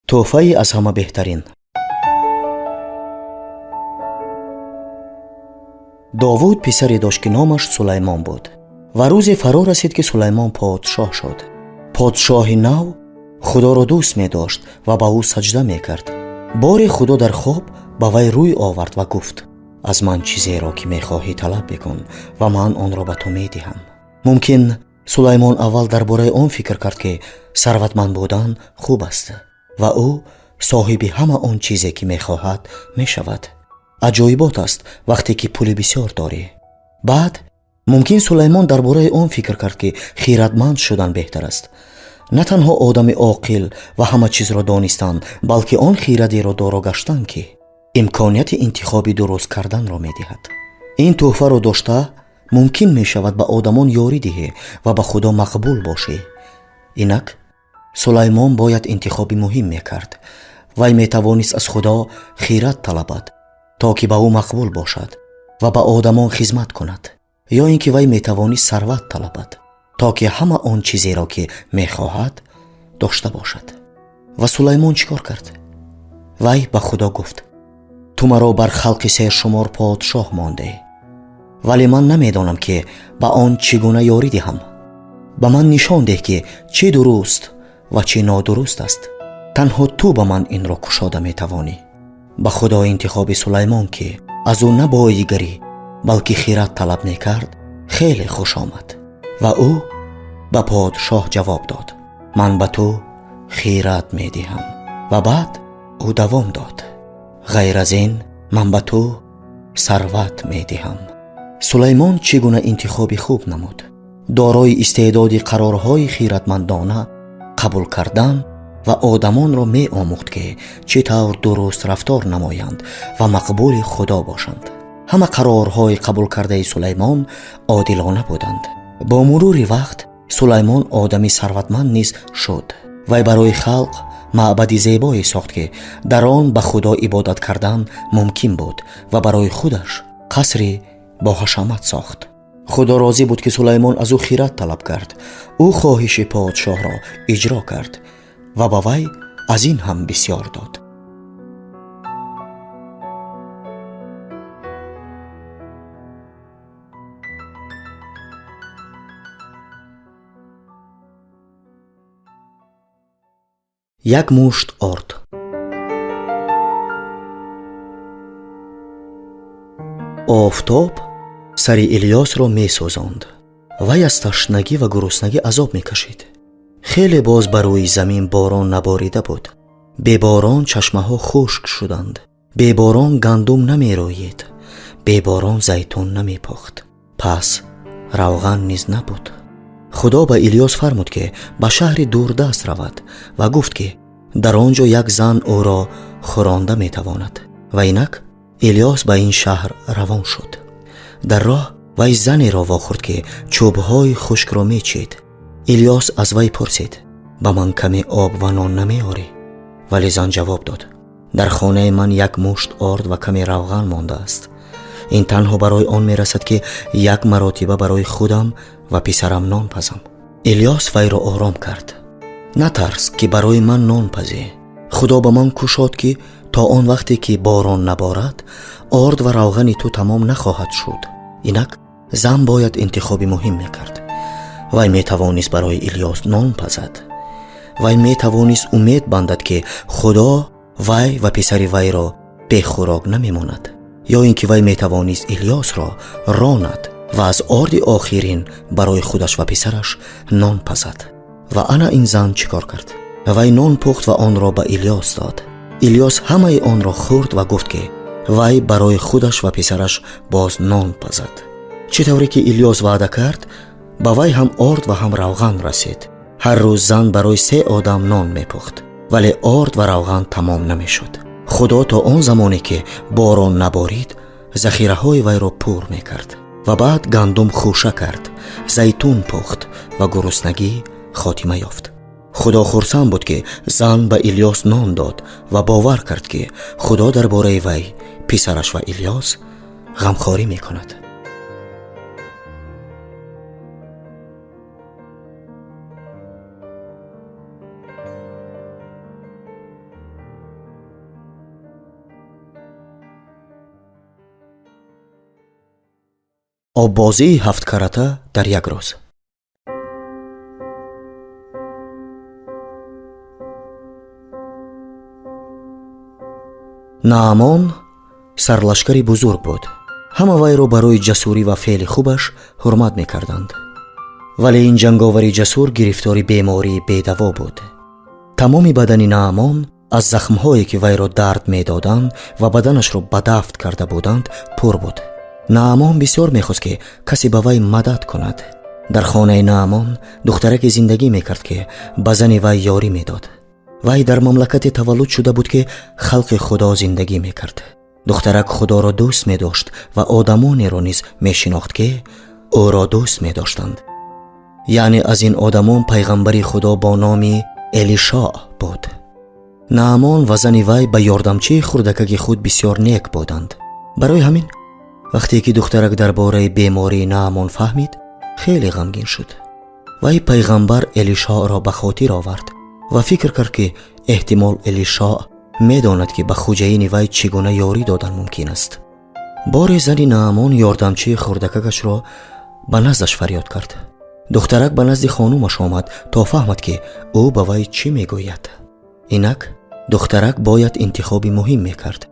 Speaker 1: Тӯҳфаи аз ҳама беҳтарин. Довуд писаре дошт, ки номаш Сулаймон буд. Ва рӯзе фаро расид, ки Сулаймон подшоҳ шуд. Подшоҳи нав Худоро дӯст медошт ва ба ӯ саҷда мекард. Боре Худо дар хоб ба вай рӯй овард ва гуфт: аз ман чизеро, ки мехоҳӣ, талаб бикун ва ман онро ба ту медиҳам. Мумкин Сулаймон аввал дар бораи он фикр кард, ки сарватманд будан хуб аст ва ӯ соҳиби ҳама он чизе, ки мехоҳад, мешавад. Аҷоибот аст, вақте ки пули бисёр дорӣ. Баъд мумкин Сулаймон дар бораи он фикр кард, ки хиратманд шудан беҳтар аст. На танҳо одами оқил ва ҳама чизро донистан, балки он хирадеро доро гаштан, ки имконияти интихоби дуруст карданро медиҳад. Ин тӯҳфаро дошта мумкин мешавад ба одамон ёрӣ диҳӣ ва ба Худо мақбул бошӣ. Инак Сулаймон бояд интихоби муҳим мекард. Вай метавонист аз Худо хират талабад, то ки ба ӯ мақбул бошад ва ба одамон хизмат кунад, ё ин ки вай метавонист сарват талабад, то ки ҳама он чизеро, ки мехоҳад, дошта бошад. Ва Сулаймон чӣ кор кард? Вай ба Худо гуфт: ту маро бар халқи сершумор подшоҳ мондӣ, вале ман намедонам, ки ба он чӣ гуна ёрӣ диҳам. Ба ман нишон деҳ, ки чӣ дуруст ва чӣ нодуруст аст. Танҳо ту ба ман инро кушода метавонӣ. Ба Худо интихоби Сулаймон, ки аз ӯ на боигарӣ, балки хират талаб мекард, хеле хуш омад ва ӯ ба подшоҳ ҷавоб дод: ман ба ту хират медиҳам. Ва баъд ӯ давом дод: ғайр аз ин ман ба ту сарват медиҳам. Сулаймон чӣ гуна интихоби хуб намуд? Дорои истеъдоди қарорҳои хиратмандона қабул кардан ва одамонро меомӯхт, ки чӣ тавр дуруст рафтор намоянд ва мақбули Худо бошанд. Ҳама қарорҳои қабул кардаи Сулаймон одилона буданд. Бо мурури вақт Сулаймон одами сарватманд низ шуд. Вай барои халқ маъбади зебое сохт, ки дар он ба Худо ибодат кардан мумкин буд, ва барои худаш қасри боҳашамат сохт. Худо розӣ буд, ки Сулаймон аз ӯ хират талаб кард. Ӯ хоҳиши подшоҳро иҷро кард ва ба вай аз ин ҳам бисёр дод. Як мушт орд. Офтоб сари Илёсро месӯзонд. Вай аз ташнагӣ ва гуруснагӣ азоб мекашид. Хеле боз ба рӯи замин борон наборида буд. Беборон чашмаҳо хушк шуданд. Беборон гандум намерӯид. Беборон зайтун намепухт. Пас равған низ набуд. Худо ба Илёс фармуд, ки ба шаҳри дурдаст равад ва гуфт, ки дар он ҷо як зан ӯро хӯронда метавонад. Ва инак Илёс ба ин шаҳр равон шуд. Дар роҳ вай занеро вохӯрд, ки чӯбҳои хушкро мечид. Илёс аз вай пурсид: ба ман каме об ва нон намеорӣ? Вале зан ҷавоб дод: дар хонаи ман як мушт орд ва каме равған мондааст. Ин танҳо барои он мерасад, ки як маротиба барои худам ва писарам нон пазам. Илёс вайро ором кард: натарс, ки барои ман нон пазӣ. Худо ба ман кушод, ки то он вақте ки борон наборад, орд ва равғани ту тамом нахоҳад шуд. Инак зан бояд интихоби муҳим мекард. Вай метавонист барои Илёс нон пазад. Вай метавонист умед бандад, ки Худо вай ва писари вайро бехӯрок намемонад, ё ин ки вай метавонист Илёсро ронад ва аз орди охирин барои худаш ва писараш нон пазад. Ва ана ин зан чӣ кор кард? Вай нон пухт ва онро ба Илёс дод. Илёс ҳамаи онро хӯрд ва гуфт, ки вай барои худаш ва писараш боз нон пазад. Чӣ тавре ки Илёс ваъда кард, ба вай ҳам орд ва ҳам равған расид. Ҳар рӯз зан барои се одам нон мепухт, вале орд ва равған тамом намешуд. Худо то он замоне ки борон наборид, захираҳои вайро пур мекард. Ва баъд гандум хӯша кард, зайтун пухт ва гуруснагӣ хотима ёфт. Худо хурсанд буд, ки зан ба Илёс нон дод ва бовар кард, ки Худо дар бораи вай, писараш ва Илёс ғамхорӣ мекунад. Оббозии ҳафткарата дар як рӯз. Наамон сарлашкари бузург буд. Ҳама вайро барои ҷасурӣ ва феъли хубаш ҳурмат мекарданд. Вале ин ҷанговари ҷасур гирифтори бемории бедаво буд. Тамоми бадани Наамон аз захмҳое, ки вайро дард медоданд ва баданашро ба дафт карда буданд, пур буд. Наамон бисёр мехост, ки касе ба вай мадад кунад. Дар хонаи Наамон духтараке зиндагӣ мекард, ки ба зани вай ёрӣ медод. Вай дар мамлакате таваллуд шуда буд, ки халқи Худо зиндагӣ мекард. Духтарак Худоро дӯст медошт ва одамонеро низ мешинохт, ки ӯро дӯст медоштанд. Яъне аз ин одамон пайғамбари Худо бо номи Элишоъ буд. Наамон ва зани вай ба ёрдамчии хурдакаки худ бисёр нек буданд. Барои ҳамин вақте ки духтарак дар бораи бемории Наамон фаҳмид, хеле ғамгин шуд. Вай пайғамбар Элишоъро ба хотир овард ва фикр кард, ки эҳтимол Элишоъ медонад, ки ба хуҷаини вай чӣ гуна ёрӣ додан мумкин аст. Боре зани Наамон ёрдамчии хурдакакашро ба наздаш фарёд кард. Духтарак ба назди хонумаш омад, то фаҳмад, ки ӯ ба вай чӣ мегӯяд. Инак духтарак бояд интихоби муҳим мекард.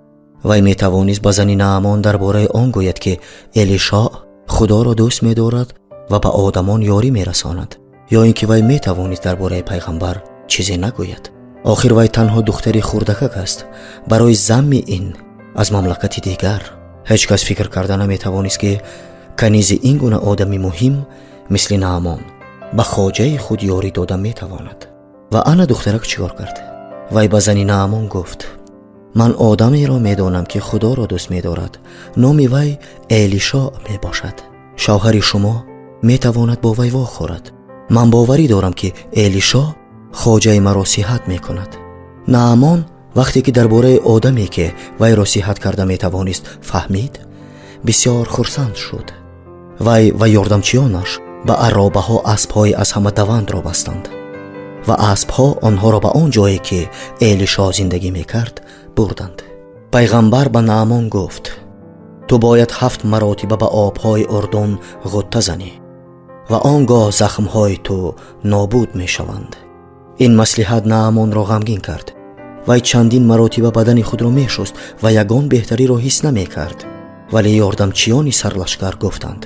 Speaker 1: Вай метавонист ба зани Наамон дар бораи он гӯяд, ки Элишоъ Худоро дӯст медорад ва ба одамон ёрӣ мерасонад, ё ин ки вай метавонист дар бораи пайғамбар чизе нагӯяд. Охир вай танҳо духтари хурдакак аст. Барои замми ин аз мамлакати дигар ҳеҷ кас фикр карда наметавонист, ки канизи ин гуна одами муҳим мисли Наамон ба хоҷаи худ ёрӣ дода метавонад. Ва ана духтарак чӣ кор кард? Вай ба зани Наамон гуфт: ман одамеро медонам, ки Худоро дӯст медорад. Номи вай Элишоъ мебошад. Шавҳари шумо метавонад бо вай вохӯрад. Ман боварӣ дорам, ки Элишоъ хоҷаи маро сиҳат мекунад. Наамон вақте ки дар бораи одаме, ки вайро сиҳат карда метавонист, фаҳмид, бисёр хурсанд шуд. Вай ва ёрдамчиёнаш ба аробаҳо аспҳои аз ҳама давандро бастанд ва аспҳо онҳоро ба он ҷое, ки Элишоъ зиндагӣ мекард, бурданд. Пайғамбар ба Наамон гуфт: ту бояд 7 маротиба ба обҳои Урдун ғутта занӣ ва он гоҳ захмҳои ту нобуд мешаванд. Ин маслиҳат Наамонро ғамгин кард. Вай чандин маротиба бадани худро мешуст ва ягон беҳтариро ҳис намекард. Вале ёрдамчиёни сарлашкар гуфтанд: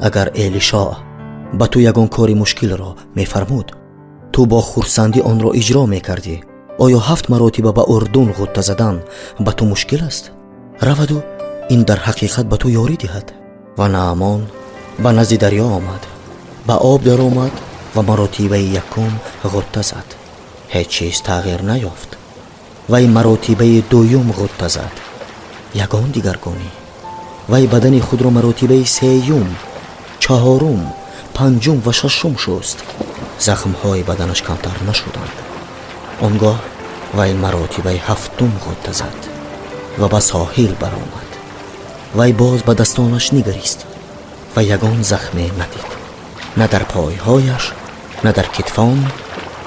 Speaker 1: агар Элишоъ ба ту ягон кори мушкилро мефармуд, ту бо хурсандӣ онро иҷро мекардӣ. Оё 7 маротиба ба Урдун ғутта задан ба ту мушкил аст? Раваду ин дар ҳақиқат ба ту ёрӣ диҳад. Ва Наамон ба назди дарё омад, ба об даромад ва маротибаи якум ғутта зад. Ҳеҷ чиз тағйир наёфт. Вай маротибаи дуюм ғутта зад, ягон дигаргунӣ. Вай бадани худро маротибаи сеюм, чаҳорум, панҷум ва шашум шуст. Захмҳои баданаш камтар нашуданд. Он гоҳ вай маротибаи ҳафтум ғутта зад ва ба соҳил баромад. Вай боз ба дастонаш нигарист ва ягон захме надид, на дар пойҳояш, на дар китфон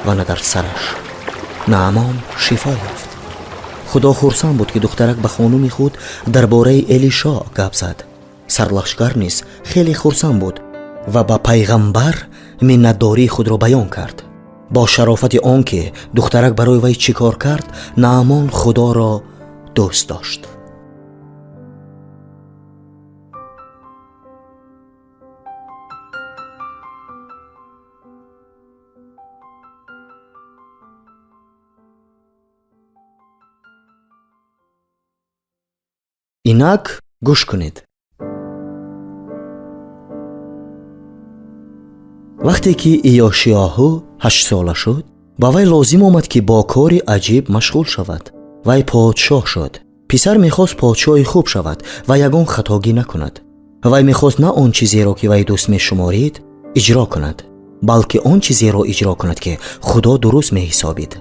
Speaker 1: ва на дар сараш. Наамон шифо ёфт. Худо хурсанд буд, ки духтарак ба хонуми худ дар бораи Элишо гап зад. Сарлашкар низ хеле хурсанд буд ва ба пайғамбар миннатдории худро баён кард. Бо шарофати он ки духтарак барои вай чӣ кор кард, Наамон Худоро дӯст дошт. Инак гӯш кунед. Вақте ки Иёшиёҳу 8 сола шуд, ба вай лозим омад, ки бо кори аҷиб машғул шавад. Вай подшоҳ шуд. Писар мехост подшоҳи хуб шавад ва ягон хатогӣ накунад. Вай мехост на он чизеро, ки вай дӯст мешуморид, иҷро кунад, балки он чизеро иҷро кунад, ки Худо дуруст меҳисобид.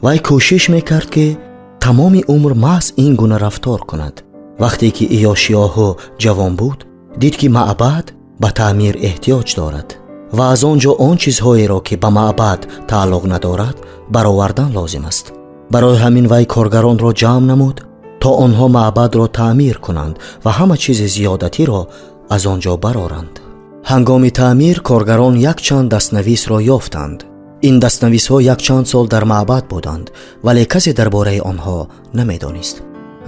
Speaker 1: Вай кӯшиш мекард, ки тамоми умр маҳз ин гуна рафтор кунад. Вақте ки Иёшиёҳу ҷавон буд, дид, ки маъбад ба таъмир эҳтиёҷ дорад ва аз он ҷо он чизҳоеро, ки ба маъбад тааллуқ надорад, баровардан лозим аст. Барои ҳамин вай коргаронро ҷамъ намуд, то онҳо маъбадро таъмир кунанд ва ҳама чизи зиёдатиро аз он ҷо бароранд. Ҳангоми таъмир коргарон якчанд дастнависро ёфтанд. Ин дастнависҳо якчанд сол дар маъбад буданд, вале касе дар бораи онҳо намедонист.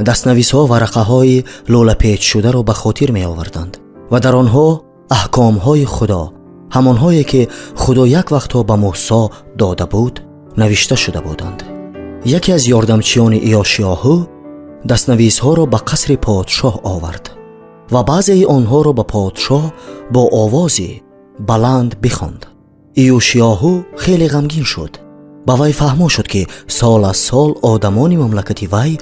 Speaker 1: Дастнависҳо варақаҳои лӯлапечшударо ба хотир меоварданд ва дар онҳо аҳкомҳои Худо, ҳамонҳое ки Худо як вақтҳо ба Мусо дода буд, навишта шуда буданд. Яке аз ёрдамчиёни Иёшиёҳу дастнависҳоро ба қасри подшоҳ овард ва баъзеи онҳоро ба подшоҳ бо овози баланд бихонд. Иёшиёҳу хеле ғамгин шуд. Ба вай фаҳмо шуд, ки сол аз сол одамони мамлакати вай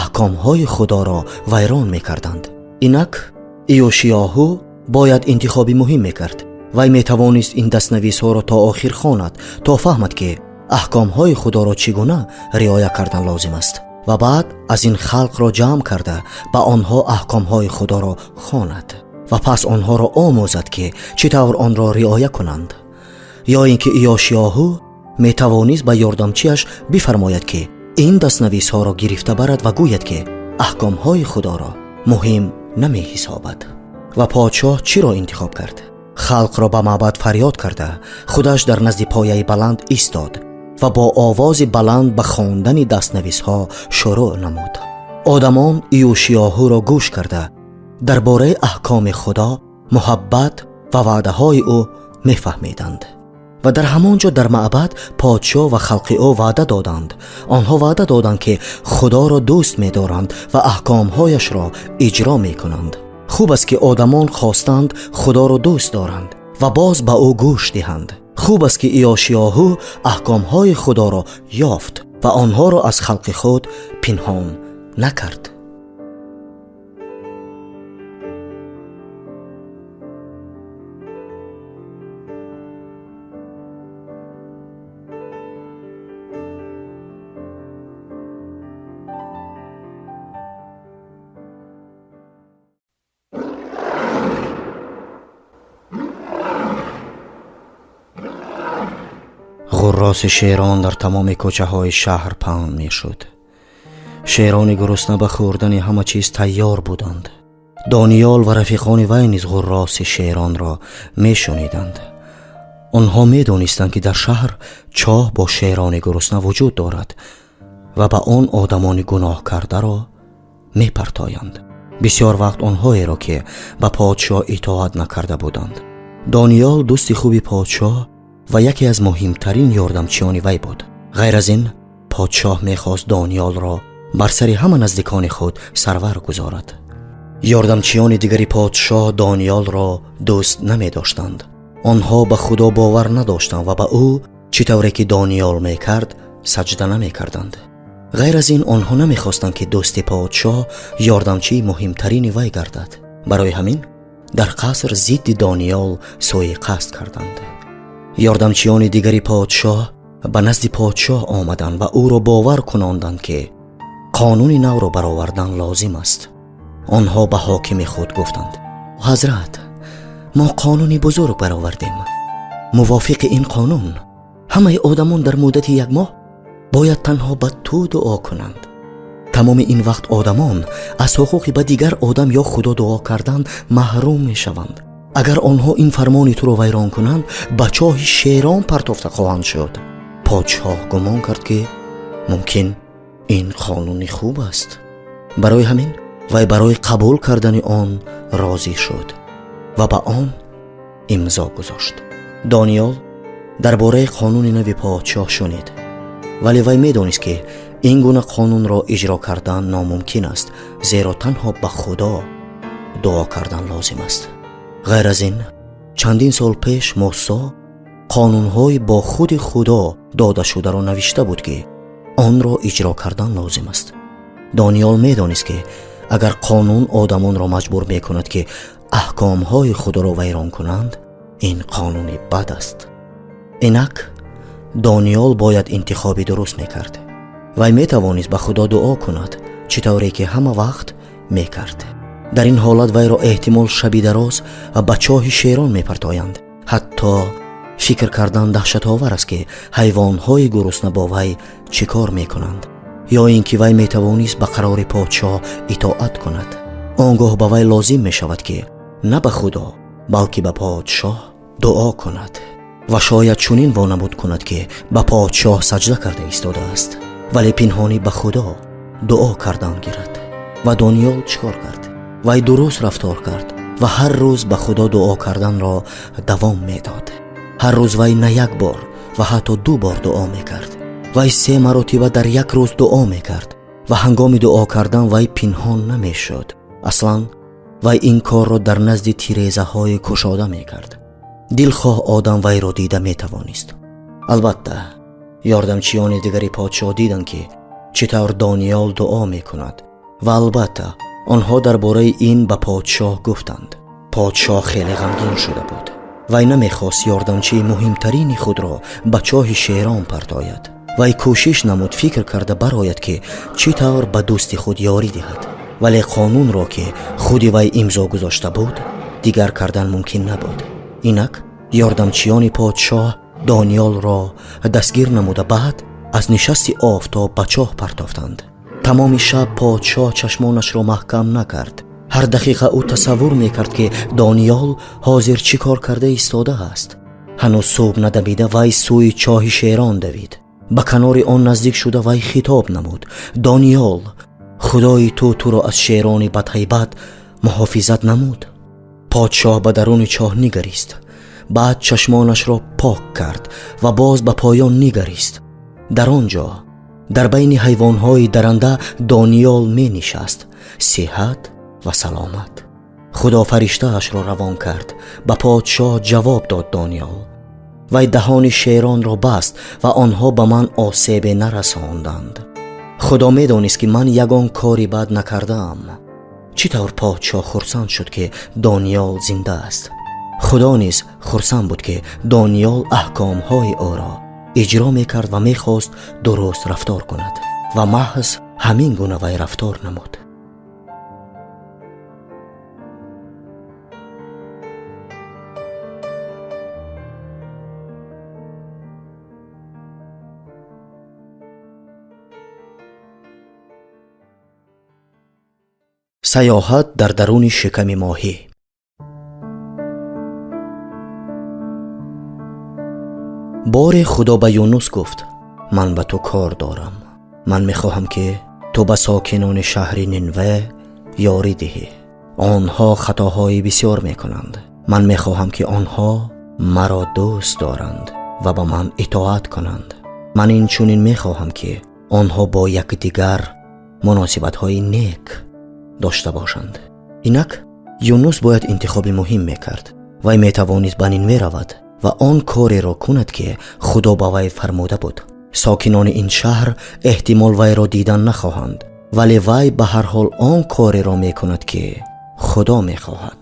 Speaker 1: аҳкомҳои Худоро вайрон мекарданд. Инак Иёшиёҳу бояд интихоби муҳим мекард. Вай метавонист ин дастнависҳоро то охир хонад, то фаҳмад, ки аҳкомҳои Худоро чӣ гуна риоя кардан лозим аст, ва баъд аз ин халқро ҷамъ карда ба онҳо аҳкомҳои Худоро хонад ва пас онҳоро омӯзад, ки чӣ тавр онро риоя кунанд. Ё ин ки Иёшиёҳу метавонист ба ёрдамчиаш бифармояд, ки ин дастнависҳоро гирифта барад ва гӯяд, ки аҳкомҳои Худоро муҳим намеҳисобад. Ва подшоҳ чиро интихоб кард? Халқро ба маъбад фарёд карда, худаш дар назди пояи баланд истод ва бо овози баланд ба хондани дастнависҳо шурӯъ намуд. Одамон Иёшиёҳуро гӯш карда дар бораи аҳкоми Худо, муҳаббат ва ваъдаҳои ӯ мефаҳмиданд. Ва дар ҳамон ҷо дар маъбад подшоҳ ва халқи ӯ ваъда доданд. Онҳо ваъда доданд, ки Худоро дӯст медоранд ва аҳкомҳояшро иҷро мекунанд. Хуб аст, ки одамон хостанд Худоро дӯст доранд ва боз ба ӯ гӯш диҳанд. Хуб аст, ки Иёшиёҳу аҳкомҳои Худоро ёфт ва онҳоро аз халқи худ пинҳон накард. Ғурроси шерон дар тамоми кӯчаҳои шаҳр паҳн мешуд. Шерони гурусна ба хӯрдани ҳама чиз тайёр буданд. Дониёл ва рафиқони вай низ ғурроси шеронро мешуниданд. Онҳо медонистанд, ки дар шаҳр чоҳ бо шерони гурусна вуҷуд дорад ва ба он одамони гуноҳкардаро мепартоянд. Бисёр вақт онҳоеро, ки ба подшоҳ итоат накарда буданд. Дониёл дӯсти хуби подшоҳ ва яке аз муҳимтарин ёрдамчиёни вай буд. Ғайр аз ин, Подшоҳ мехост Дониёлро бар сари ҳама наздикони худ сарвар гузорад. Ёрдамчиёни дигари подшоҳ Дониёлро дӯст намедоштанд. Онҳо ба Худо бовар надоштанд ва ба ӯ чӣ тавре ки Дониёл мекард саҷда намекарданд. Ғайр аз ин, онҳо намехостанд, ки дӯсти подшоҳ ёрдамчии муҳимтарини вай гардад. Барои ҳамин дар қаср зидди Дониёл сӯиқасд карданд. Ёрдамчиёни дигари подшоҳ ба назди подшоҳ омаданд ва ӯро бовар кунонданд, ки қонуни навро баровардан лозим аст. Онҳо ба ҳокими худ гуфтанд: ҳазрат, мо қонуни бузург баровардем. Мувофиқи ин қонун ҳамаи одамон дар муддати як моҳ бояд танҳо ба ту дуо кунанд. Тамоми ин вақт одамон аз ҳуқуқи ба дигар одам ё Худо дуо кардан маҳрум мешаванд. Агар онҳо ин фармони туро вайрон кунанд, ба чоҳи шерон партофта хоҳанд шуд. Подшоҳ гумон кард, ки мумкин ин қонуни хуб аст. Барои ҳамин вай барои қабул кардани он розӣ шуд ва ба он имзо гузошт. Дониёл дар бораи қонуни нави подшоҳ шунид, вале вай медонист, ки ин гуна қонунро иҷро кардан номумкин аст, зеро танҳо ба Худо дуо кардан лозим аст. Ғайр аз ин, чандин сол пеш Мусо қонунҳои бо худи Худо додашударо навишта буд, ки онро иҷро кардан лозим аст. Дониёл медонист, ки агар қонун одамонро маҷбур мекунад, ки аҳкомҳои Худоро вайрон кунанд, ин қонуни бад аст. Инак Дониёл бояд интихоби дуруст мекард. Вай метавонист ба Худо дуо кунад, чӣ тавре ки ҳама вақт мекард. Дар ин ҳолат вайро эҳтимол шаби дароз ба чоҳи шерон мепартоянд. Ҳатто фикр кардан даҳшатовар аст, ки ҳайвонҳои гурусна бо вай чӣ кор мекунанд, ё ин ки вай метавонист ба қарори подшоҳ итоат кунад. Он гоҳ ба вай лозим мешавад, ки на ба Худо, балки ба подшоҳ дуо кунад ва шояд чунин вонамуд кунад, ки ба подшоҳ саҷда карда истодааст, вале пинҳонӣ ба Худо дуо кардан гирад. Ва Дониёл чӣ кор кард? Вай дуруст рафтор кард ва ҳар рӯз ба Худо дуо карданро давом медод. Ҳар рӯз вай на як бор ва ҳатто ду бор дуо мекард. Вай се маротиба дар як рӯз дуо мекард ва ҳангоми дуо кардан вай пинҳон намешуд. Аслан вай ин корро дар назди тирезаҳои кушода мекард. Дилхоҳ одам вайро дида метавонист. Албатта, ёрдамчиёни дигари подшоҳ диданд, ки чӣ тавр Дониёл дуо мекунад ва албатта онҳо дар бораи ин ба подшоҳ гуфтанд. Подшоҳ хеле ғамгин шуда буд. Вай намехост ёрдамчии муҳимтарини худро ба чоҳи шерон партояд. Вай кӯшиш намуд фикр карда барояд, ки чӣ тавр ба дӯсти худ ёрӣ диҳад, вале қонунро, ки худи вай имзо гузошта буд, дигар кардан мумкин набуд. Инак ёрдамчиёни подшоҳ Дониёлро дастгир намуда баъд аз нишасти офтоб ба чоҳ партофтанд. Тамоми шаб подшоҳ чашмонашро маҳкам накард. Ҳар дақиқа ӯ тасаввур мекард, ки Дониёл ҳозир чӣ кор карда истодааст. Ҳанӯз субҳ надамида вай сӯи чоҳи шерон давид. Ба канори он наздик шуда вай хитоб намуд: Дониёл, Худои ту туро аз шерони бадҳайбат муҳофизат намуд. Подшоҳ ба даруни чоҳ нигарист. Баъд чашмонашро пок кард ва боз ба поён нигарист. Дар он ҷо дар байни ҳайвонҳои даранда Дониёл менишаст, сиҳат ва саломат. Худо фариштаашро равон кард. Ба подшоҳ ҷавоб дод Дониёл: вай даҳони шеронро баст ва онҳо ба ман осебе нарасонданд. Худо медонист, ки ман ягон кори бад накардаам. Чӣ тавр подшоҳ хурсанд шуд, ки Дониёл зинда аст. Худо низ хурсанд буд, ки Дониёл аҳкомҳои ӯро иҷро мекард ва мехост дуруст рафтор кунад ва маҳз ҳамин гуна вай рафтор намуд. Саёҳат дар даруни шиками моҳӣ. Боре Худо ба Юнус гуфт: ман ба ту кор дорам. Ман мехоҳам, ки ту ба сокинони шаҳри Нинве ёрӣ диҳӣ. Онҳо хатоҳои бисёр мекунанд. Ман мехоҳам, ки онҳо маро дӯст доранд ва ба ман итоат кунанд. Ман инчунин мехоҳам, ки Онҳо бо якдигар муносибатҳои нек дошта бошанд. Инак Юнус бояд интихоби муҳим мекард. Вай метавонист ба Нинве равад ва он кореро кунад, ки Худо ба вай фармуда буд. Сокинони ин шаҳр эҳтимол вайро дидан нахоҳанд, вале вай ба ҳар ҳол он кореро мекунад, ки Худо мехоҳад.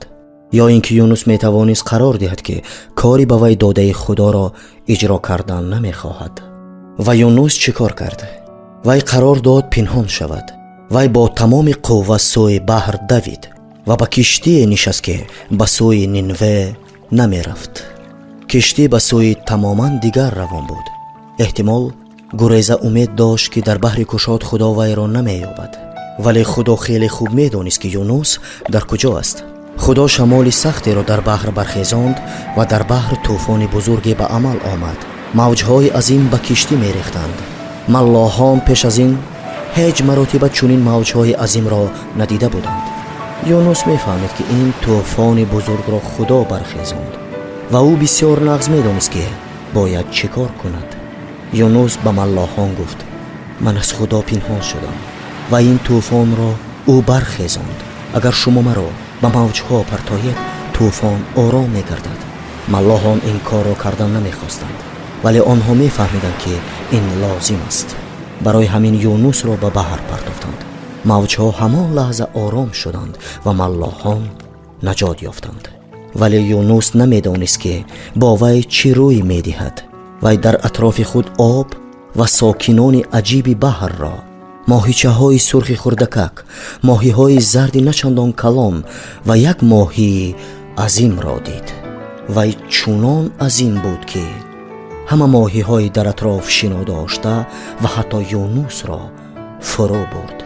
Speaker 1: Ё ин ки Юнус метавонист қарор диҳад, ки кори ба вай додаи Худоро иҷро кардан намехоҳад. Ва Юнус чӣ кор кард? Вай қарор дод пинҳон шавад. Вай бо тамоми қувва сӯи баҳр давид ва ба киштие нишаст, ки ба сӯи Нинве намерафт. Киштӣ ба сӯи тамоман дигар равон буд. Эҳтимол, гуреза умед дошт, ки дар баҳри кушод Худо вайро намеёбад. Вале Худо хеле хуб медонист, ки Юнус дар куҷо аст. Худо шамоли сахтеро дар баҳр бархезонд ва дар баҳр тӯфони бузурге ба амал омад. Мавҷҳои азим ба киштӣ мерехтанд. Маллоҳон пеш аз ин ҳеҷ маротиба чунин мавҷҳои азимро надида буданд. Юнус мефаҳмид, ки ин тӯфони бузургро Худо бархезонд ва ӯ бисёр нағз медонист, ки бояд чӣ кор кунад. Юнус ба маллоҳон гуфт: «Ман аз Худо пинҳон шудам ва ин тӯфонро ӯ бархезонд. Агар шумо маро ба мавҷҳо партоед, тӯфон ором мегардад». Маллоҳон ин корро кардан намехостанд, вале онҳо мефаҳмиданд, ки ин лозим аст. Барои ҳамин Юнусро ба баҳр партофтанд. Мавҷҳо ҳамон лаҳза ором шуданд ва маллоҳон наҷот ёфтанд. Вале Юнус намедонист, ки бо вай чӣ рӯй медиҳад. Вай дар атрофи худ об ва сокинони аҷиби баҳрро, моҳичаҳои сурхи хурдакак, моҳиҳои зарди начандон калон ва як моҳии азимро дид. Вай чунон азим буд, ки ҳама моҳиҳои дар атроф шино дошта ва ҳатто Юнусро фурӯ бурд.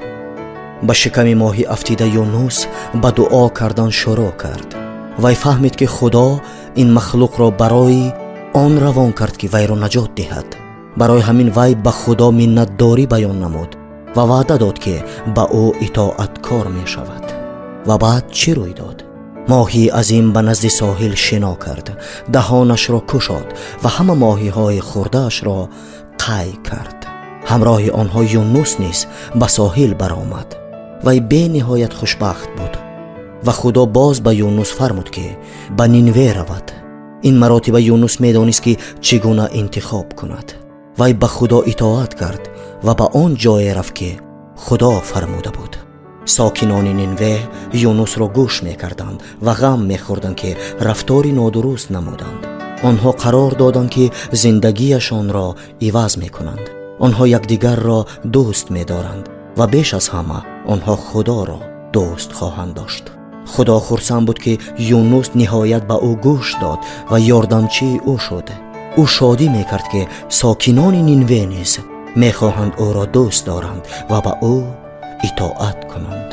Speaker 1: Ба шиками моҳӣ афтида, Юнус ба дуо кардан шурӯъ кард. Вай фаҳмид, ки Худо ин махлуқро барои он равон кард, ки вайро наҷот диҳад. Барои ҳамин вай ба Худо миннатдорӣ баён намуд ва ваъда дод, ки ба ӯ итоаткор мешавад. Ва баъд чӣ рӯй дод? Моҳии азим ба назди соҳил шино кард, даҳонашро кушод ва ҳама моҳиҳои хурдаашро қай кард. Ҳамроҳи онҳо Юнус низ ба соҳил баромад. Вай бениҳоят хушбахт буд ва Худо боз ба Юнус фармуд, ки ба Нинве равад. Ин маротиба Юнус медонист, ки чӣ гуна интихоб кунад. Вай ба Худо итоат кард ва ба он ҷое рафт, ки Худо фармуда буд. Сокинони Нинве Юнусро гӯш мекарданд ва ғам мехӯрданд, ки рафтори нодуруст намуданд. Онҳо қарор доданд, ки зиндагиашонро иваз мекунанд. Онҳо якдигарро дӯст медоранд ва беш аз ҳама онҳо Худоро дӯст хоҳанд дошт. Худо хурсанд буд, ки Юнус ниҳоят ба ӯ гӯш дод ва ёрдамчии ӯ шуд. Ӯ шодӣ мекард, ки сокинони Нинве низ мехоҳанд ӯро дӯст доранд ва ба ӯ итоат кунанд.